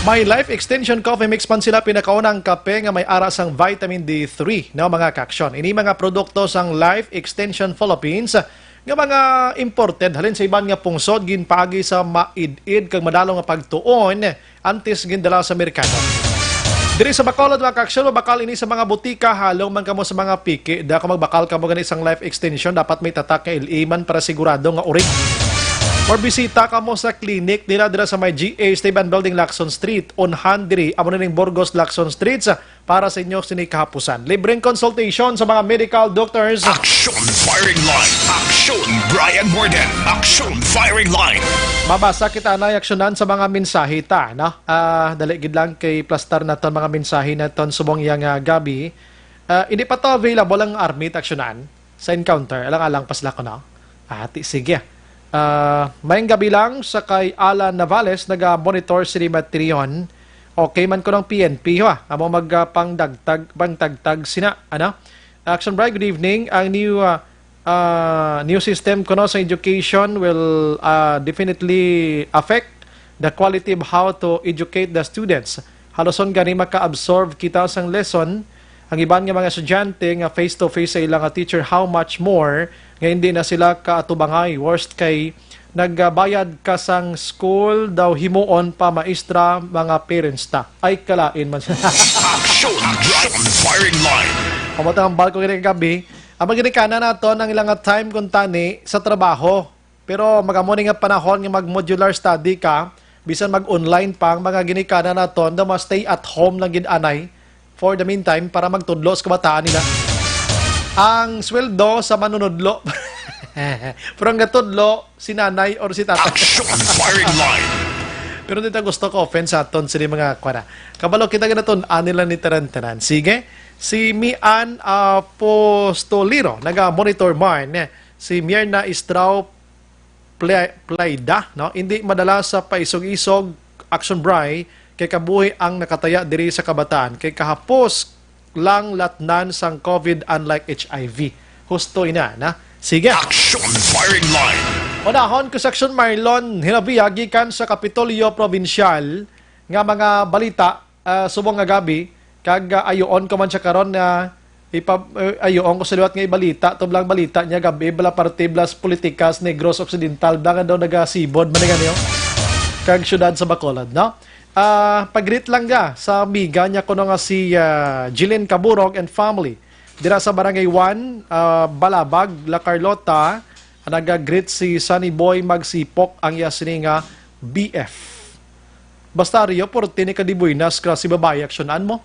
May Life Extension Coffee Mix man sila, pinakaunang kape nga may ara sang vitamin D three, no, mga kaaksyon. Ini mga produkto sang Life Extension Philippines nga mga imported halin sa iban nga pungsod, ginpaagi sa maid-id kag madalo nga pagtuon antes gindala sa merkado. Diri sa Bacolod, mga kaaksyon, mabakal ini sa mga butika. Halong man kamo sa mga piki, da kung magbakal kamo gani sang Life Extension, dapat may tatak nga L E man para sigurado nga urig. Or bisita kamo sa clinic nila dira sa may G A Esteban Building, Lacson Street. Unhan diri, amo na ning Burgos, Lacson Street, sa, para sa inyo sini kahapusan. Libreng consultation sa mga medical doctors. Aksyon Firing Line. Aksyon Brian Morgan. Aksyon Firing Line. Mabasa kita na aksyonan sa mga mensahe ta, no? Ah, dali gid lang kay plastar naton mga mensahe naton subong iya nga gabi. Ah, hindi pa to available ang army ta aksyonan sa encounter. Alang-alang pa sila ko, no? Ati, sige. Ah, mayang gabi lang sa kay Alan Navales, naga-monitor sini Matirion. Okay man ko ng P N P, ha? Amo mag, ah, pangdagtag, pangtagtag sina, ano? Action Bright, good evening. Ang new, ah, ah, new system kuno sa education will, ah, definitely affect the quality of how to educate the students. Haluson gani maka-absorb kita sang lesson ang iban nga mga estudyante nga face-to-face sa ilang nga teacher, how much more nga hindi na sila kaatubangay. Worst kay nagbayad ka sang school daw himuon pa maestra, mga parents ta. Ay, kalain man siya. Action! Action! Firing line! Amo ta ang balko gini kagabi. Ang mga ginikanan naton ang ilang nga time kung tani sa trabaho. Pero magamo ni nga panahon nga mag-modular study ka, bisan mag-online pa ang mga ginikanan naton, daw ma-stay at home lang gid anay for the meantime para magtudlo sa kabataan nila. Ang sweldo sa manunudlo. Pero ang gatudlo, si nanay or si tatay. Action firing line. Pero dito gusto ko offense sa aton sini mga kuana. Kabalo kita ganaton anila ni tanan-tanan. Sige, si Mian Apostolero naga-monitor man. Si Mierna Istrao Play- Playda, no? Hindi madala sa paisog-isog, Action Bray, kay kabuhi ang nakataya diri sa kabataan, kay kahapos lang latnan sang COVID, unlike H I V. Husto ina, na? Sige. Action firing line. Unahon ko sa Action Marlon, hinabiya gikan sa Kapitolyo Probinsyal nga mga balita, ah, subong nga gabi, kag, ah, ayoon ko man siya karon nga ipa-, eh, ayoon ko sa liwat nga ibalita, tublang balita niya gabi, bala parte blas politikas, Negros Occidental, bala nga daw nagasibod man nga niyo. Kag syudad sa Bacolod, no? Ah, pag-greet lang ga sa amiga niya kuno nga si, ah, Jilin Caburog and family. Dira sa Barangay one, ah, Balabag, La Carlota, naga-greet si Sunny Boy Magsipok ang iya sini nga B F. Basta Rio, porte ni ka di buenas ka si babayi aksyonan mo.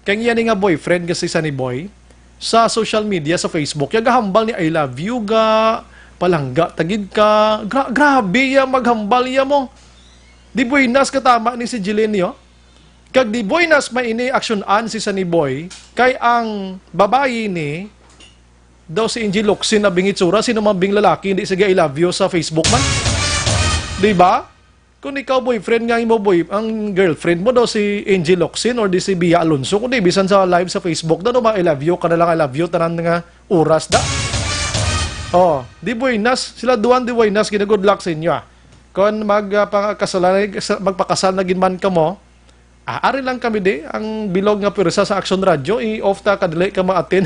Kay iya ni nga boyfriend nga si Sunny Boy, sa social media, sa Facebook, ya gahambal ni I love you ga, palangga tagid ka. Gra-, grabe ya maghambal ya mo. Di buenas ka tama ni si Jeline yo. Kag di buenas maini aksyonan si Sunny Boy, kay ang babayi ni daw si Angie Locsin na bingitsura, sino man bing lalaki hindi sige I love you sa Facebook man? Di ba? Kung ikaw boyfriend nga imo boy, ang girlfriend mo daw si Angie Locsin or di si Bia Alonso, kundi bisan sa live sa Facebook daw, no, ma-I love you ka na lang, I love you tanan nga oras da. Oh, di buenas, sila duwan di buenas, gina-good luck sa inyo, ah. Kung mag, ah, pangakasal na, magpakasal na gid man kamo, ah, ari lang kami di, ang bilog nga pwersa sa Action Radio, i-off ta kadili ka maatin.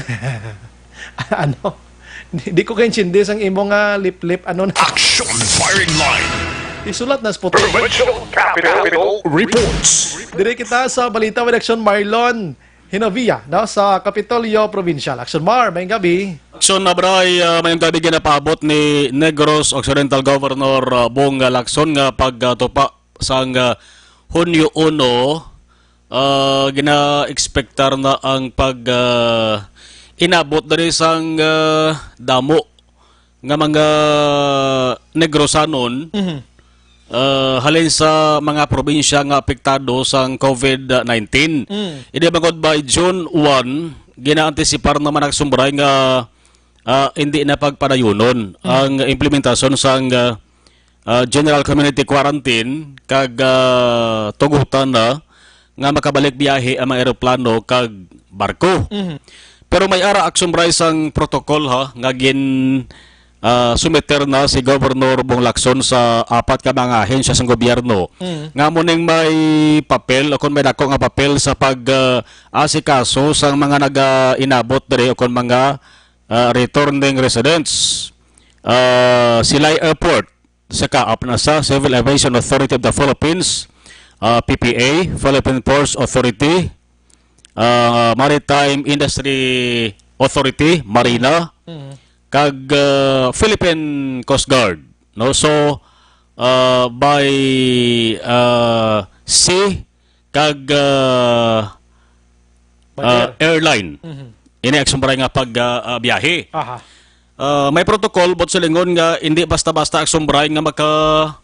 Ano? Di, di ko kaintindi sang imo nga lip-lip, ano na? Action firing line. Isulat na sa puti. Provincial Capital Reports. Diri kita sa balita with Action Marlon Hinovia, no, sa Kapitolyo Provincial. Action Mar, maayong gabi. Action na, Bray, ah, maayong gabi ginapaabot ni Negros Occidental Governor, ah, Bong Lacson nga pagtupa sang, ah, Hunyo uno, ah, gina-expectar na ang pag, ah, inabot diri sang, ah, damo nga mga Negrosanon, Mhm. ah, halin sa mga probinsya nga apektado sang COVID nineteen. Mm. Ini bangod by June one, ginaantisipar naman ang sumbray nga, ah, hindi na pagpadayunon Mm. ang implementasyon sang, ah, ah, general community quarantine kag, ah, tugutan na nga makabalik biyahe ang mga eroplano kag barko. Mhm. Pero may ara, Action Bray, sang protocol, ha, nga gin, ah, sumiter na si Governor Bong Lacson sa apat ka mga ahensya sang gobyerno Mhm. nga mo ning may papel o kung may dako nga papel sa pag, ah, asikaso sang mga naga-inabot diri o kung mga, ah, returning residents. Ah, Silay Airport, sa kaap na sa Civil Aviation Authority of the Philippines, ah, P P A, Philippine Ports Authority, ah, Maritime Industry Authority, Marina, Mhm. kag, ah, Philippine Coast Guard, no? So, ah, by, ah, sea kag, ah, By ah, air. airline. Mhm. Ini ang sumbray nga pag, ah, ah, biyahe. Aha. Ah, may protocol, buot silingon, nga hindi basta-basta ang sumbray nga maka-,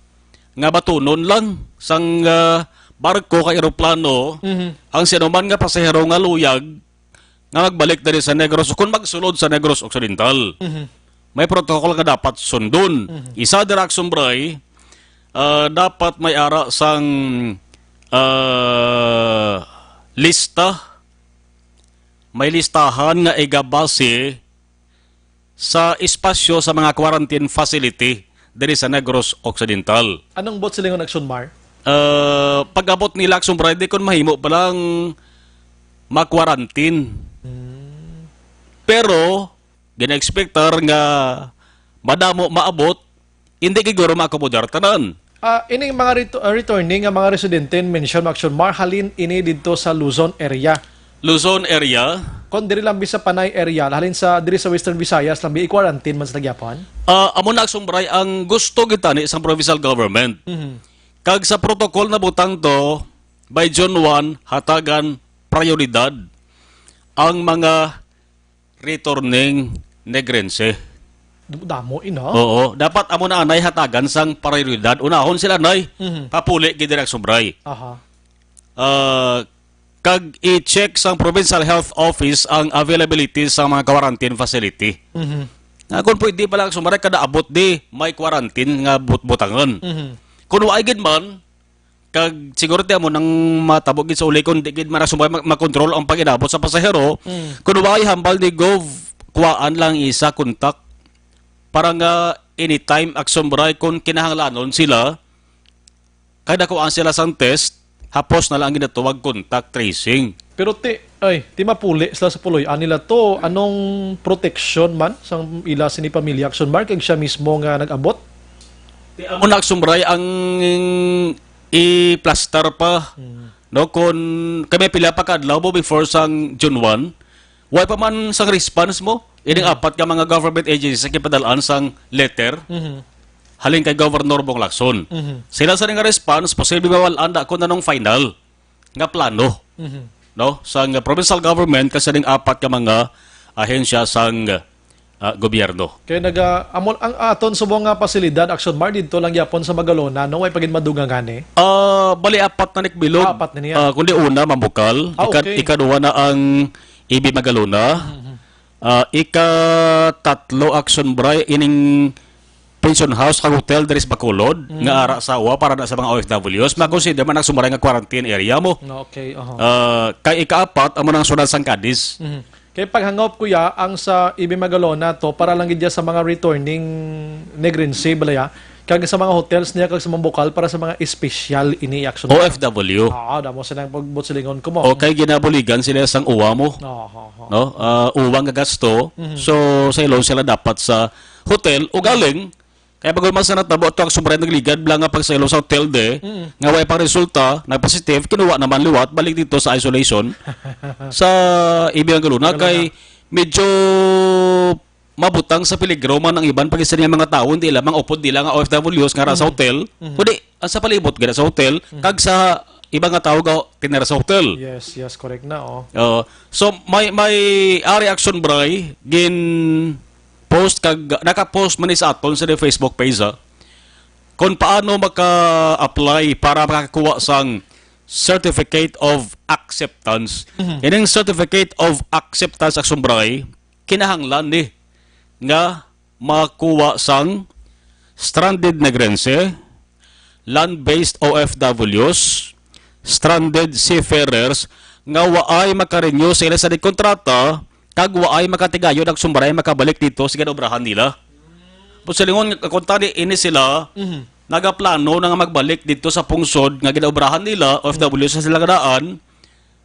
nga batunon lang sang, ah, barko kag eroplano Mhm. ang sinuman nga pasahero nga luyag nga magbalik diri sa Negros o kung magsulod sa Negros Occidental. Mhm. May protocol nga dapat sundon. Mhm. Isa dira, Action Bray, ah, dapat may ara sang, ah, lista. May listahan nga igabase sa espasyo sa mga quarantine facility diri sa Negros Occidental. Anong buot silingon, Action Mar? Ah, pag-abot nila, Action Bray, di kon mahimo pa lang ma-quarantine. Hmm. Pero, gina-expectar nga madamo maabot, hindi gid guro maakomodar tanan. Ah, ining mga retu-, ah, returning nga mga residente, mention mo, Action Mar, halin ini didto sa Luzon area. Luzon area? Kung diri lang sa Panay area, halin sa, diri sa Western Visayas lang, i-quarantine man sa gyapon? Ah, amo na, Action Bray, ang gusto gid tani sang provincial government. Mhm. Kag sa protocol na butang to, by June one, hatagan prioridad ang mga returning Negrense. Damo ina. Oo, dapat amo na anay hatagan sang prioridad. Unahon sila, nay. Mhm. Papuli gid diri ang Sugbo. Aha. Ah, kag i-check sang Provincial Health Office ang availability sa mga quarantine facility. Mhm. Nga kung pwede pala ang Sugbo, kada abot di may quarantine nga butbutangan. Mhm. Kung wa gid man, kag siguro ti amo nang matabo gid sa uli kung di gid man ang Sugbo ma-, makontrol ang pag-inabot sa pasahero. Mm. Kung wa hambal ni Gov, kuwaan lang isa contact para nga anytime ang Sugbo kung kinahanglanon sila, kada kuhaan sila sang test, hapos na lang ang ginatawag contact tracing. Pero ti, ay, ti mapuli sila sa puloy-an nila to. Anong proteksyon man sang ila sini pamilya, Action Mark, kag siya mismo nga nag-abot? Ti amo na, Action Mark, ang i-plaster pa, Mm. no? Kung kami pila pa ka adlaw mo before sang June one, wala pa man sang response mo. Ining Mm. apat ka mga government agencies sa kipadalaan sang letter, Mhm. halin kay Governor Bong Lacson. Mhm. Sila sa nga response, posible mawal-an da kung anong final nga plano, Mhm. no, sang provincial government kag sa ning apat ka mga ahensya sang, ah, gobyerno. Kay naga-, amo ang aton subong nga pasilidad, Action Mar, didto lang gyapon sa Magalona, no? Way pa gid madugangan, eh. Ah, bali apat na ni bilog. Ah, apat na niya. Ah, kundi una, Mambukal. Ah, Ika-, okay. Ikaduha na ang E B Magalona. Mhm. Ah, ikatatlo, Action Bray, ining pension house kag hotel diri sa Bacolod, Mm. nga ara sa uwa para na sa mga O F Ws. Ma-consider man ang Sugbo nga quarantine area mo. Okay, aha. Ah, kay ikaapat, amo nang sunod sang Cadiz. Mhm. Kay paghangop, kuya, ang sa E B Magalona to, para lang gid sa mga returning Negrense, balaya, kag sa mga hotels niya, kag sa Mambukal, para sa mga espesyal ini, Action. O F W. Ah, damo silang pagbutsilingon ko mo. O kay ginabuligan sila sang uwa mo. Aha, aha. No? Ah, uwa nga gasto. Mhm. So, sa ilong sila dapat sa hotel. Ugaling, kaya bago mas natabo ito ang Sugbo nagligad, bala nga pagsaylo sa hotel de, Mm. nga way pang resulta, nag-positive, kinuha naman liwat, balik dito sa isolation. Sa E B Magalona, Magalona. Kay medyo mabutang sa peligro man ang iban pag-isa niya mga tao, hindi lamang upod nila nga O F Ws nga ara sa Mm. hotel, Mm. kundi ang sa palibot gid sa hotel, Mm. kag sa iba nga tao nga tinira sa hotel. Yes, yes, correct na, oh. Oo. So, may, may ari, Action Bray, gin post kag naka-post man ni sa aton sa Facebook page, ha, kung paano maka-apply para makakuha sang Certificate of Acceptance. Mhm. Ining Certificate of Acceptance, Action Bray, kinahanglan ni nga makuha sang stranded Negrense, land-based O F Ws, stranded seafarers nga waay makarenew sa ila sa kontrata kag waay makatigayon, Action Bray, makabalik dito sa ginaobrahan nila. Buot silingon, nga kuntani ini sila, Mhm. nagaplano na nga magbalik dito sa pungsod nga ginaobrahan nila, O F W sa sila kadaan,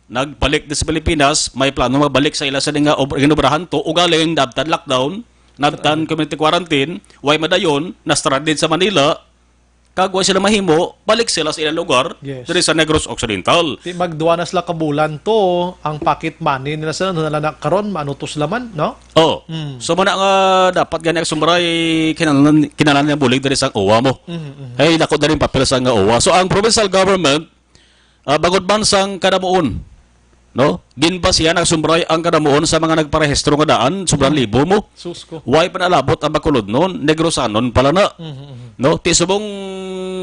nagbalik na sa Pilipinas, may plano magbalik sa ila sa nga ob-, ginobrahan to, ugaling nabtan lockdown, nabtan community quarantine, way madayon, na-stranded sa Manila, kag wa sila mahimo, balik sila sa ilang lugar, Yes. diri sa Negros Occidental. Di magduwa na sila ka bulan to, ang pocket money nila sila, na, na, na karon, maano to sila man, no? Oh. Mm. So, muna nga dapat gani, Action Bray, kinahanglan, kinahanglan nga bulig diri sa uwa mo. Mm, mm. Hey, dako na rin papel sa nga uwa. So, ang provincial government, Ah, bangod man sang kadamuon, no? Ginbasihan, Action Bray, ang kadamuon sa mga nagparehistro nga daan, sobrang Mm. libo mo. Sus ko. Way pa nalabot ang Bacolodnon, Negrosanon pala na. Mhm, mhm. No? Ti subong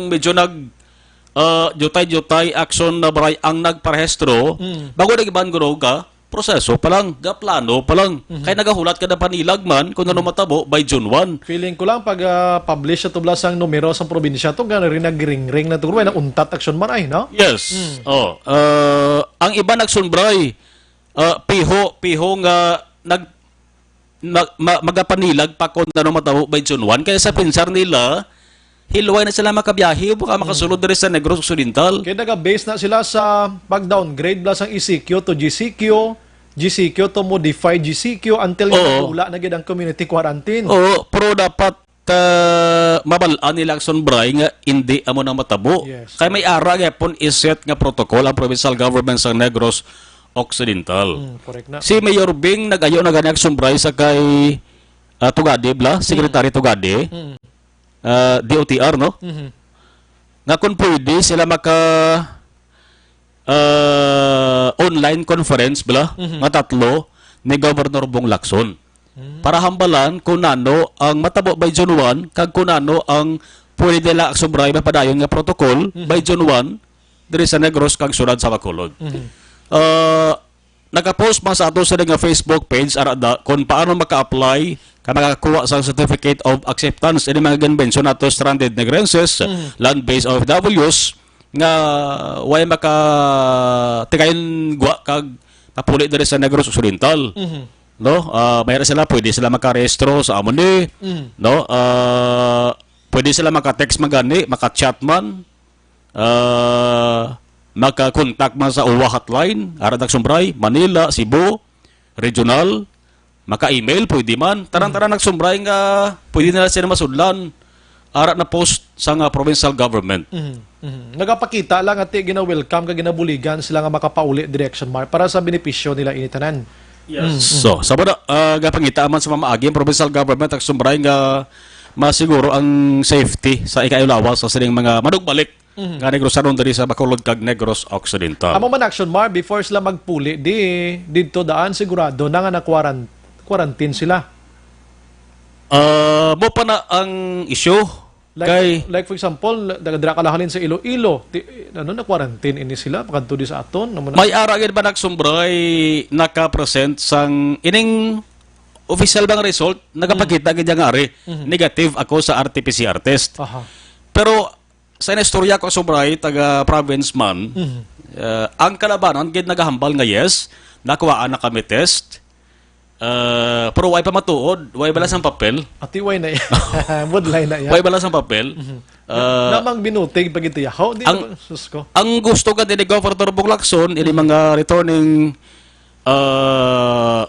medyo nag, ah, jutay-jutay, Action Bray, ang nagparehistro. Mm. Bago nag-iban guro ka, proseso pa lang, gaplano pa lang. Mhm. Kay nagahulat ka na panilag man kung ano Mhm. matabo by June one. Feeling ko lang pag, ah, publish sa tubla sang numero sa probinsya to, gani rin nagringring na to, way na untat, Action Mar, ay, no? Yes. Mm. Oh, ah, ang iban, Action Bray, ah, piho, piho nga nag-, ma-, ma-, magapanilag pa kung ano matabo by June one. Kaya sa pinsar nila, hilway na sila makabiyahe, baka makasulod Mm. diri sa Negros Occidental. Kaya naga-base na sila sa pag-downgrade bala sang E C Q to G C Q, G C Q to modified G C Q until nga Oo. Wala na gid ang community quarantine. Oo, pero dapat, ah, mabal-an nila, Action Bray, nga hindi amo nang matabo. Yes. Kay may ara gyapon iset nga protocol ang provincial government sa Negros Occidental. Mm, correct na. Si Mayor Bing nag-ayo na gani, Action Bray, sa kay, ah, Tugade, bala, Secretary Mm. Tugade. Mm. Ah, D O T R, no? Mhm. nga kung pwede sila maka, ah, online conference bala, Mhm. nga tatlo ni Governor Bong Lacson. Mm. Para hambalan kung nano ang matabo by June one, kag kung nano ang pwede nila Aksumbray mapadayon nga protocol Mhm. by June one diri sa Negros kag siyudad sa Bacolod. Mhm. Ah, nakapost man sa ato sa nga Facebook page, ara da, kung paano maka-apply ka makakuha sa Certificate of Acceptance ini mga ginbensyon nato, stranded Negrenses, Mhm. land-based O F Ws, nga way maka tigayon gwa kag mapuli diri sa Negros Occidental. Mhm. No? Ah, may sila, pwede sila makarehistro sa amo ni, Mhm. no? Ah, pwede sila maka-text man gani, maka-chat man, ah, maka-contact man sa O W A hotline, ara Aksumbray, Manila, Cebu, regional, maka-email, pwede man. Tanan-tanan Aksumbray nga pwede nila sila masudlan. Ara na post sa nga provincial government. Mhm, mhm. Nagapakita lang nga ti gina-welcome kag ginabuligan sila nga makapauli diri, Aksumbray, para sa benepisyo nila ini tanan. Yes. Mm, mm. So, sa mga, ah, gapangita man sa mamaagi ang provincial government, Aksumbray, nga masiguro ang safety sa ikaayo lawas sa sining mga manugbalik Mhm. nga Negrosanon diri sa Bacolod kag Negros Occidental. Amo man, Aksumbray, before sila magpuli di didto daan, sigurado na nga na-quaran-, quarantine sila. Ah, mo pa na ang issue. Like, kay like, for example, dira ka lang halin sa Iloilo, ti, ano, na-quarantine ini sila, pakadto di sa aton, amo na. May ara gid ba, Aksumbray, naka-present sang ining official bang result? Nagapakita gid nga ari, Mhm. negative ako sa R T P C R test. Aha. Pero sa inistorya ko, Aksumbray, taga province man, Mhm. ah, ang kalabanan gid nagahambal nga yes, nakuhaan na kami test. Ah, pero way pa matuod, way bala sang papel. Ati way na iya. Budlay na iya. Way bala sang papel. Mhm. Ah, Namang binutig pag ito yahaw, di ang, naman, sus ko. Ang gusto ka din ni Governor Bong Lacson, ini Mhm. mga returning, ah,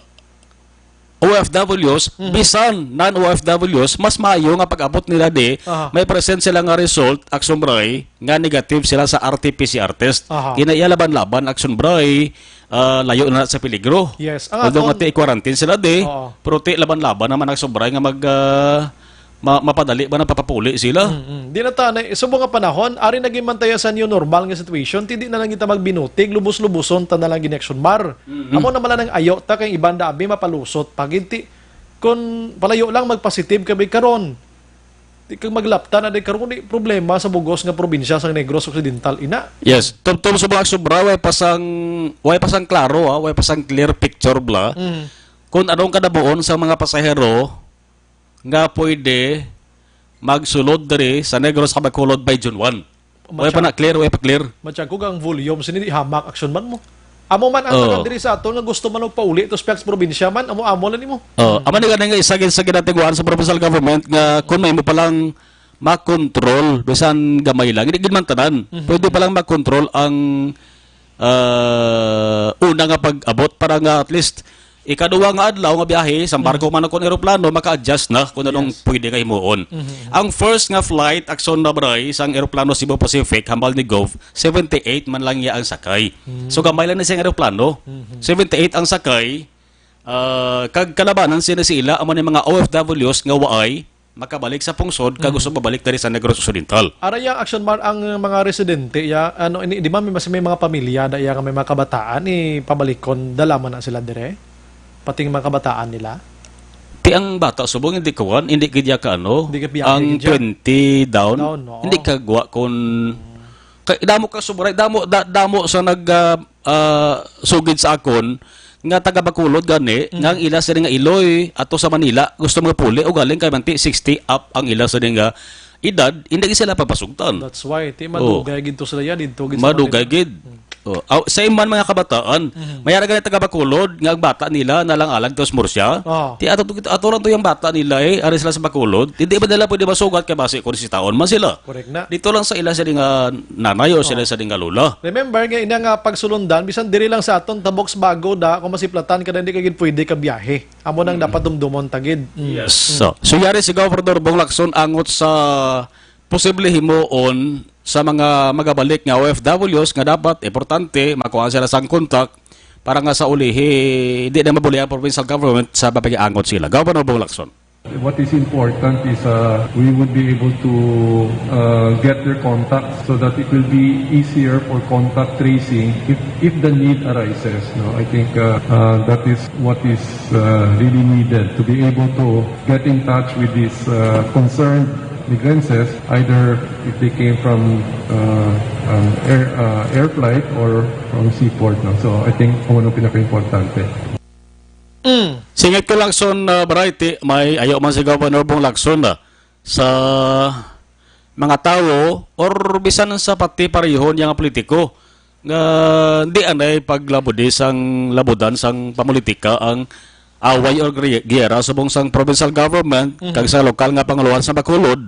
O F Ws, Mhm. bisan non-O F Ws, mas maayo nga pag-abot nila di, Aha. may present sila nga result, Aksumbray, nga negative sila sa R T P C R test. Aha. Kinaiya laban-laban, Aksumbray, ah, layo na sa peligro. Yes. Ang Although akon nga ti i-quarantine sila di, Oo. pero ti laban-laban naman, Aksumbray, nga mag, ah, ma-, mapadali ba na papapuli sila? Mm, mm. Di na ta na, subong nga panahon, ari na gid man tayo sa new normal nga situation, ti di na lang kita magbinutig, lubos-luboson ta na lang gini, Aksumbray. Mm-hmm. Amo na man lang ang ayo ta kay iban da abi mapalusot pa gid ti kun palayo lang magpositive ka bi karon. Di kag maglapta na di karon, di problema sa bugos nga probinsya sang Negros Occidental ina. Yes, tubtob sa mga Aksumbray, way pa sang, way pa sang klaro, ha, way pa sang clear picture bala. Mm. Kung anong kadabuon sa mga pasahero nga pwede magsulod diri sa Negros kag Bacolod by June one. Way pa Matya-, na clear, way pa clear. Matyago ang volume sini, di hamak, Aksumbray, mo. Amo man ang Oo. taga diri sa aton nga gusto man magpauli to sa probinsya man, amo-amo lang nimo. Oh, amo ni gani nga isa gid sa ginatiguan sa provincial government nga kung may mo palang makontrol, bisan gamay lang, hindi gid man tanan. Mhm. Pwede palang makontrol ang, ah, una nga pag-abot para nga at least ikaduha nga adlaw nga biyahe, sa barko Mhm. man o kon eroplano, maka-adjust na kung anong Yes. pwede nga himuon. Mhm. Ang first nga flight, Aksumbray, sang eroplano Cebu Pacific, hambal ni Gov, seventy-eight man lang iya ang sakay. Mm. So, gamay lang na siya nga eroplano. Mhm. Seventy-eight ang sakay, ah, kag kalabanan sila, sila, amo ni mga O F Ws nga waay makabalik sa pungsod kag Mhm. gusto pabalik diri sa Negros Occidental. Ara ya, Aksumbray, ang mga residente ya, ano, ini, di ba may, mas may mga pamilya da ya nga may mga kabataan, ipabalikon, dala man na sila dire? Pati ang mga kabataan nila? Ti ang bata subong hindi kuwan, hindi gid ya ka ano, Hindi ka biyahe ang gid ya? twenty down, Down, oo. hindi ka gwa kun Kay damo ka sobra, damo, da-, damo sa nag, ah, ah, sugid sa akon nga taga Bacolod gani, Mm. nga ang ila sila nga iloy ato sa Manila, gusto mga puli o galing kay manti sixty up ang ila sila nga edad, hindi sila papasugtan. That's why, ti Oh. madugay gid to sila yan, dito gid sa Madugay Manila. gid. Mm. Oh, aw, sa iman mga kabataan, Mm. may ara gani taga Bacolod nga ang bata nila nalang-alang to sa Murcia. Oh. Ti ato, ato lang to yung bata nila eh, ari sila sa Bacolod. Hindi ba nila pwede masugat kay basi kung si taon man sila? Correct na. Dito lang sa ila sa nga nanay o sila Oh. sa nga lola. Remember nga ina nga pagsulundan, bisan diri lang sa aton, tabok sa bago da, kung masiplatan ka na, hindi ka gid pwede ka biyahe. Amo nang Mm. dapat dumdumon ta gid. Mm. Yes. Mm. So, so yari si Governor Bong Lacson angot sa posible himuon sa mga magabalik nga O F Ws nga dapat importante makuha sila sang kontak para nga sa ulihi hindi na mabuli ang provincial government sa papagiangot sila. Governor Bong Lacson. What is important is, uh, we would be able to, uh, get their contacts so that it will be easier for contact tracing if, if the need arises. No, I think, uh, uh, that is what is, uh, really needed to be able to get in touch with these, uh, concerned migrantes, either if they came from, uh, um, air, uh, air flight or from seaport. No, so I think amo ang pinaka-importante. Mm. Singit ko, Lacson, uh, Bray, ti, may ayo man si Governor Bong Lacson, ah, sa mga tawo or bisan sa pati pareho niya nga politiko nga di anay paglabudi sang labudan sang pamulitika ang away or gri- giyera subong sang provincial government Mhm. kag sa lokal nga panguluhan sa Bacolod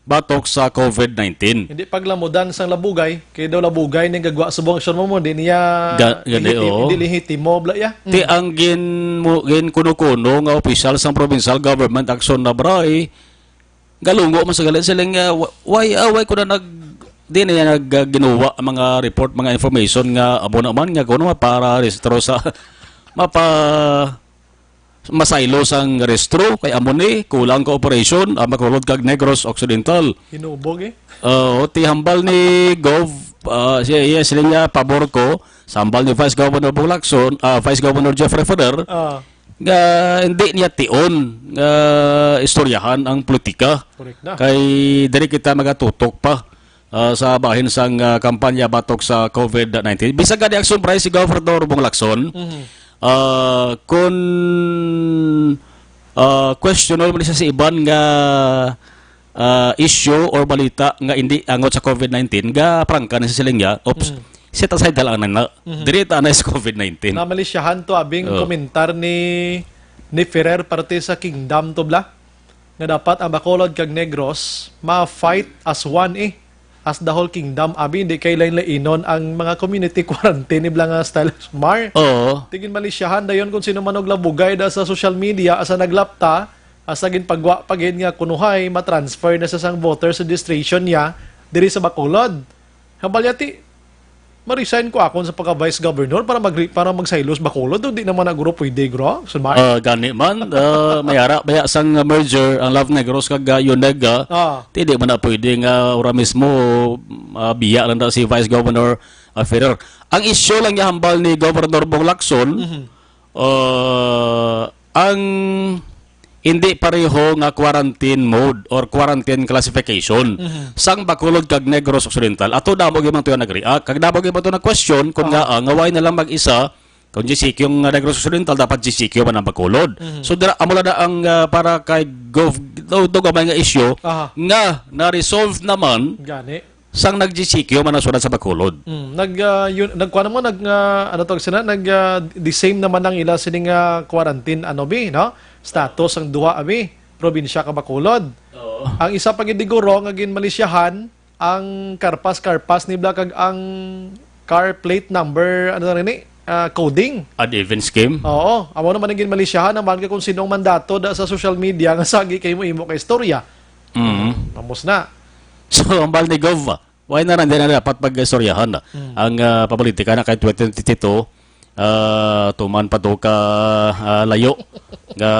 batok sa COVID nineteen. Hindi paglamudan sang labugay, kay daw labugay ning gagwa subong aksyon mo, mo, di niya Ga- gani, lehiti- oo. Hindi lehitimo bala ya. Ti ang gin mo gin kuno-kuno nga opisyal sang provincial government action na, Bray, galungo man sa galit sila nga wa- why ah, why ko na nag di na yan nag uh, ginuwa ang mga report, mga information nga amo naman nga kuno para rehistro sa mapa masaylo sang rehistro kay amo ni kulang cooperation ang Bacolod kag Negros Occidental. Hinubog eh. Oo, ti hambal ni Gov, ah, siya, iya sila niya pabor ko sa hambal ni Vice Governor Bong Lacson, ah, Vice Governor Jeffrey Ferrer, Ah, nga hindi niya tion nga istoryahan ang politika. correct na. Kay diri kita magatutok pa ah, sa bahin sang ah, kampanya batok sa COVID nineteen. Bisag gani aksyon, Bray, si Governor Bong Lacson, Mhm. ah, kun ah, questionable man siya sa iban nga ah, issue or balita nga hindi angot sa COVID nineteen, ga prangka na sa siling niya, oops, Mm. set aside na lang na. Mhm. Diri ta na sa COVID nineteen. Namalisyahan to abing Oh. komentar ni ni Ferrer parte sa Kingdom to bla nga dapat ang Bacolod kag Negros ma-fight as one eh, as the whole kingdom, abi di kay lain-lainon ang mga community quarantine ni bla nga style Mar. Oo. Tigin malisyahan dayon kung sino man og labugay da sa social media asa naglapta, asa ginpagwa pa gid nga kunuhay ma-transfer na sa sang voter registration niya diri sa Bacolod. Hambal niya ti ma-resign ko akon sa pagka vice governor para mag para magsaylos Bacolod, di naman na guro pwede gro. Sunmar. Ah, gani man, ah, may ara baya sang merger ang Love Negros kag uh, Yonega. Ah. Ti di man na pwede nga ora mismo ah, biya lang na si Vice Governor ah, Ferrer. Ang isyu lang niya hambal ni Governor Bong Lacson, Mhm. ah, ang hindi pareho nga quarantine mode or quarantine classification Mhm. sang Bacolod kag Negros Occidental. Ato damo gyud man to nag-react. Kag damo gyud man to nag-question kung Aha. nga ah, nga why na lang mag-isa kung G C Q ang Negros Occidental, dapat G C Q man ang Bacolod. Mhm. So dira amo na ang ah, para kay Gov do, do gamay nga isyu Aha. nga na-resolve naman Gani. sang nag-G C Q man ang syudad sa Bacolod. Mm, nag uh, yun, nagkuan mo nag uh, ano tawag sila nag uh, the same naman ang ila sining uh, quarantine ano bi, no? Status ang duha abi, probinsya ka Bacolod. Oo. Ang isa pa gid siguro nga ginmalisyahan ang karpas-karpas ni bla kag ang car plate number ano na ni uh, coding. Odd even scheme. Oo, amo naman ang ginmalisyahan naman kay kung sinong mandato da sa social media nga sagi kay mo imo ka istorya. Mm. Vamos na. So, ang bal ni Gov, why na rin din na dapat pag-istoryahan na Mm. ang ah, papolitika na kay twenty twenty-two, ah, tuman pa to ka ah, layo nga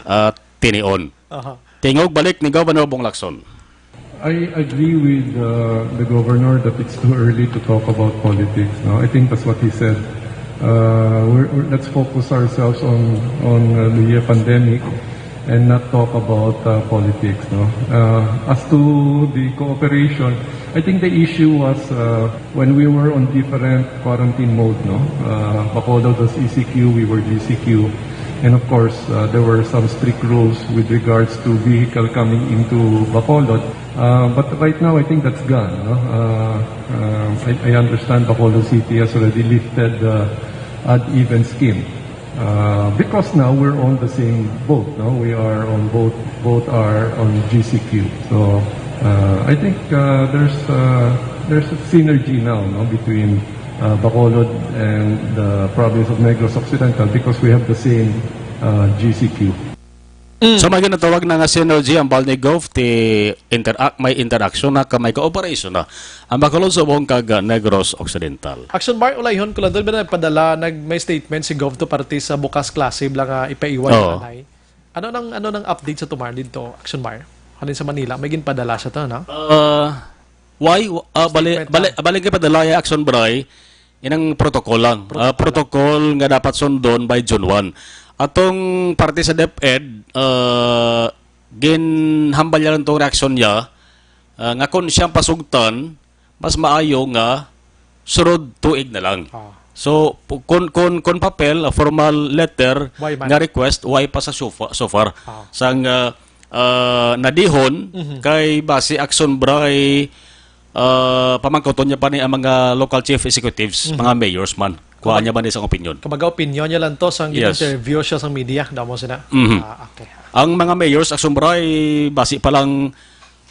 ah, tinion. Aha. Tingog balik ni Governor Bong Lacson. I agree with uh, the governor that it's too early to talk about politics. No, I think that's what he said. Uh, we're, we're, let's focus ourselves on on uh, the pandemic and not talk about uh, politics. No, uh, as to the cooperation, I think the issue was uh, when we were on different quarantine mode. No, uh, Bacolod was E C Q, we were G C Q. And of course, uh, there were some strict rules with regards to vehicle coming into Bacolod. Uh, but right now, I think that's gone. No? Uh, uh, I, I understand Bacolod City has already lifted the odd even scheme. Uh, because now we're on the same boat, no? We are on both, both are on G C Q. So uh, I think uh, there's uh, there's a synergy now, no, between uh, Bacolod and the province of Negros Occidental because we have the same uh, G C Q. So may ginatawag na nga synergy ang bal ni Gov ti interact may interaction na ka may cooperation na ang Bacolod subong kag ah, Negros Occidental. Action Mark, ulayhon ko lang doon, nagpadala, nag, may statement si Gov to parte sa bukas klase lang nga ipaiwan Oo. anay. Ano nang, ano nang update sa tumar dito, Action Mar? Halin sa Manila, may ginpadala sa to, no? Ah, why? Ah, bali, Statement bali, lang. Bali kay padala ya, Action Bray, inang protocol lang. Ah, Protocol lang. Protocol nga dapat sundon by June one. Atong parte sa DepEd, ah, ginhambal niya lang tong reaksyon niya, ah, nga kung siyang pasugtan, mas maayo nga sunod tuig na lang. Ah. So, pu-, kun, kun, kun papel, a formal letter Why man? Nga request, why pa sa so fa-, so far? Ah. Sang, ah, ah, nadihon Mhm. kay basi Action Bray, ah, pamangkuton niya pa ni ang mga local chief executives, Mhm. mga mayors man. Kuha Kumag-, niya ba ni sang opinion? Kumbaga, opinion niya lang to, sang Yes. Interview siya sa media, damo sina. Mhm. Ah, okay. Ang mga mayors, Action Bray, basi pa lang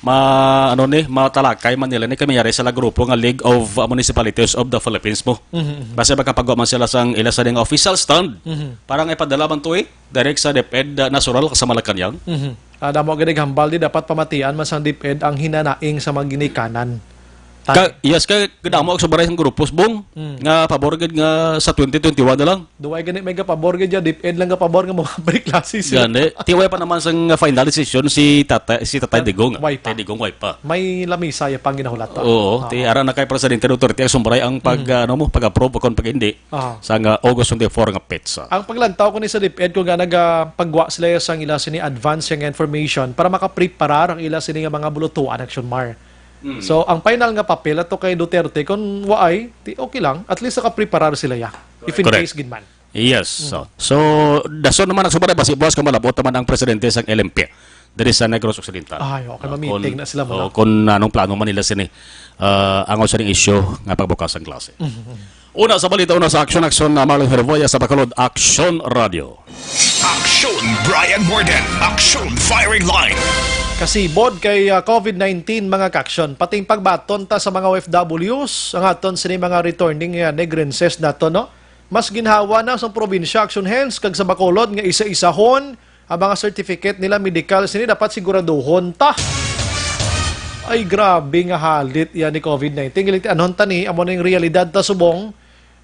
ma-, ano ni, matalakay man nila ni kami yari sa la grupo nga League of, uh, Municipalities of the Philippines mo. Mhm, mhm. Basta makapagawa man sila sang ila sa ding official stand. Mhm. Para nga ipadala man to eh, direct sa DepEd, uh, Nasurac sa Malacañang. Mhm. Ah, damo gid hambal di dapat pamatian man sang DepEd ang hinanaing sa mga ginikanan. Ka-, yes, kay kadamo ang sobra sang grupos, Bong, Mm. nga pabor gid nga sa twenty twenty-one na lang. Duway gani may kapabor gid dyan, DepEd lang kapabor nga mga break classes. Gani, ti way pa naman sang final decision si Tata-, si Tatay Digong. Way pa. Tatay Digong, way pa. May lamisa ya pang ginahulat pa. Oo, Oo. ti ara na kay Presidente Duterte ang sumbray ang pag, Mm. ano mo, pag-approve o kung pag hindi Aha. sa nga August twenty-four nga petsa. Ang paglantaw ko ni sa DepEd ko nga nagapagwa sila sang ila sini advance nga information para makapreparar ang ila sini nga mga bulutuan, Action Mar. Mm. So, ang final nga papel ato kay Duterte, kung waay, ti okay lang. At least nakapreparar sila ya. If in Correct. Case gid man. Yes. Mm. So, so, dason naman ang sumara, basi buwas kung malabot naman ang presidente sang L M P diri sa Negros Occidental. Ay, okay, Ah, mamiting kung, na sila muna. Oh, kung anong plano man nila sini, ah, ang sining issue nga pagbukas ang klase. Mhm. Una sa balita, una sa aksyon, aksyon na Marlon Herboya sa Bacolod, Aksyon Radio. Aksyon, Brian Morden. Aksyon, Firing Line. Kasibod kay, ah, COVID nineteen, mga kaksyon, pati ang pagbaton ta sa mga O F Ws, ang aton sini mga returning, ah, Negrenses nato, no? Mas ginhawa na sa probinsya, Action Hands, kag sa Bacolod nga isa-isahon ang mga certificate nila, medical, sini dapat siguraduhon ta. Ay, grabe nga halit yan ni COVID nineteen. Gilit, anhon ta ni, amo na yung realidad ta subong,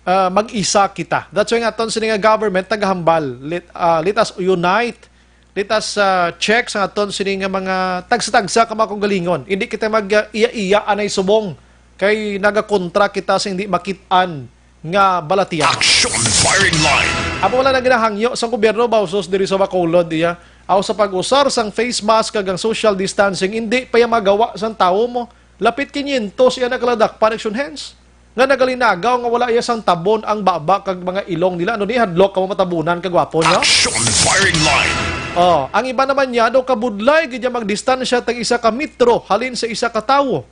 ah, mag-isa kita. That's why nga aton sini nga government nagahambal. Let, ah, let us unite. Let us, ah, check sa aton sini nga mga tagsa-tagsa ka mga kaugalingon. Hindi kita mag, ah, iya-iya anay subong. Kay nagakontra kita sa hindi makit-an nga balatian. Action Firing Line. Amo wala na ginahangyo sang gobyerno, bausos diri sa Bacolod, iya. Aw sa pag-usar sang face mask kag ang social distancing, hindi pa iya magawa sang tawo mo. Lapit kinyentos iya nakaladakpan, Action Hands. Nga nagalinagaw nga wala iya sang tabon ang baba kag mga ilong nila. Ano ni, hadlok ka mo matabunan kagwapo niya? Action Firing Line. Oh, ang iba naman niya daw kabudlay gid niya magdistansya tag isa ka metro halin sa isa ka tawo.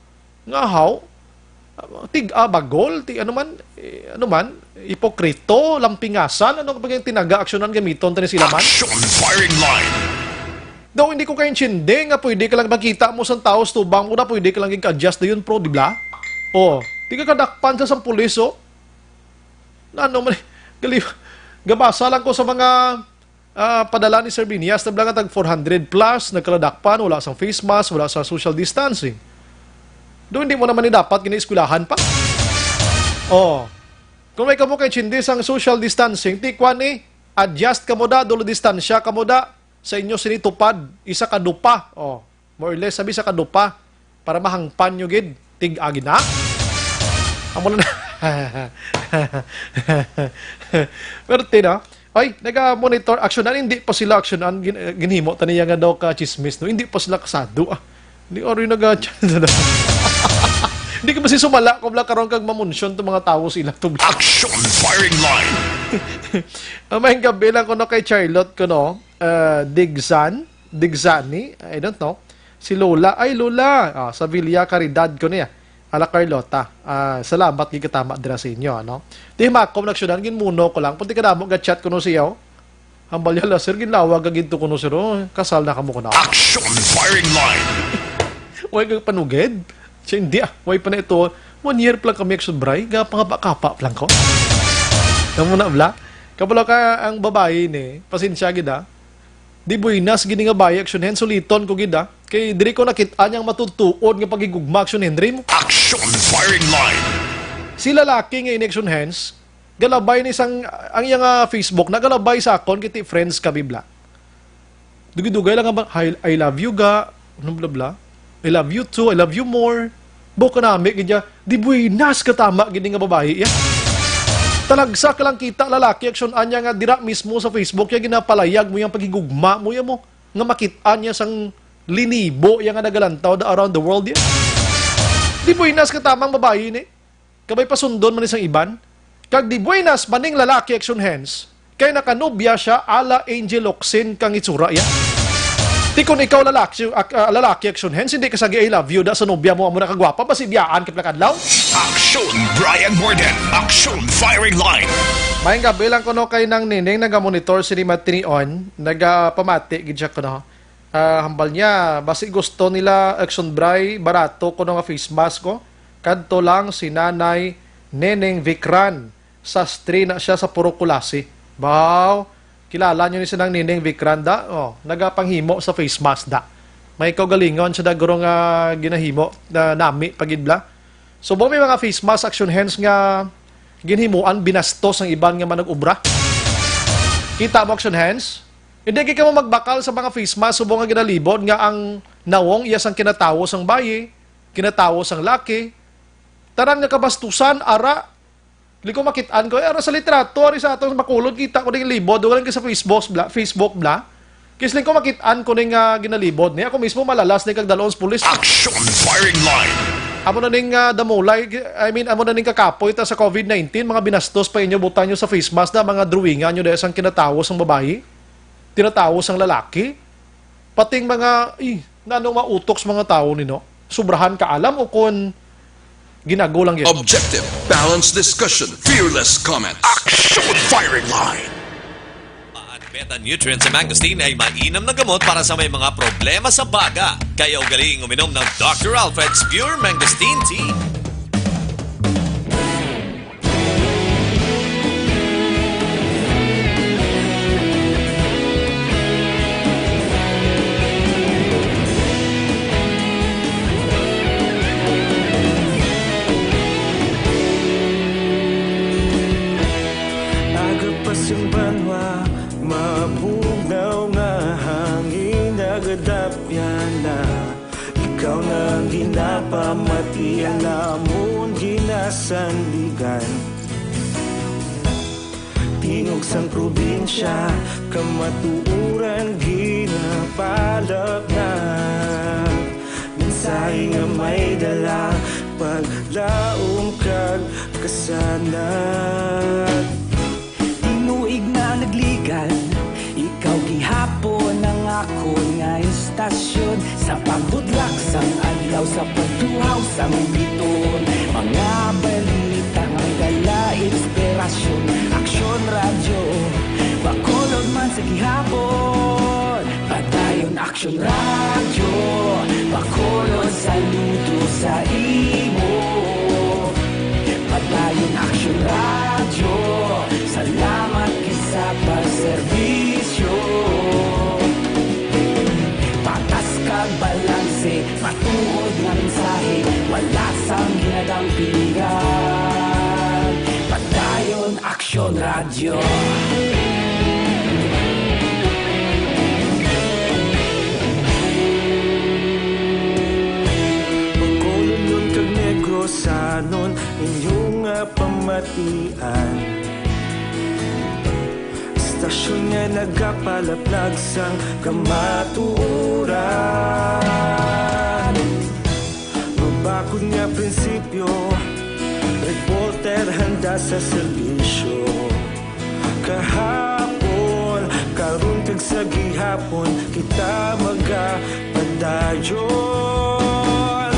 Nga haw? Tig-a bagol, ti ano man, eh, ano man, ipokrito, lampingasan, ano ba yung tinaga, aksyonan, gamiton, tani sila man? Action Firing Line. Daw hindi ko kaintindi nga pwede ka lang makita mo sa tao sa tubang mo na pwede ka lang i-adjust na yun, pro, di ba? Oh, di ka kadakpan sa sang pulis, oh. Na, ano man, gali-, gabasa lang ko sa mga, ah, padala ni Sir Binias, na lang tag four hundred plus, nagkaladakpan, wala sang face mask, wala sa social distancing. Doon, hindi mo naman ni dapat gina-eskwelahan pa. Oh. Kung may kamo kay chindi sang social distancing, ti kwan ni, adjust ka mo da, dulo distansya ka mo da, sa inyo sini tupad, isa ka dupa. Oh. More or less, sabi sa kadupa, para mahangpan nyo gid, tig-agi na. Amo na. Pero tina, ay, naga-monitor, aksyonan, hindi pa sila aksyonan, gin-, ginhimo ta niya nga daw ka chismis, no? Hindi pa sila kasado, ah. Hindi, ori naga-, hindi ka ba si sumala ko bla karon kag mamunsyon to mga tawo sila to bla. Action Firing Line. Ang maayong gabi lang kuno kay Charlotte kuno, uh, Digsan. Digsani, I don't know. Si Lola, ay Lola, ah, sa Villa Caridad ko niya. Ala Carlota, ah, salamat gid katama dira sa inyo, ano. Di makom naksyonan, ginmuno ko lang. Punti kadamo ga chat ko no siya, oh. Hambal niya la, sir, ginlawag ka ginto ko no, sir, oh. Kasal na kamo ko na. Action Firing Line. Way kag panugid? Siya, hindi ah. Way pa na ito. One year pa lang kami, action, bray. Ga pangapa-kapa pa lang ko. Kamu na, bla? Kabalo ka ang babae ni, pasensya gid ah. Di buenas gini nga bayi, action, hen suliton ko gid, ah. Kay diri ko nakit-an yang matutuod nga paghigugma, action, Henry mo. Action Firing Line. Si lalaki nga ini, action, hands, galabay ni sang, ang iya nga Facebook, nagalabay sa akon, kiti friends kami, bla. Dugay-dugay lang nga ba, "I, I love you, ga." Ano, bla, bla. "I love you too, I love you more." Buok kanami gid ya. Di buenas ka tama gid nga babayi ya. Talagsa ka lang kita, lalaki, aksyon anya nga dira mismo sa Facebook ya ginapalayag mo yang paghigugma mo ya mo, nga makit-an niya sang linibo ya nga nagalantaw da around the world ya. Di buenas ka tamang babayi ni. Kabay pasundon man ni sang iban. Kag di buenas man ning lalaki, action hands, kay nakanubya siya ala Angel Locsin kang itsura ya. Ti kon ikaw lalaki, ak-, ah, lalaki, action hands, hindi ka sagi "I love you" da sa nobya mo, amo na kagwapa, basi biyaan ka pila kadlaw. Action Brian Morden, Action Firing Line. Mayong gabi lang kuno kay Nang Nining, nagamonitor sini matinion, nagapamati gid siya kuno. Ah, hambal niya, basi gusto nila Action Bray, barato kuno nga face mask ko. Kadto lang si Nanay Neneng Vikran, sastre na siya sa Puro Kulasi. Baw, kilala niyo ni sinang Neneng Vikran da? Oh, nagapanghimo sa face mask da. May kaugalingon siya da guro nga ginahimo na nami pagid bla. So, mo may mga face mask, action hands nga ginhimuan, binastos ang iban nga manag-obra. Kita mo, action hands? Hindi kay kamo magbakal sa mga face mask subong nga ginalibod nga ang nawong iya sang kinatawo sang bayi, kinatawo sang laki. Tanan nga kabastusan, ara. Liko makit-an ko, eh, ara sa litrato, ari sa atong Bacolod, kita ko ding libod, wala lang sa Facebook bla, Facebook bla. Kisling ko makit-an ko ning, ah, ginalibod ni. Ako mismo malalas ni kag dalon sa pulis. Action Firing Line. Amo na ning, ah, damulay, I mean, amo na ning kakapoy ta sa COVID nineteen, mga binastos pa inyo, butang nyo sa face mask na, mga drawingan nyo dahil sang kinatawo sang babayi, tinatawo sang lalaki, pating mga, ih, nano mautok sa mga tawo ni, no? Sobrahan ka alam o kon ginago lang yun? Objective, balanced discussion, fearless comments. Action Firing Line. Ang beta nutrient sa mangosteen ay mainam na gamot para sa may mga problema sa baga. Kaya ugaling uminom ng Doctor Alfred's Pure Mangosteen Tea. Aga pa sing banwa, mabugnaw nga hangin nagadapyan na. Ikaw na ang ginapamatian namon ginasandigan. Tingog sang probinsya, kamatuoran ginapalapnag. Mensahe nga may dala, paglaom kag kasanag. Tinuig na nagligan, ikaw gihapon ang akon nga istasyon. Sa pagbudlak sang adlaw, sa pagtuhaw sang bituon, mga balita nga dala inspirasyon. Aksyon Radyo, Bacolod man sa gihapon. Padayon Aksyon Radyo, Bacolod, saludo sa imo. Padayon Aksyon Radyo, salamat gid sa pagserbisyo. Patas kag balanse, matuod nga mensahe, wala sang ginadampingan. Padayon Aksyon Radyo. Bacolodnon kag Negrosanon, inyo nga pamatian. Istasyon nga nagapalaplag sang kamatuoran. Mabakod nga prinsipyo, reporter handa sa serbisyo. Kahapon, karon kag sa gihapon, kita magapadayon.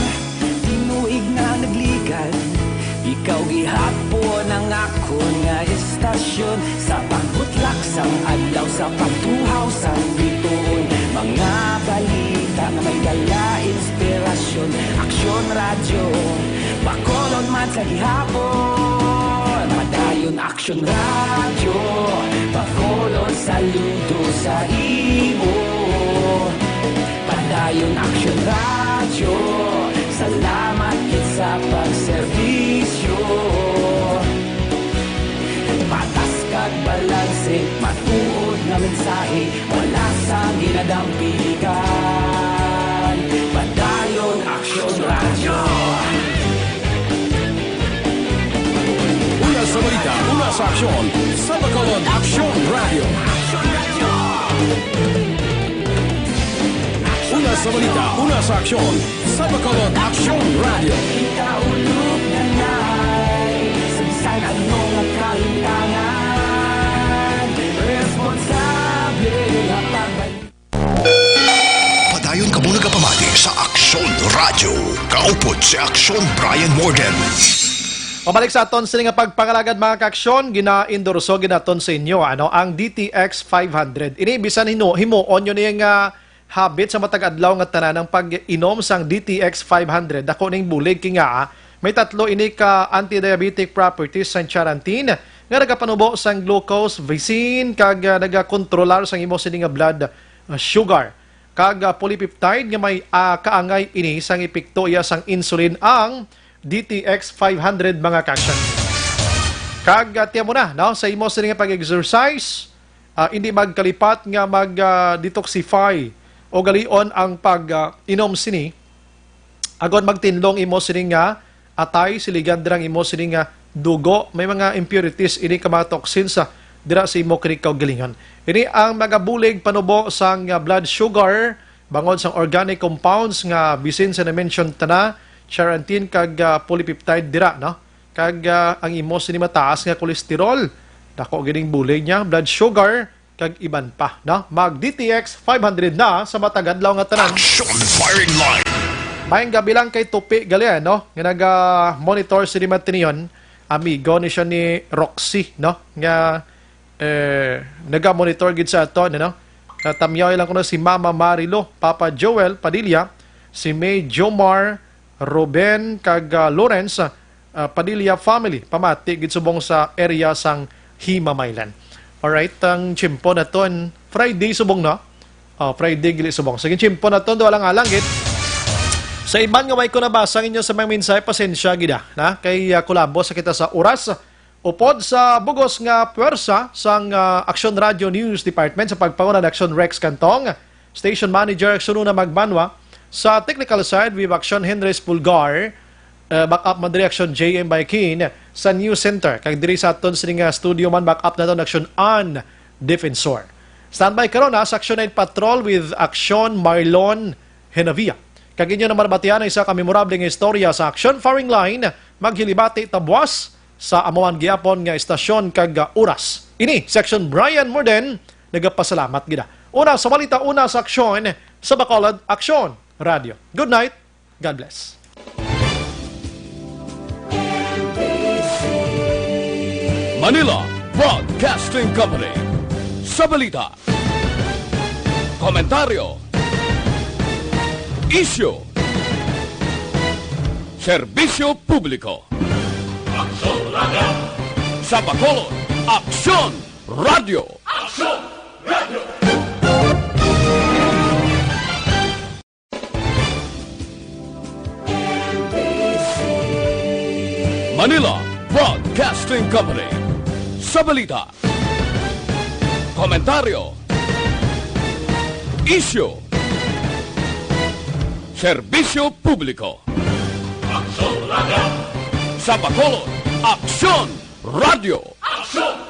Tinuig na nagligan, ikaw gihapon ang akon nga istasyon. Sa pagbutlak sang adlaw, sa pagtuhaw sang bituon, mga balita nga may dala inspirasyon. Aksyon Radyo, Bacolod man sa gihapon. Padayon Aksyon Radyo, Bacolod, saludo sa imo. Padayon Aksyon Radyo, salamat gid sa pagserbisyo. Patas kag balanse, matuod nga Mensahe mula sa ginadampingan. Padayon Aksyon Radyo. Una sa balita, una sa aksyon, sa Bacolod Aksyon Radyo. Una sa balita, una sa aksyon, sa Bacolod Aksyon Radyo. Kita ulog na nai, sa bisan ano nga kalimtangan, responsable nga pagbalik. Padayon kamo nagapamati sa Aksyon Radyo. Kaupod si Aksyon Brian Morden. Pabalik sa aton sini nga pagpangalagad, mga kaaksyon, ginaendorso gid naton sa inyo, ano, ang D T X five hundred. Ini bisan hino, himuon nyo ni nga habit sa matag adlaw nga tanan ang pag-inom sang D T X five hundred. Dako ning bulig kay nga may tatlo ini ka anti-diabetic properties sang charantin nga nagapanubo sang glucose, glycine, kag, ah, nagakontrolar sang imo sini nga blood, ah, sugar, kag, ah, polypeptide nga may, ah, kaangay ini sang epekto iya sang insulin ang D T X five hundred, mga kaaksyon. Kag, ah, tiyan mo na, no, sa imo sini nga pag-exercise, ah, hindi magkalipat nga mag, ah, detoxify o galion ang pag, ah, inom sini. Agod magtinlong imo sini nga atay, siligan dira ang imo sini nga dugo. May mga impurities ini ka mga toxins, ah, dira sa imo kini kaugalingon. Ini ang magabulig panubo sang, ah, blood sugar, bangod sang organic compounds nga bisin sa na-mention ta na, charantin kag, ah, polypeptide dira, no? Kag, ah, ang imo sini mataas nga kolesterol, dako gid ning bulig niya, blood sugar, kag iban pa, no? Mag D T X five hundred na sa matag adlaw nga tanan. Action Firing Line. Mayong gabi lang kay Tupi gali, no? Nga naga-monitor sini matiniyon, amigo ni siya ni Roxy, no? Nga eh, naga-monitor gid sa aton, ano? Katamyaw lang kuno si Mama Marilo, Papa Joel Padilla, si May Jomar, Ruben, kag, ah, Lawrence, ah, Padilla family. Pamati gid subong sa area sang Himamaylan. Alright, ang tiyempo naton Friday subong, no? Oh, Friday gid subong. Sige, tiyempo naton, duha lang alang gid. Sa iban nga way ko nabasa ang inyo sa mga mensahe, pasensya gid, ah, na kay, ah, kulabo sa kita sa oras. Upod sa bugos nga puwersa sang, ah, Aksyon Radio News Department sa pagpanguna ni Aksyon Rex Cantong, Station Manager Aksyon Una Magbanwa, sa technical side, we have Aksyon Henry Pulgar, uh, backup man diri Aksyon J M Baikin, sa News Center, kag diri sa aton sini nga studio man, backup naton Aksyon Ann Defensor. Standby karon, ha, sa Aksyon Night Patrol with Aksyon Marlon Henavia. Kag inyo naman batian ang isa ka memorable nga istorya sa Aksyon Firing Line, maghilibati ta buas sa amo man gihapon nga istasyon kag, ah, oras. Ini si Aksyon Brian Morden, nagapasalamat gid. Una sa balita, una sa aksyon, sa Bacolod Aksyon Radio. Good night. God bless. Manila Broadcasting Company. Sa balita, komentaryo, isyu, serbisyo publiko. Aksyon Radio. Sa Bacolod, Aksyon Radio. Aksyon Radio. Manila Broadcasting Company. Sa balita, komentaryo, isyu, serbisyo publiko. Aksyon Radio. Sa Bacolod, Aksyon Radio. Aksyon